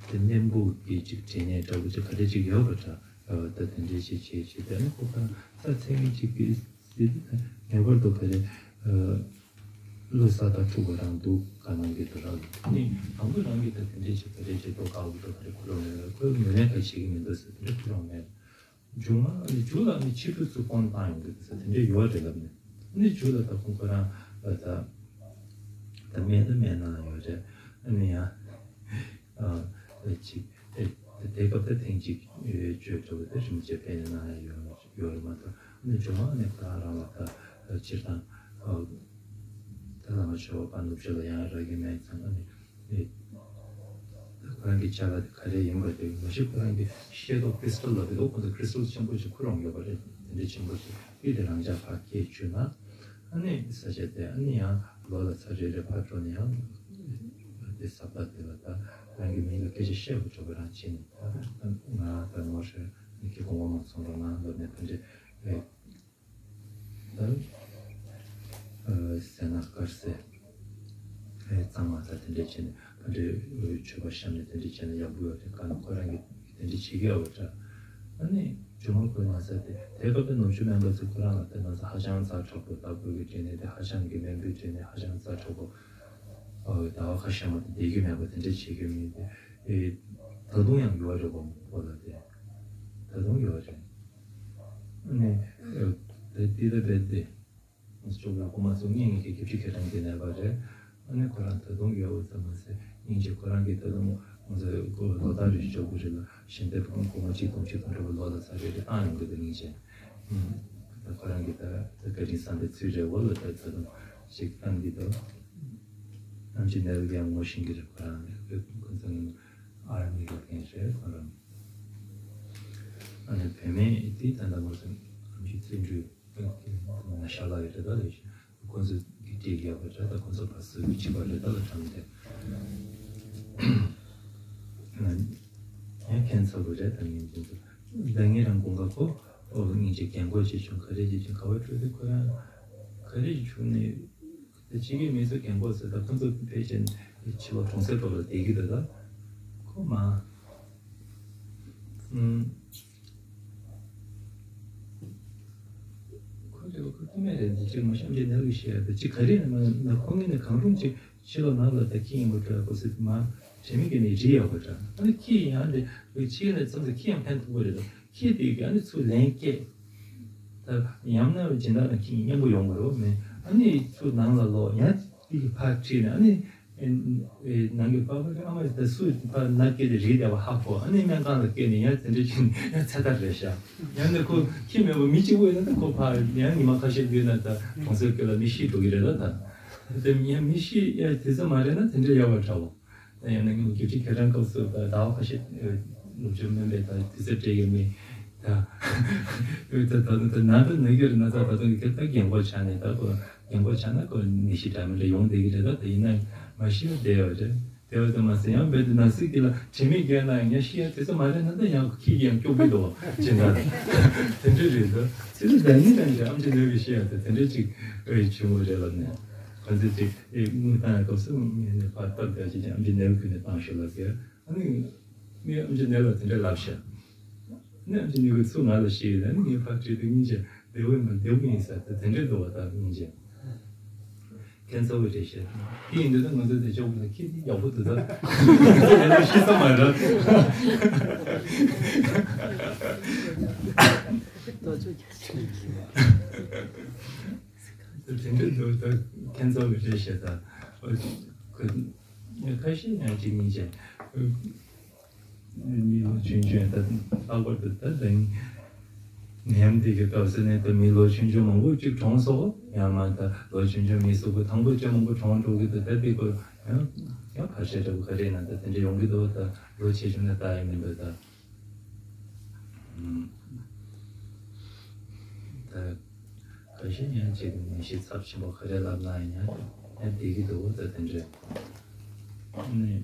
དེ་སྨན་ཕུག་གི་གཅིག་འབྲས་ནད་འདྲ་བོ་གཅིག་ག་རེ་གཅིག་ཡོད་པ་འདྲ། ད་དེ་འདྲའི་ཅིག་བྱས་བྱས་དེ་ནི་ཁོ་ཁོ་རང་ད་མཚན་ཉིད་གཅིག་གི་ངེས་པར་དུ་ག་རེ། བློ་གསར་དང་འཁྲུག་པ་རང་འདུག་ག་ནང་གི་དུ་རག་ནི། ཁོ་རང་གིས་ད་དེ་འདྲས་བྱེད་ག་རེ་བྱེད་དོ་ག་འུ་ཐུག་ག་རེ་ཁུར་རོགས་མེད་ལ་ཁོས་ངོས་ལེན་ག་བྱེད་ཀྱི་མི་འདུག་ཟེར་དེ་འདྲས་ཁུར་རོགས་མེད། མཇུག་མ་ཨ་ནི་མཇུག་ལ་ཨ་ནི་ཕྱི་དྲོ་ཚུར་ཕོན་བཏང་ཡོང་གི་འདུག་ཟེར་དེ་འདྲས་ཡོད་རེད་ལབ་ནས། ཨ་ནི་མཇུག་ལ་ད་ཁོང་ཁོ་རང་ལ་ད་ད་སྨན་ད་སྨན་གནང་ཡོད་རེད། ཨ་ནི་ཡང་ཨ་ཅིག་དེ་དེ་སྐབས་ད་ཐེངས་གཅིག་བཅོས་འགྲོ་གི་ད་རིན་པོ་ཆེ་ཕན་ནས་གནང་ཡ་ཡོད་ཡོད་རེད་མ་གཏོགས། ཨ་ནི་མཇུག་མ་ཨ་ནི་ཁོ་རང་རང་ལ་ད་སྤྱིར་བཏང་ད་བླ་མ་ཆོས་པ་ནུབ་ཕྱོགས་ལ་ཡང་རག་གི་མེད་ཙང་ཨ་ནི། ཨེ། ཁོ་རང་གི་ཅ་ལག་དེ་ག་རེ་ཡིན་པ་དེ་མ་གཞི་ཁོ་རང་གི་ཤེས་རྟོགས་ཀྲི་སི་ཊལ་ལབ་དེ་ལོ་ཁོ་ཚོ་ཀྲི་སི་ཊལ་ཆེན་པོ་ཞིག་ཁུར་ཡོང་ཡོད་པ་རེད། དེ་འདྲའི་ཆེན་པོ་ཞིག་དེ་དེ་རང་ཅག་ཕར་སྐྱེལ་བཅུག་ན། ཨ་ནི་ས་ཆ་དེ་ཨ་ནི་ཡང་ལོ་ལ་ཚར་རེ་རེ་ཕར་འགྲོ་ནས་ཡང་དེ་ས་ཕག་དེ་ལ་ད་རང་གི་མིང་ལ་སྐད་ཆ་བཤད་དགོས་ཆོག་པ་རང་བྱས་ནས་ད་ང་ད་ནོར་ཧྲི་ནི་ཁྱེད་དགོངས་པ་མ་ཚོམ་རོགས་གནང་ལབ་ནས་ད་འདྲའི། ད་ཟས་སྣ་དཀར་ཟས་གཙང་མ་ད་དེ་འདྲས་བྱས་ནས་ད་འདྲས་མཆོད་པ་བཤམས་ནས་དེ་འདྲས་བྱས་ན་ཡག་པོ་ཡོད་རེད། ག་ན་ཁོ་རང་གིས་དེ་འདྲས་བྱེད་ཀྱི་ཡོད་པ་འདྲ། ཨ་ནི་ཇོ་མོ་ཁོའི་ན་ཚ་དེ་དེ་སྐབས་དེ་ནུབ་ཕྱོགས་སྨན་པ་ཚོས་ཁོ་རང་ལ་དེ་ན་ཚ་ཧ་ཅང་ཛ་དྲག་པོ་ལྟ་བུ་གི་འདྲེས་ནས་དེ་ཧ་ཅང་གི་སྨན་པའི་འདྲེས་ནས་ཧ་ཅང་ཛ་དྲག་པོ་ཟླ་བ་ཁ་ཤས་མ་གཏོགས་བསྡད་ཀྱི་མེད་པ་དེ་འདྲས་བྱེད་ཀྱི་མིན་དེ་ད་དུང་ཡང་ཡོད་རེད་པ། ཁོ་ལ་དེ་ད་དུང་ཡོད་རེད། ཨ་ནི་དེ་དེ་ད་རྦད་དེ། ང་ཚོ་ལ་སྐུ་མ་ཚོ་སྙིང་གི་བརྒྱད་ཅུ་གྱ་གྲངས་ཀྱི་ནད་པ་རེད། ཨ་ནི་ཁོ་རང་ད་དུང་ཡོད་པ་ཙམ་མ་ཟད་སྙིང་རྗེ་ཁོ་རང་གིས་ད་དུང་ང་ཚོ་ལོ་ལྟར་རེ་ཞིག་འཇོག་དགོས་རེད་ལ་གཞན་དེ་སྐུ་ངོ་གཅིག་སྟོང་གཅིག་སྟོང་འདྲ་པོ་ལོ་ལ་ཚར་རེ་རེ་བཏང་ཡོང་གི་འདུག་སྙིང་རྗེ། ད་ཁོ་རང་གིས་ད་ད་བཀའ་དྲིན་བསམ་པའི་ཚུལ་རེད་འོ་ལ་ད་ད་དུང་ཞིག་བཏང་གི་འདུག་ཨམ་ཆི་ནད་པ་ཡང་ངོ་ཤེས་ཀྱི་རེད། ཁོ་རང་ཁོ་ཚོ་ཨར་མི་གི་རྒན་རེད། ཁོ་རང་ཨ་ནི་བུད་མེད་དེ་ད་ལྟ་ང་ཚོ་ཨམ་ཆི་བརྩོན་འགྲུས། ང་ཤ་ལག་ཡོད་རེད་ད་ལས་ཁོ་ཚོ་གི་སྒྲིག་ཡག་པ་རེད། ད་ཁོ་ཚོ་བར་སུ་གི་བྱིས་པ་རེད་ད་ལ་དྲངས་ཏེ། ཡང་ཁྱད་མཚར་པོ་རེད། ད་ངས་འཛིན་ཚུལ་ད་ངས་རང་དགོངས་ཀ་ཁོ་ཨོ་ངས་ཀྱི་རྒན་གོག་ཅིག་བྱུང་ག་རེ་ཅིག་བྱུང་ག་བ་འགྲོ་དུས་ཁོ་ཡང་ག་རེ་ཅིག་བྱུང་ནས་ད་ཕྱི་རྒྱལ་མི་ཚོ་རྒན་གོག་ཟེར་ད་ཁོ་ཚོ་ཕལ་ཆེར་ཕྱི་ལོགས་གྲོང་གསེབ་ཐོག་ལ་བསྡད་ཀྱི་འདུག་ད་ཁོ་མ། ཨུམ། ཁོ་ཚོས་ཁོ་ཐུ་མེད་རེད་འདི་ཅིག་མ་གཤམ་གྱི་ནང་གི་བཤད་ཡ་དེ་ཅིག་ག་རེ་ན་ན་ཁོ་ངས་ནས་གང་རུང་ཅིག་ཕྱི་ལོགས་ནང་ལ་ད་ཁྱི་ཡིན་པ་འདྲ་ཁོ་ཚོས་མ་དྲན་མེད་ཀྱི་ནས་རི་ཡག་པ་འདྲ། ཨ་ནི་ཁྱི་ཡང་དེ་ཕྱི་ལ་ཙམ་ཙམ་ཁྱི་ཡང་ཕན་ཐོགས་པ་རེད། ད་ཁྱི་དེ་གི་ཨ་ནི་ཚུར་ལན་སྐྱེལ། ད་ཡང་ན་སྦྱིན་བདག་དང་ཁྱི་གཉིས་མཉམ་པོ་ཡོང་དགོས་རེད་མེད། ཨ་ནི་ཚུར་ནང་ལ་ལོག་ཡང་དེ་གི་ཕར་ཁྲིད་ནས་ཨ་ནི། ཨེ། ཨེ། ནང་གི་པ་ཕ་གི་ཨ་མ་ད་སུ་པ་ན་སྐྱེས་ཏེ་རིགས་བདེ་བ་ཧ་གོ། ཨ་ནི་སྨན་ཁང་ལ་སྐྱེས་ནས་ཡང་དེ་འདྲ་བྱས་ནས་ཡང་ཚེ་ཐར་རེད་ཤག་ཡང་ནི་ཁོ་ཁྱི་མེད་པ་མི་གཅིག་པོ་ཡིན་ན་ད་ཁོ་ཕ་ཡང་ཉི་མ་ཁ་ཤས་བསྡད་ན་ད་གྲོང་གསེབ་སྐྱོ་ལ་མི་ཤི་འགྲོ་གི་རེད་ད། ད་དེ་ཡང་མི་ཤི་ཡ་དེ་ཚོ་མ་རེད་ན་དེ་འདྲ་ཡག་པ་འདྲ་བོ། ད་ཡང་ན་ངས་རྒྱུ་ཆེ་ཁྱེད་རང་སྐབས་སུ་ད་ཟླ་བ་ཁ་ཤས་ནུབ་ཕྱོགས་སྨན་པའི་ད་དུས་ཚོད་སྤྲད་ཡོད་མེད་ད། ད་ད་ད་ན་ད་ན་གི་རེད་ན་ད་ད་དུང་ཁྱེད་ད་རྒན་གོག་ཆགས་ནས་ད་ཁོ། རྒན་གོག་ཆགས་ན་ཁོ་ནད་གཞི་འདྲ་མི་འདྲ་ཡོང་བསྡད་ཀྱི་རེད། ད་དེ་ཡིན་ན་མ་ཤི་བ་བསྡད་ཡོད་རེད། བསྡད་པ་དེ་མ་ཟད་ཡང་རྦད་དེ་ནང་སྲིད་ཀྱི་ལ་དྲན་མེད་བརྒྱབ་ན་ཡང་ཤི་ཡ་དེ་ཚོ་མ་རེད་ན་ད་ཡང་ཁྱི་ཡང་སྐྱོ་གི་འདུག་བ་ཅི་འདྲ་དེ་འདྲ་རེད། ད་ཚེ་རིང་ཟླ་ཉིན་ནང་གི་ཨམ་ཆི་ནད་པའི་ཤི་ཡ་དེ་དེ་འདྲ་ཅིག་ཨེ་བྱུང་བ་རེད་ལབ་ནས་ཁོ་ཚོས་ཅིག་ཨེ་དངུལ་བཏང་ཡ་སྐབས་སུ་ངས་ནས་ཕར་སྟབས་བདེ་ཅིག་ཀྱང་ཨམ་ཆི་ནད་པ་ཁུར་ནས་བཏང་ཤོག་ལབ་ཀྱི། ཨ་ནི་ངས་ཨམ་ཆི་ནད་པ་དེ་འདྲ་ལབ་ཤག་ཨ་ནི་ཨམ་ཆི་ནད་པ་ཚུར་ང་ལ་བཤད་ཡོད། ཨ་ནི་ངས་ཕར་དྲིས་དུས་སྙིང་རྗེ་བདེ་པོ་ཡིན་པ་བདེ་པོ་ཡིན་ཟེར་ཏེ་དེ་འདྲས་འདུག་བ། ད་སྙིང་རྗེ་ཁྱད་མཚར་པོ་རེད་ཤག་དེ་ཡིན་དུས་ད་ང་ཚོ་དེ་ཕྱོགས་ལ་ཁྱི་དེ་ཡག་པོ་འདུག་ད་ང་ཚོ་ལས་ཤི་ས་མ་རེད། དེ་འདྲས་འདུག་ད་ཁྱད་མཚར་པོ་རེད་ཤག་ད་ཁ་ཤས་ཡང་གཅིག་གཉིས་བྱས། མི་ལོ་ཆུང་ཆུང་ད་ལྷག་པར་དུ་ད་དེང་ནད་ཡམས་འདི་གི་སྐབས་སུ་ནས་ད་མི་ལོ་ཆུང་ཆུང་མང་པོ་གཅིག་གྲོངས་སོང་། ཡང་མ་ད་ལོ་ཆུང་ཆུང་མི་སུ་གུ་དང་པོ་ཅི་མང་པོ་གྲོངས་འགྲོ་གི་འདུག་ད་འདི་གོ་ཡང་ཡང་ཕལ་ཆེར་འདྲ་པོ་ག་རེ་ན་ད་དེ་འདྲ་ཡོང་གི་འདུག་ད་ལོ་ཆེ་ཆུང་ནས་ད་ཡིན་མི་འདུག་ད་ད་ཁ་ཤས་ཡང་ཅིག་ནད་གཞི་ཚབས་ཆེན་པོ་ག་རེ་ལབ་ན་ཡང་ཡང་བསྡད་ཀྱི་འདུག་ད་དེ་འདྲ་ནས།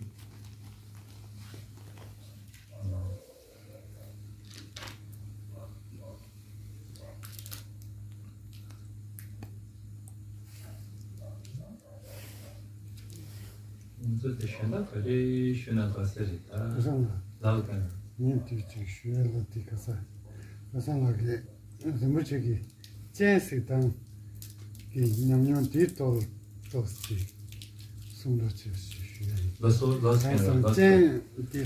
ང་ཚོ་དེ་གཞན་དག་ག་རེ་ཞུ་ན་དགའ་ས་རེད་ད། ཁ་སང་ལ། ལགས་དང་། ངས་དུས་ཅིག་ཞུ་ཡ་ལ་དེ་ཁ་སང་ཁ་སང་ལ་གི་རིན་པོ་ཆེ་གི་སྤྱན་གཟིགས་སྟངས་ཀྱི་ཉམས་མྱོང་དེའི་ཐོག་ཏོག་ཙམ་ གསུང་རོགས་བྱེད་ཞུ་ཞུ་ཡ་ཡིན། ལགས་སོ་ལགས་སོ། གང་ཟག་ལགས་སོ། ཅན་དེ་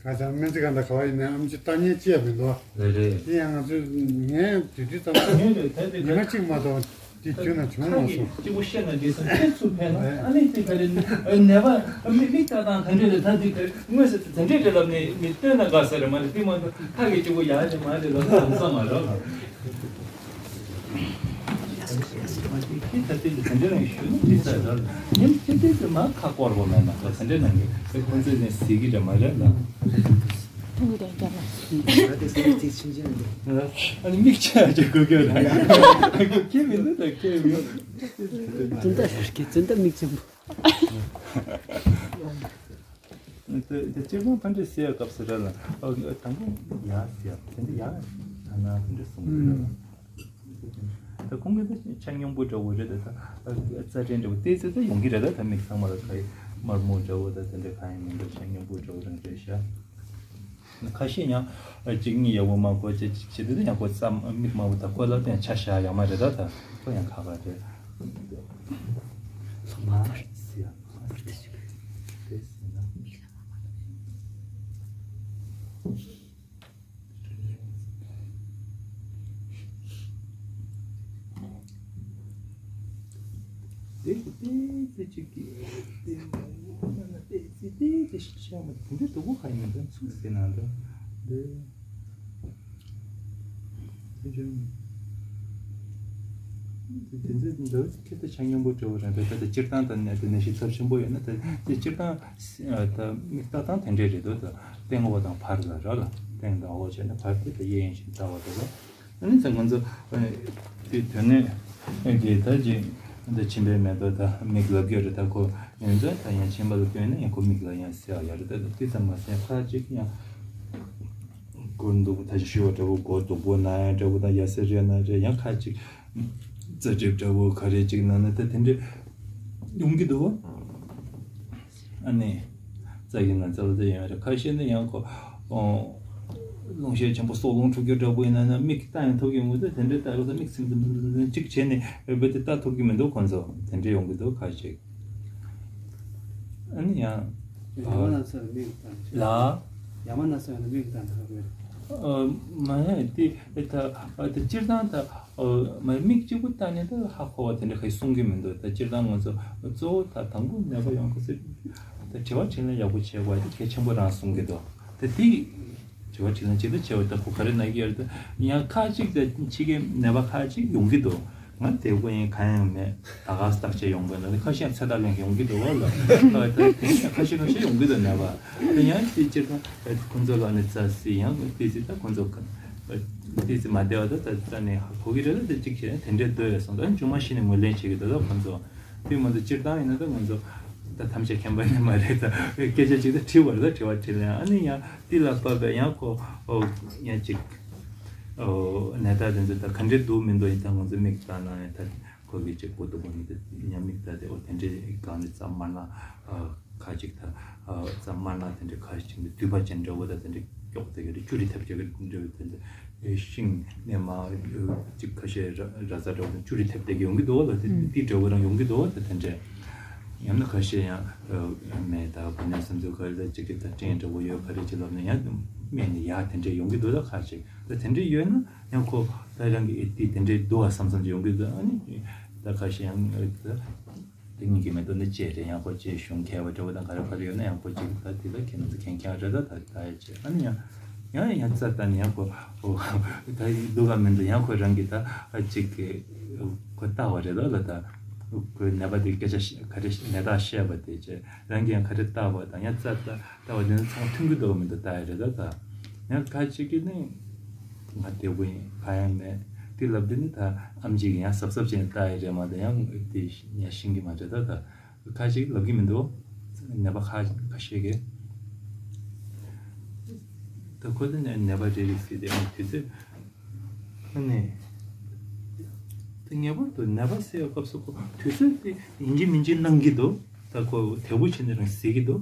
གང་ཟག་སྨན་རྩིས་ཁང་དང་ག་བ་ཡིན་ནའི་ཨེམ་ཆི་ལྟ་མཁན་ཅི་ཡང་མི་འདུག་རེད་རེད། དེ་ཡང་ང་ཚོས་ངས་དུས་དུས་ཙམ་ངས་ལས་ད་དེ་ཉི་མ་གཅིག་མ་གཏོགས་དེ་བརྒྱུད་ན་བྱུང་མ་སོང་། གཅིག་པོ་བཤད་ན་འགྲིག་སོང་། དེ་ཚུར་ཕན་ན་ཨ་ནི་དེ་ག་རེ་ནད་པ་མི་མིག་ལྟ་སྟངས་ག་འདྲས་རེད། ད་དེ་དངོས་སུ་དེ་འདྲས་རེད་ལབ་ནས་མི་སྟོན་ན་དགའ་ས་རེད་མ་རེད། དེ་མ་གཏོགས་ཁ་གི་གཅིག་པོ་ཡག་རེད་མ་རེད་ལབ་ན་ལམ་སང་མ་རེད་ལ། ཁྱེད་ད་ལྟའི་དེ་འདྲ་རང་ཞུ་ན་འགྲིག་ས་རེད། ཉིན་ཁྱེད་ལྟའི་དེ་མ་ཁ་སྐོར་བོ་མེད་ན་ད་དེ་འདྲ་ནང་གི་དེ་ཁོང་ཚོས་ནས་ཟིག་གི་རེད་མ་རེད་ལ། ཐུང་གི་རེད་རྒྱབ་ལ། ཨ་ནི་མིག་ཆ་ཅིག་དགོས་ཀྱི་རེད། ཁྱེད་མི་འདུག་ད་ཁྱེད་མི་འདུག་ཙུན་ད་ཞུ་གི་ཙུན་ད་མིག་ཆེན་པོ། དེ་དེ་སྤྱིར་བཏང་ཕན་འབྲས་ཟེར་ཡ་སྐབས་སུ་ར་ལ་དང་པོ་ཡག་ཟེར་ཡ་དེ་འདྲ་ཡག་ད་ན་ཕན་འབྲས་གསུངས་ར་ལ། ད་ཁོང་གི་ད་ཆ་སྙོམས་པོ་འདྲ་བོ་རེད། ད་ད་རྩ་ཕྲན་འདྲ་བོ་ཏོག་ཙམ་ད་ཡོང་གི་རེད། ད་ད་མིག་ཚང་མ་ལ་ག་ཡི་དམར་མོ་འདྲ་བོ་ད་དེ་འདྲ་གང་ཡང་མི་འདུག་ཆ་སྙོམས་པོ་འདྲ་བོ་རང་རེད་ཤག་ཁ་ཤས་ཡང་གཅིག་གཉིས་ཡག་པོ་མ་གོ་ཅེས་ཅིག་བྱེད་དུས་ད་ཡང་ཁོ་རྩ་མིག་དམར་པོ་ད་ཁོ་ལ་ད་ཡང་ཆ་བཞག་ཡག་མ་རེད། ད་ད་ཁོ་ཡང་ཁག་ཁག་རེད། ལྷག་མ་ཟེར་ཡ་ལྷག་མ་རེད། དེ་ཟེར་ན། དེ་དེ་དེ་གཅིག་གི་དེ་དེ་དེ་དེ་ཤ་མ་དེ་འདྲ་དུ་གོ་ཁ་ཡིན་ན་ཚུགས་ཟེར་ན་འདྲ་དེ་དེ་ཅུང་དེ་ཚོའི་འདྲ་ཁྱེད་ཚོ་ཆ་སྙོམས་པོ་འདྲ་བོ་རེད་འདུག་ད་ལྟ་སྤྱིར་བཏང་དང་ནད་དེ་ནད་གཞི་ཚབས་ཆེན་པོ་ཡོད་ན་དེ་དེ་སྤྱིར་བཏང་ད་མིག་ལྟ་སྟངས་དེ་འདྲས་རེད་འདུག་ད་སྟེང་འོག་དང་བར་ལ་ར་ལ་སྟེང་དང་འོག་བྱས་ན་བར་དེ་ད་གཡས་གཡོན་བཞིན་ལྟ་བ་དེ་ལ། ཨ་ནི་ཚེ་ང་ཚོ་དེ་དོན་ནས་དེ་ད་ཅིག་འདི་མཆིན་པའི་མེ་ཏོག་ད་མིག་ལབ་ཀྱི་རེད། ད་ཁོ་ཡོན་ཚོ་ད་ཡང་མཆིན་པ་ལ་སྐྱོན་ན་ཡང་ཁོ་མིག་ལ་ཡང་སེལ་ཡ་རེད། ད་དེ་ཙམ་མ་ཟད་ཁ་ཅིག་ཡང་སྒོ་འདུག་ད་ཅིག་ཞུ་བ་འདྲ་བོ་སྒོ་སྡུག་པོ་ན་ཡང་འདྲ་བོ་ད་ཡ་སེ་རེད་ན་རེད། ཡང་ཁ་ཅིག་རྩ་གྲིབ་འདྲ་བོ་ག་རེ་ཅིག་ན་ན་ད་དེ་འདྲ་ཡོང་གི་འདུག་ཨ་ནི་རྩ་གི་ན་ཚ་ལ་ཚ་ཡོང་རེད། ཁ་ཤས་ནི་ཡང་ཁོ་ཨོ་རླུང་ཤས་ཆེན་པོ་སྲོག་རླུང་འཁྲུག་རྒྱུ་འདྲ་པོ་ཡིན་ན་ན་མིག་ལྟ་ཡང་ཐུབ་ཀྱི་མི་འདུག་དེ་འདྲའི་ལྟ་རོགས་ས་མིག་སིམ་སིམ་སིམ་སིམ་གཅིག་བྱས་ནས་རྦད་དེ་ལྟ་ཐུབ་ཀྱི་མི་འདུག་ཁོང་ཚོ་དེ་འདྲའི་ཡོང་གི་འདུག་ཁ་ཤས། ཨ་ནི་ཡང་ཡ་མ་ན་ཚ་ལ་མིག་ལྟ་ལ། ཡ་མ་ན་ཚ་ལ་མིག་ལྟ་ཐུབ་ཀྱི་མ་རེད། དེ་ད་དེ་སྤྱིར་བཏང་ད། ཨོ། མ་མིག་གཅིག་པུ་བལྟས་ནས་ད་ཧ་གོ་བ་དེ་འདྲ་ག་གསུང་གི་མི་འདུག་ད་སྤྱིར་བཏང་ང་ཚོ་གཙོ་བོ་ད་དང་པོ་ནད་པ་ཡོང་སྐབས་སུ་ད་དྲི་བ་དྲིས་ལན་ཡག་པོ་བྱེད་དགོས་དེ་གལ་ཆེན་པོ་རང་གསུང་གི་འདུག་ད་དེ་དྲི་བ་དྲིས་ལན་གཅིག་ད་བྱས་པ་ད་ཁོ་ག་རེ་ན་གི་ཡོད་རེད། ད་ཡང་ཁ་ཅིག་ད་ཕྱི་རྒྱལ་ནད་པ་ཁ་ཅིག་ཡོང་གི་འདུག་ང་དེ་ཁོ་ཡིན་གང་ཡང་མེད། ད་ག་བརྟག་དཔྱད་ཡོང་དགོས་ན་ད་ཁ་ཤས་ཚེ་ཐར་ལེན་ཡོང་གི་འདུག་བ་ལ། ད་ཁ་ཤས་ཁ་ཤས་ཡོང་གི་འདུག་ནད་པ་ད་ཡང་དེ་སྤྱིར་བཏང་ཁོ་ཚོ་ལ་ནི་རྩ་སྲིད་ཡང་དེ་སྲིད་ད་ཁོ་ཚོ་ག་ཏོག་ཙམ་མ་བདེ་བ་དང་ད་རྩ་ནས་ཧ་གོ་གི་རེད་ལ། དེ་གཅིག་བྱས་ན་དེ་འདྲས་སྡོད་ཡོད་སོང་། ད་མཇུག་མ་གཞི་ནས་ངོས་ལེན་བྱེད་ཀྱི་འདུག་ད་ཁོང་ཚོ་དེ་མ་གཏོགས་སྤྱིར་བཏང་ཡིན་ན་ད་ང་ཚོ་ད་ཐམས་ཅད་མཁྱེན་པ་ནི་མ་རེད། ད་སྐད་ཆ་གཅིག་ད་དྲི་བ་རེད། ད་དྲི་བ་དྲིས་ལན་ཨ་ནི་ཡང་དེ་ལ་བབས་པའི་ཡང་ཁོ་ཨོ་ཡང་གཅིག་ཨོ་ནད་རྟགས་དེ་ཚོ་ད་ག་འདྲས་འདུག་མི་འདུག་ཡིན་ད་ང་ཚོ་མིག་ལྟ་ན་ཡང་ད་ཁོ་གི་གཅིག་པོ་འདུག་གོ་ནི་ད་ཉམས་མིག་ལྟ་དེ་ཨོ་དེ་འདྲས་གང་ནས་རྩ་དམར་ནག་ཨ། ཁ་ཅིག་ད་རྩ་དམར་ནག་དེ་འདྲ་ཁ་ཅིག་འདི་དུད་པ་ཅན་འདྲ་བོ་ད་དེ་འདྲ་སྐྱོག་དེ་ག་རེ་ཅུ་རི་ཐེབས་ཀྱི་འདྲ་བོ་དེ་འདྲ་ཤིང་ནས་མ་ཅིག་ཁ་ཤས་ར་ར་ས་འདྲ་བོ་དང་ཅུ་རི་ཐེབས་བསྡད་ཀྱི་ཡོང་གི་འདུག་བ་ལ། དེ་དེ་འདྲ་བོ་རང་ཡོང་གི་འདུག་བ། ད་དེ་འདྲ་ཡང་ན་ཁ་ཤས་ཡང་མེད་ད་བུ་ནས་སེམས་ཚོར་ག་རེ་ད་ཅིག་ཅིག་ད་སྤྲིན་འདྲ་བོ་ཡོད་ག་རེ་ཅིག་ལབ་ནས་ཡང་སྨད་ནས་ཡར་དེ་འདྲ་ཡོང་གི་འདུག་ད་ཁ་ཅིག་ད་དེ་འདྲ་ཡོད་ན་ཡང་ཁོ་ད་རང་གི་ཨེ་ཏི་དེ་འདྲ་འདུག་བ་བསམ་བསམ་ཅིག་ཡོང་གི་འདུག་ཨ་ནི་ད་ཁ་ཤས་ཡང་ད། དེ་སྙིང་གི་མེ་ཏོག་ནི་བཅད་རེད། ཡང་ཁོ་བཅད་གཞུང་མཁས་པ་འདྲ་བོ་དང་ག་རེ་ག་རེ་ཡོད་ན་ཡང་ཁོ་གཅིག་ད་དེ་ད་ཁྱེད་རང་ཚོ་མཁྱེན་མཁྱེན་རེད། ད་ད་ད་ཡ་བཅད་ཨ་ནི་ཡང་ཡང་ཡང་རྩ་ད་ནི་ཡང་ཁོ་ཨོ་ད་སྡུག་ག་མི་འདུག་ཡང་ཁོ་རང་གི་ད་ཨ་གཅིག་གི་ཁོ་ལྟ་བ་རེད་ད་ལ། ད་ཁོའི་ནད་པ་དེ་སྐད་ཆ་ག་རེ་ནད་རྟགས་བཤད་པ་དེ་བཅད་རང་གི་ཡང་ག་རེ་ལྟ་བ་དང་ཡང་རྩ་ད་ལྟ་བ་དེ་ཚོ་ཚང་མཐུན་གི་འདུག་མི་འདུག་ལྟ་ཡ་རེད། ད་ད་ཡང་ཁ་ཅིག་གི་ནི་ང་བདེ་པོ་ཡིན་གང་ཡང་མེད་དེ་ལབ་དེ་ནི་ད་ཨམ་ཅིག་ཡང་གཟབ་གཟབ་བྱས་ནས་ལྟ་ཡ་རེད་མ་གཏོགས་ཡང་དེ་ཡང་ཤེས་ཀྱི་མ་རེད། ད་ད། ཁ་ཅིག་ལབ་ཀྱི་མི་འདུག་ནད་པ་ཁ་ཁ་ཤས་ཀྱིས། ད་ཁོ་ཚོ་ནས་ནད་པ་རེ་རེ་ཟེར་ཏེ་དུས་ཚོད་ཨ་ནི་དེ་ངེས་པར་དུ་ནད་པ་ཟེར་བའི་སྐབས་སུ་ཁོ་དུས་ཚོད་དེ་ཡིན་གཅིག་མིན་གཅིག་གནང་གི་འདུག་ད་ཁོ་དལ་པོ་བྱས་ནས་རང་ཟེར་གྱི་འདུག་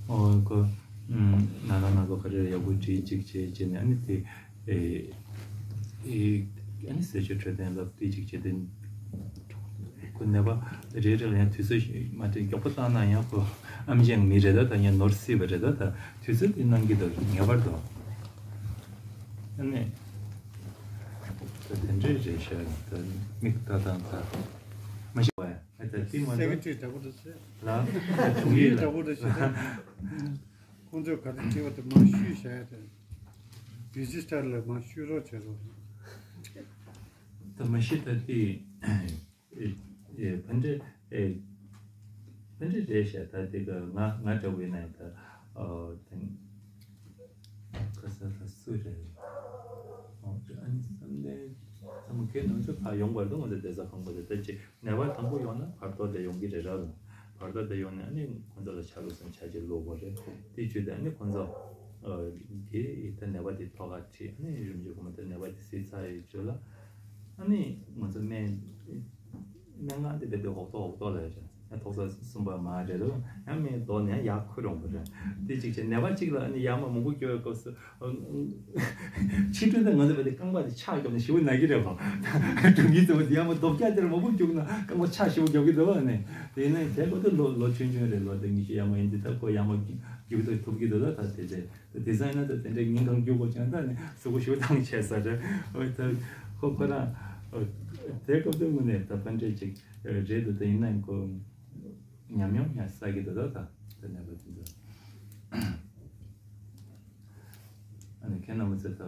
ཨོ་ཁོ་ན་ན་ན་ཁོ་ག་རེ་ཡག་པོ་བྲིས་གཅིག་བྱས་བྱས་ནས་ཨ་ནི་དེ། ཨེ། ཨེ། ཨ་ནི་ཟས་སྤྱོད་འཕྲོད་བསྟེན་ལ་བལྟས་ཅིག་བྱས་ཏེ། ཁོ་ནད་པ་རེ་རེ་ལ་ཡང་དུས་ཚོད་མ་དེ་མགྱོགས་པོ་བཏང་ན་ཡང་ཁོ་ཨེམ་ཆི་ཡང་མི་རེད་ད། ད་ཡང་ནོར་སྲིད་པ་རེད་ད། ད་དུས་ཚོད་དེ་གནང་གི་འདུག་ངེས་པར་དུ། ཨ་ནི་ད་དེ་འདྲས་རེད་ཤག་ད་མིག་ལྟ་སྟངས་ད་མ་ཤེས་པ་ད་དེ་མ་སེ་ག་འདྲ་ཊི་རི་འདྲ་པོ་འདྲ་ཟེར། ལ་ད་དུང་ཡིན་ལ་འདྲ་པོ་འདྲ་ཟེར། ཁོང་ཚོས་ག་རེ་བྱས་པ་དེ་མར་བཤུས་བཞག་ཡ་དེ། རི་ཇི་སི་ཊར་ལ་མར་བཤུས་རོགས་བྱེད་རོགས། ད་མ་གཞི་ད་དེ་ཨེ་ཕན་འབྲས་ཨེ་ཕན་འབྲས་རེད་ཤག་ད་དེ་ག་ང་ང་འདྲ་བོ་ཡིན་ན་ད་ཨ་དེ་ཁ་ས་ལ་སུ་རེད། ཨ་ནི་བསམ་གཏན་བསམ་མཁན་ནང་ཚོ་ཕར་ཡོང་བར་དུ་ང་ཚོ་བསྡད་ས་ཁང་པ་དེ་ད་ཅི་ནད་པ་དང་པོ་ཡོང་ན་བར་དོ་དེ་ཡོང་གི་རེད་ར། བར་དོ་དེ་ཡོང་ནས་ཨ་ནི་ཁོང་ཚོ་ལ་ཆ་ལུགས་སམ་ཆ་རྐྱེན་ལོག་པ་རེད། དེ་བརྒྱུད་དེ་ཨ་ནི་ཁོང་ཚོ་དེ་ད་ནད་པ་དེ་ཐོག་ཁ་ཁྲིད། ཨ་ནི་རིམ་གྱིས་ཁོང་ཚོ་ནད་པ་དེ་སེལ་ཚར་ཡོད་བརྗོད་ལ། ཨ་ནི་ང་ཚོ་སྨན་སྨན་ཁང་དེ་དེ་དེ་ཧོག་ཐོག་ཧོག་ཐོག་ལ་ཡོད་རེད། ཡང་ཐོག་ས་གསུམ་པ་མ་རེད་ལ་ཡང་སྨན་ལྡོག་ནས་ཡར་འཁུར་འོང་པ་རེད། དེ་གཅིག་བྱས་ནད་པ་གཅིག་ལ་ཨ་ནི་ཡར་མར་མང་པོ་སྐྱོར་བའི་སྐབས་སུ། ཕྱི་དྲོ་དང་ང་ཚོ་བས་དེ་རྐང་པ་དེ་ཕྱག་བརྒྱབ་ནས་ཞེ་པོ་ན་གི་རེད་བ། སྒྲུང་གི་ཚོ་ཡང་མ་རྡོག་རྒྱག་དེར་མ་བུ་རྒྱུག་ན་རྐང་པ་ཕྱག་ཞེ་པོ་རྒྱབ་གི་འདུག་བ་ནས། དེ་ནས་དེ་ཀོ་དེ་ལོ་ལོ་ཆུང་ཆུང་རེད། ལོ་དེ་ཉི་ཤུ་ཡར་མར་ཡིན་དུས་ད་ཁོ་ཡར་མར་རྒྱུག་ད་ཐུབ་གི་འདུག་ད་ད་དེ་དེ་དེ་ཚང་ཡིན་ན་ད་དེ་འདྲའི་ཉིན་གང་རྒྱུག་དགོས་ཀྱང་ད་ནི་གཟུགས་པོ་ཞེ་པོ་ཐང་ཆད་ས་རེད། འོ་ད་ཁོ་ཁོ་རང་དེ་སྐབས་དེ་དངོས་གནས་ད་ཕན་འབྲས་ཅིག་རེད་འདུག་ད་ཡིན་ན་ཁོ། ཉམས་མྱོང་ཡང་བསགས་ཀྱི་འདུག་ད་ད་ནད་པ་དེ་ཚོ། ཨ་ནི་ཁྱེད་རྣམ་པ་ཚོས་ད་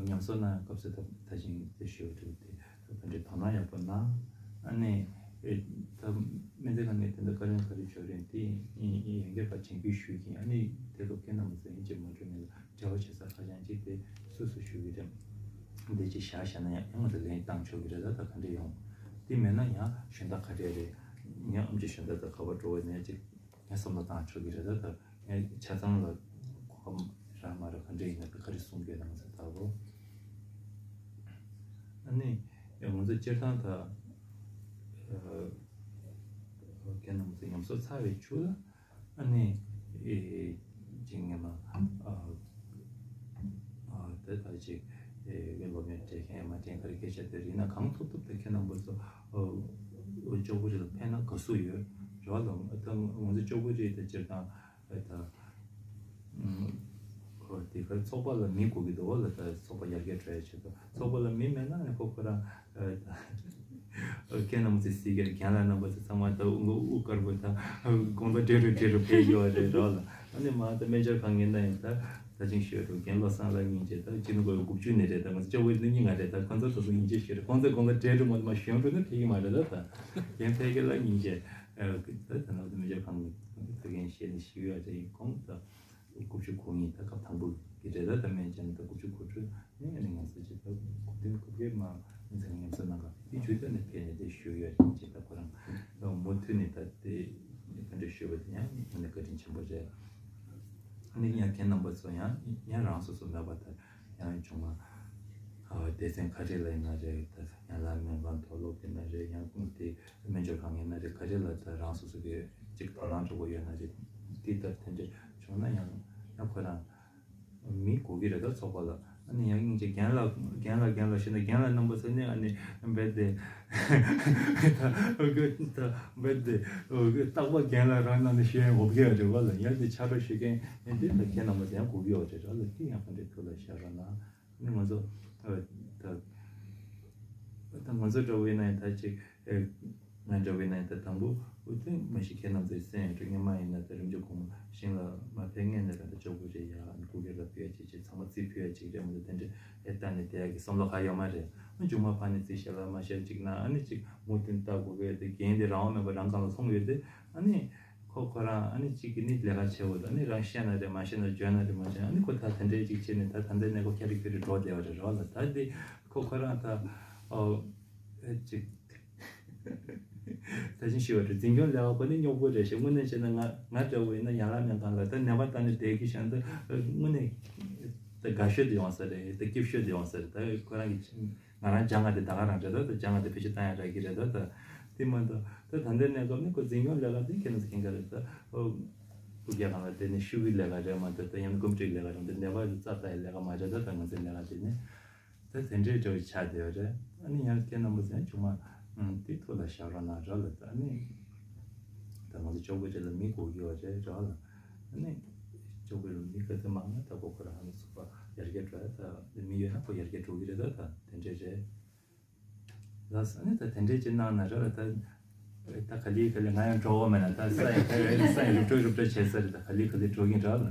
ཉམས་གསོ་གནང་སྐབས་སུ་ད་ད་ཅིང་དེ་ཞུ་འདུག་དེ་ད་དེ་འདྲའི་དོ་སྣང་ཡག་པོ་གནང་། ཨ་ནི་ད་སྨན་རྩིས་ཁང་ནས་དེ་འདྲ་བཀའ་ལན་ག་རེ་བྱོས་རེད། དེ་ཡིན་གྱི་ཕར་ཕྱིན་པའི་ཞུས་ཀྱིན། ཨ་ནི་དེ་ལོ་ཁྱེད་རྣམ་པ་ཚོས་ཡིན་གཅིག་མ་འགྲོ་ནས་ལ། འབྲེལ་བ་བྱེད་ས་ཁ་བྱང་གཅིག་དེ་སུ་སུ་ཞུ་གི་རེད། འདི་གཅིག་བཞག་བཞག་ན་ཡང་ཡང་ང་ཚོ་ལན་བཏང་ཆོག་གི་རེད། ད་ད་ག་འདྲ་ཡོང་། དེ་མེད་ན་ཡང་གཞན་དག་ག་འདྲ་རེད། ངས་ཨམ་ཅི་གཞན་དག་ད་ག་པར་འགྲོ་བ་ནས་ཅིག་ངས་བསམ་བློ་བཏང་ཆོག་གི་རེད། ད་ད་ངས་ཆ་ཚང་ལ་གོ་སྐབས་རག་མ་རག་ག་འདྲ་ཡིན་ན་ག་རེ་གསུང་གི་ཡོད་ན་ང་ཚོ་ད་གོ། ཨ་ནི་ང་ཚོ་སྤྱིར་བཏང་ད་ཁྱེད་རྣམ་ཚོ་ཉམས་གསོ་ཚར་བའི་མཇུག་ལ། ཨ་ནི་ཨེ་ཅིག་ངས་མ་ཨ་ཨ་དེ་ལྟར་ཅིག་ཨེ་ངས་སློབ་ཡོན་སྤྲད་མཁན་མ་སྤྲད་མཁན་གྱི་སྐད་ཆ་དེ་རེད་ན། གང་ཐུབ་ཐུབ་དེ་ཁྱེད་རྣམ་པ་ཚོ་ཨ་ཨ་ཅོག་པོ་རི་ལ་ཕེབས་ན་དགའ་བསུ་ཡོད་རེད་བ་ལ། ད་ང་ཚོ་ཅོག་པོ་རི་དེ་སྤྱིར་བཏང་ཨ་ད་ཨ་དེ་ག་ཚོགས་པ་ལ་མི་དགོས་ཀྱི་འདུག་བ་ལ། ད་ཚོགས་པ་ཡར་རྒྱས་འགྲོ་ཡ་ཆེད་དུ་ཚོགས་པ་ལ་མི་མེད་ན་ནི་ཁོ་ཁོ་རང་ཨ་ད། ཁྱེད་རྣམ་ཚོས་གཟིགས་ཀྱི་རེད། རྒན་ལགས་རྣམ་པ་ཚོ་ཚང་མ་ད་དབུ་དབུ་དཀར་པོ་ད་དགོང་དག་བགྲེས་རུ་བགྲེས་རུ་ཕེབས་ཡོད་རེད་རོགས་ལ། ཨ་ནི་མ་ད་སྨན་སྦྱོར་ཁང་ངེས་ན་ཡང་ད་ད་ཅིང་ཤོད་རུ་རྒན་བློ་བཟང་ལགས་སྙིང་རྗེ། ད་སྤྱི་ནོར་གོ་དགུ་བཅུ་ནས་རེད། ད་ང་ཚོ་ལྕགས་པོ་ནི་གཉིས་ང་རེད། ད་ཁོང་ཚོ་ད་དུང་སྙིང་རྗེ་ཞིག་རེད། ཁོང་ཚོ་དགོང་དག་བགྲེས་རུ་མ་མ་གཞོན་རུ་ནི་ཕེབས་ཀྱི་མ་རེད། ད་ད་རྒན་ཕལ་སྐྱེས་ལགས་སྙིང་རྗེ། ད་ད་ནང་དུ་སྨན་སྦྱོར་ཁང་ནས་ད་རྒན་བཤད་ནས་ཞུ་ཡོད་རེད། ཁོང་ད། དགུ་བཅུ་གོ་གཉིས་ད་སྐབས་དང་པོ་གི་རེད། ད་ད་སྨན་སྦྱོར་ད་དགུ་བཅུ་གོ་དྲུག་ནས་ནི་ང་ཚོ་ཅིག་ད་དགུ་བདུན་དགུ་བརྒྱད་མ་ང་ཚོ་ཉམས་གསོ་གནང་ག་དེ་བརྒྱུད་དེ་ནས་ཕེབས་ནས་དེ་ཞུ་ཡོད་ཅེས་ད་ཁོ་རང་མུ་མཐུད་ནས་ད་དེ་ག་འདྲ་ཞུ་བ་དེ་ཡང་ནི་བཀའ་དྲིན་ཆེན་པོ་རེད། ཨ་ནི་ཡང་ཁྱེད་རྣམ་པ་ཚོ་ཡང་ཡང་རང་སོ་སོ་མེད་པ་ད་ཡང་བྱུང་མ་སྡེ་ཚན་ཁ་རེ་ལ་ཡིན་ན་རེད། ད་ཡང་ལ་སྨན་ཁང་མཐོ་སློབ་ཡིན་ན་རེད། ཡང་དེ། སྨན་སྦྱོར་ཁང་ཡིན་ན་རེད། ག་རེ་ལ་ད་རང་སོ་སོ་གི་གཅིག་དོ་སྣང་འགྲོ་གི་ཡོད་ན་རེད། དེ་ལྟར་དེ་འདྲ་བྱུང་ན་ཡང་ཡང་ཁོ་རང་མི་དགོས་ཀྱི་རེད། ད་ཚོགས་པ་ལ་ཨ་ནི་ཡང་སྙིང་རྗེ་རྒན་ལགས་རྒན་ལགས་རྒན་ལགས་ཞེས་ན་རྒན་ལགས་རྣམ་པ་ཚོ་ནི་ཨ་ནི་རྦད་དེ་ད་རྦད་དེ་རྟག་པར་རྒན་ལགས་རང་ནང་ནས་ཞུ་ཡང་འོབ་གི་རེད་བ་ལ། ཡང་དེ་ཕྱག་རོགས་ཞུ་མཁན་ཡང་དེ་ད་ཁྱེད་རྣམ་པ་ཚོ་ཡང་དགོས་ཀྱི་ཡོད་རེད་ར་ལ། དེ་ཡང་ག་འདྲའི་ཐུགས་ལ་བཞག་རོགས་གནང་། ནི་ང་ཚོ་ད་ད་ང་ཚོ་འདྲ་བོ་ཡིན་ན་ཡང་ད་ཅིག་ང་འདྲ་བོ་ཡིན་ན་ཡང་ད་དང་པོ་འུ་ཐུག་མ་གཞི་ཁྱེད་རྣམ་ཚོའི་སེམས་ཡོད་འགྲོ། སྔོན་མ་ཡིན་ན་ད་རིམ་གྱིས་གོང་ཞིང་ལ་མ་ཕེབས་སྔོན་ནས་རང་ད་ཅོག་པོ་རེད་ཡ། ཨ་ནི་སྐུ་སྒེར་ལ་ཕུལ་ཡ་ཅིག་ཅིག་ཚང་མ་རྩིས་ཕུལ་ཡ་ཅིག་རེད་མ་གཏོགས་དེ་འདྲ་ཨེ་ལྟ་ནས་བསྡད་ཡ་གི་བསམ་བློ་ག་ཡོད་མ་རེད། ཨ་མཇུག་མ་ཕར་ནས་རྩིས་བཞག་ལ་མ་བཞག་ཅིག་ན་ཨ་ནི་ཅིག་མུ་མཐུད་ལྟ་དགོས་ཀྱི་ཡོད་དེ། འགན་དེ་རང་དབང་མེད་པ་རང་སྒང་ལ་ལྷུང་ཡོད་དེ། ཨ་ནི། ཁོ་ཁོ་རང་ཨ་ནི་གཅིག་གི་ནི་ལས་ཀ་བྱེད་འོ་ད་ནི་རང་བཤད་ན་རེད་མ་བཤད་ན་འཇོན་ན་རེད་མ་འཇོན་ཨ་ནི་ཁོ་ད་དེ་འདྲའི་གཅིག་བྱས་ནས་ད་ད་ལྟའི་གནས་སྐབས་ཁྱ་རིག་ཁྱོད་རིག་འགྲོ་བསྡད་པ་རེད་རོགས་ལ། ད་འདི་ཁོ་ཁོ་རང་ད་ཨོ་ཨེ་གཅིག་ད་ཅིང་ཞུ་བ་རེད། འཛིན་སྐྱོང་ལས་ཀ་ཁོ་ནི་རྙོག་པོ་རེད་ཤག་དངོས་གནས་བྱས་ན་ང་ང་འདྲ་བོ་ཡིན་ན་ཡང་ལ་སྨན་ཁང་ལ་ད་ནད་པ་ལྟ་ནས་བསྡད་ཀྱི་ཤག་ད་དངོས་གནས་ད་དགའ་ཤོས་དེ་ཡོང་ས་རེད། ད་སྐྱིད་ཤོས་དེ་ཡོང་ས་རེད། ད་ཁོ་རང་གི་ང་རང་སྦྱང་བ་དེ་ད་ག་རང་རེད། ད་ད་སྦྱང་བ་དེ་བེད་སྤྱོད་བཏང་ཡ་རག་གི་རེད། ད་ད་དེ་མ་གཏོགས་ད་ད་ལྟའི་གནས་སྐབས་ནི་ཁོ་འཛིན་སྐྱོང་ལས་ཀ་དེ་ཁྱེད་རང་ཚོ་མཁྱེན་ག་རེད། ད་ཨོ་སྤུ་རྒྱལ་ཁང་ལ་དེ་ནི་ཤུ་གུའི་ལས་ཀ་རེད་མ་གཏོགས་ད་ཡང་ན་ཀོམ་ཊི་ལས་ཀ་རེད་མ་གཏོགས་ནད་པ་རྩ་ལྟ་ཡའི་ལས་ཀ་མ་རེད། ད་ད་ང་ཚོའི་ལས་ཀ་དེ་ནི་ད་དེ་འདྲའི་འདྲ་བོ་ཆགས་བསྡད་ཡོད་རེད། ཨ་ནི་ཡང་ཁྱེད་རྣམ་པ་ཚོ་ཡང་ཆུང་མ་ ཨང་། དེ་ཐུགས་ལ་བཞག་རོགས་གནང་ར་ལ། ད་ནི་ད་ང་ཚོ་ཅོག་པོའི་རྗེས་ལ་མི་དགོས་ཀྱི་ཡོད་རེད་ར་ལ། ཨ་ནི་ཅོག་པོའི་ལ་མི་ག་ཚོད་མང་ན་ད་གོ་ཁོ་རང་ཨ་ནི་ཚོགས་པ་ཡར་རྒྱས་འགྲོ་ཡ། ད་མི་ཡོད་ན་ཁོ་ཡར་རྒྱས་འགྲོ་གི་རེད། ད་ད་དེ་འདྲས་རེད། ལགས་སོ། ཨ་ནི་ད་དེ་འདྲས་ཅིག་གནང་ན་ར་ལ། ད་ད་ག་ལེ་ག་ལེ་ང་ཡང་འགྲོ་བ་མེད་ན། ད་ས་ཡི་ས་ཡི་རུབ་ཀྲོ་རུབ་ཀྲོ་བྱས་ས་རེད། ད་ག་ལེ་ག་ལེ་འགྲོ་གིན་ར་ལ།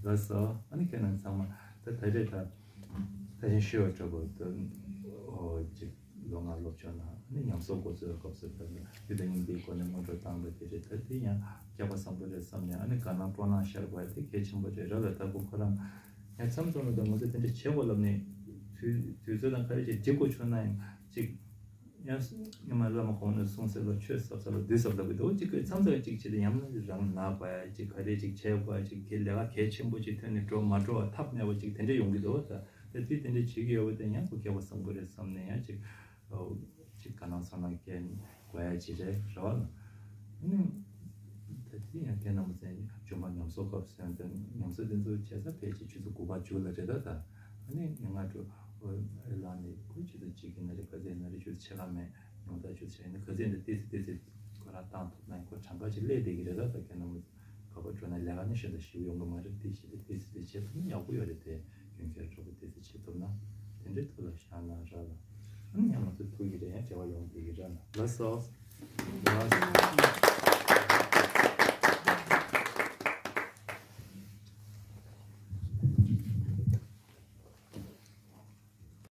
ལགས་སོ། ཨ་ནི་ཁྱེད་རང་ཚང་མ་ད་ད་རེས་ད་ད་ཅིག་ཤོད་པ་འགྲོ་དགོས། ད་ཨོ་ཅིག་ལོ་ལྔ་སློབ་སྦྱོང་གནང་། ཨ་ནི་ཉམས་གསོ་འགོ་ཚུགས་སྐབས་སུ་ད་ནི་རྒྱུ་དང་རྙིང་པའི་སྒོ་ནས་སྔོན་འགྲོ་བཏང་བ་དེ་རེད། ད་དེ་ཡང་སྐལ་པ་བཟང་པོ་རེད་བསམ་ནས། ཨ་ནི་དགའ་སྣང་སྤྲོ་སྣང་ཤར་བ་དེ་གལ་ཆེན་པོ་རེད་ར་ལ། ད་གོ་ཁོ་རང་ངས་མཚམས་མཚམས་ལ་ད་ང་ཚོ་དེ་འདྲ་བྱེད་དགོས་ལབ་ནས་དུས་དུས་ཚོད་དང་ག་རེ་ཅིག་འགྲིག་དགོས་བྱུང་ན་ཡང་ཅིག་ཡང་སྔོན་མ་བླ་མ་གོང་ནས་གསུངས་གསལ་ལ་ཆོས་ཟབ་ས་ལ་བདུད་ཟབ་ལབ་ཀྱི་འདུག་ཅིག་མཚམས་མཚམས་ཅིག་བྱེད་དུས་ཡང་ན་རང་ན་དགོས་ཡ་ཅིག་ག་རེ་ཅིག་བྱེད་དགོས་ཡ་ཅིག་གི་ལས་ཀ་གལ་ཆེན་པོ་ཅིག་ཐོན་ནས་འགྲོ་མ་འགྲོ་བ་ཐབས་མེད་པ་ཅིག་དེ་འདྲ་ཡོང་གི་འདུག་ད་དེ་དུས་དེ་འདྲ་བྱེད་ཀྱི་ཡོད་པ་དེ་ཡང་ཁོ་སྐལ་པ་བཟང་པོ་རེད་བསམ་ནས་ཡང་ཅིག་ཅིག་དགའ་སྣང་ཚོར་སྣང་སྐྱེ་དགོས་ཡ་ཅིག་རེད་རེད་བ། ཨ་ནི་ད་དེ་ཡང་ཁྱེད་རྣམ་པ་ཚོས་ཇོ་མོ་ཉམས་གསོ་སྐབས་སུ་ཡང་དེ་ཉམས་གསོ་དེ་ཚོ་བྱས་ས་ཕལ་ཆེར་ཆུ་ཚོད་དགུ་པ་མཇུག་ལ་རེད། ད་ད་ཨ་ནི་ཉི་མ་དྲུག་ཨེ་ལགས་ནི་ཁོ་ཆུ་ཚོད་གཅིག་གི་ན་རེ་ག་ཚད་ན་རེ་ཆུ་ཚོད་ཕྱེད་ཀ་མེད་ཉུང་མཐའ་ཆུ་ཚོད་ནི་ག་ཚད་འདི་ཏོག་ཙམ་ཏོག་ཙམ་ཁོ་རང་བཏང་ཐུབ་ན་ཁོ་གྲངས་ཀ་ཅིག་སླེབས་བསྡད་ཀྱི་རེད། ད་ད་ཁྱེད་རྣམ་པ་ག་པར་འགྲོ་ན་ལས་ཀ་ནི་ཤིན་ཏུ་ཞེ་པོ་ཡོང་གི་མ་རེད། དེ་བྱས་ཏེ་ཏོག་ཙམ་དེ་བྱེད་ཐུབ་ན་ཡག་པོ་ཡོད་རེད། དེ་རྒྱུན་འཁྱེར་གྲོགས་པོ་ཏོག་ཙམ་བྱེད་ཐུབ་ན་དེ་འདྲའི་ཐུགས་ལ་བཞག་ན་ར་ལ། ཨ་ནི་ཡང་ང་ཚོ་ཐུགས་ཀྱི་རེད། ཡང་བྱ་བ་ཡོང་བསྡད་ཀྱི་ར་ལ། ལགས་སོ། ལགས་སོ།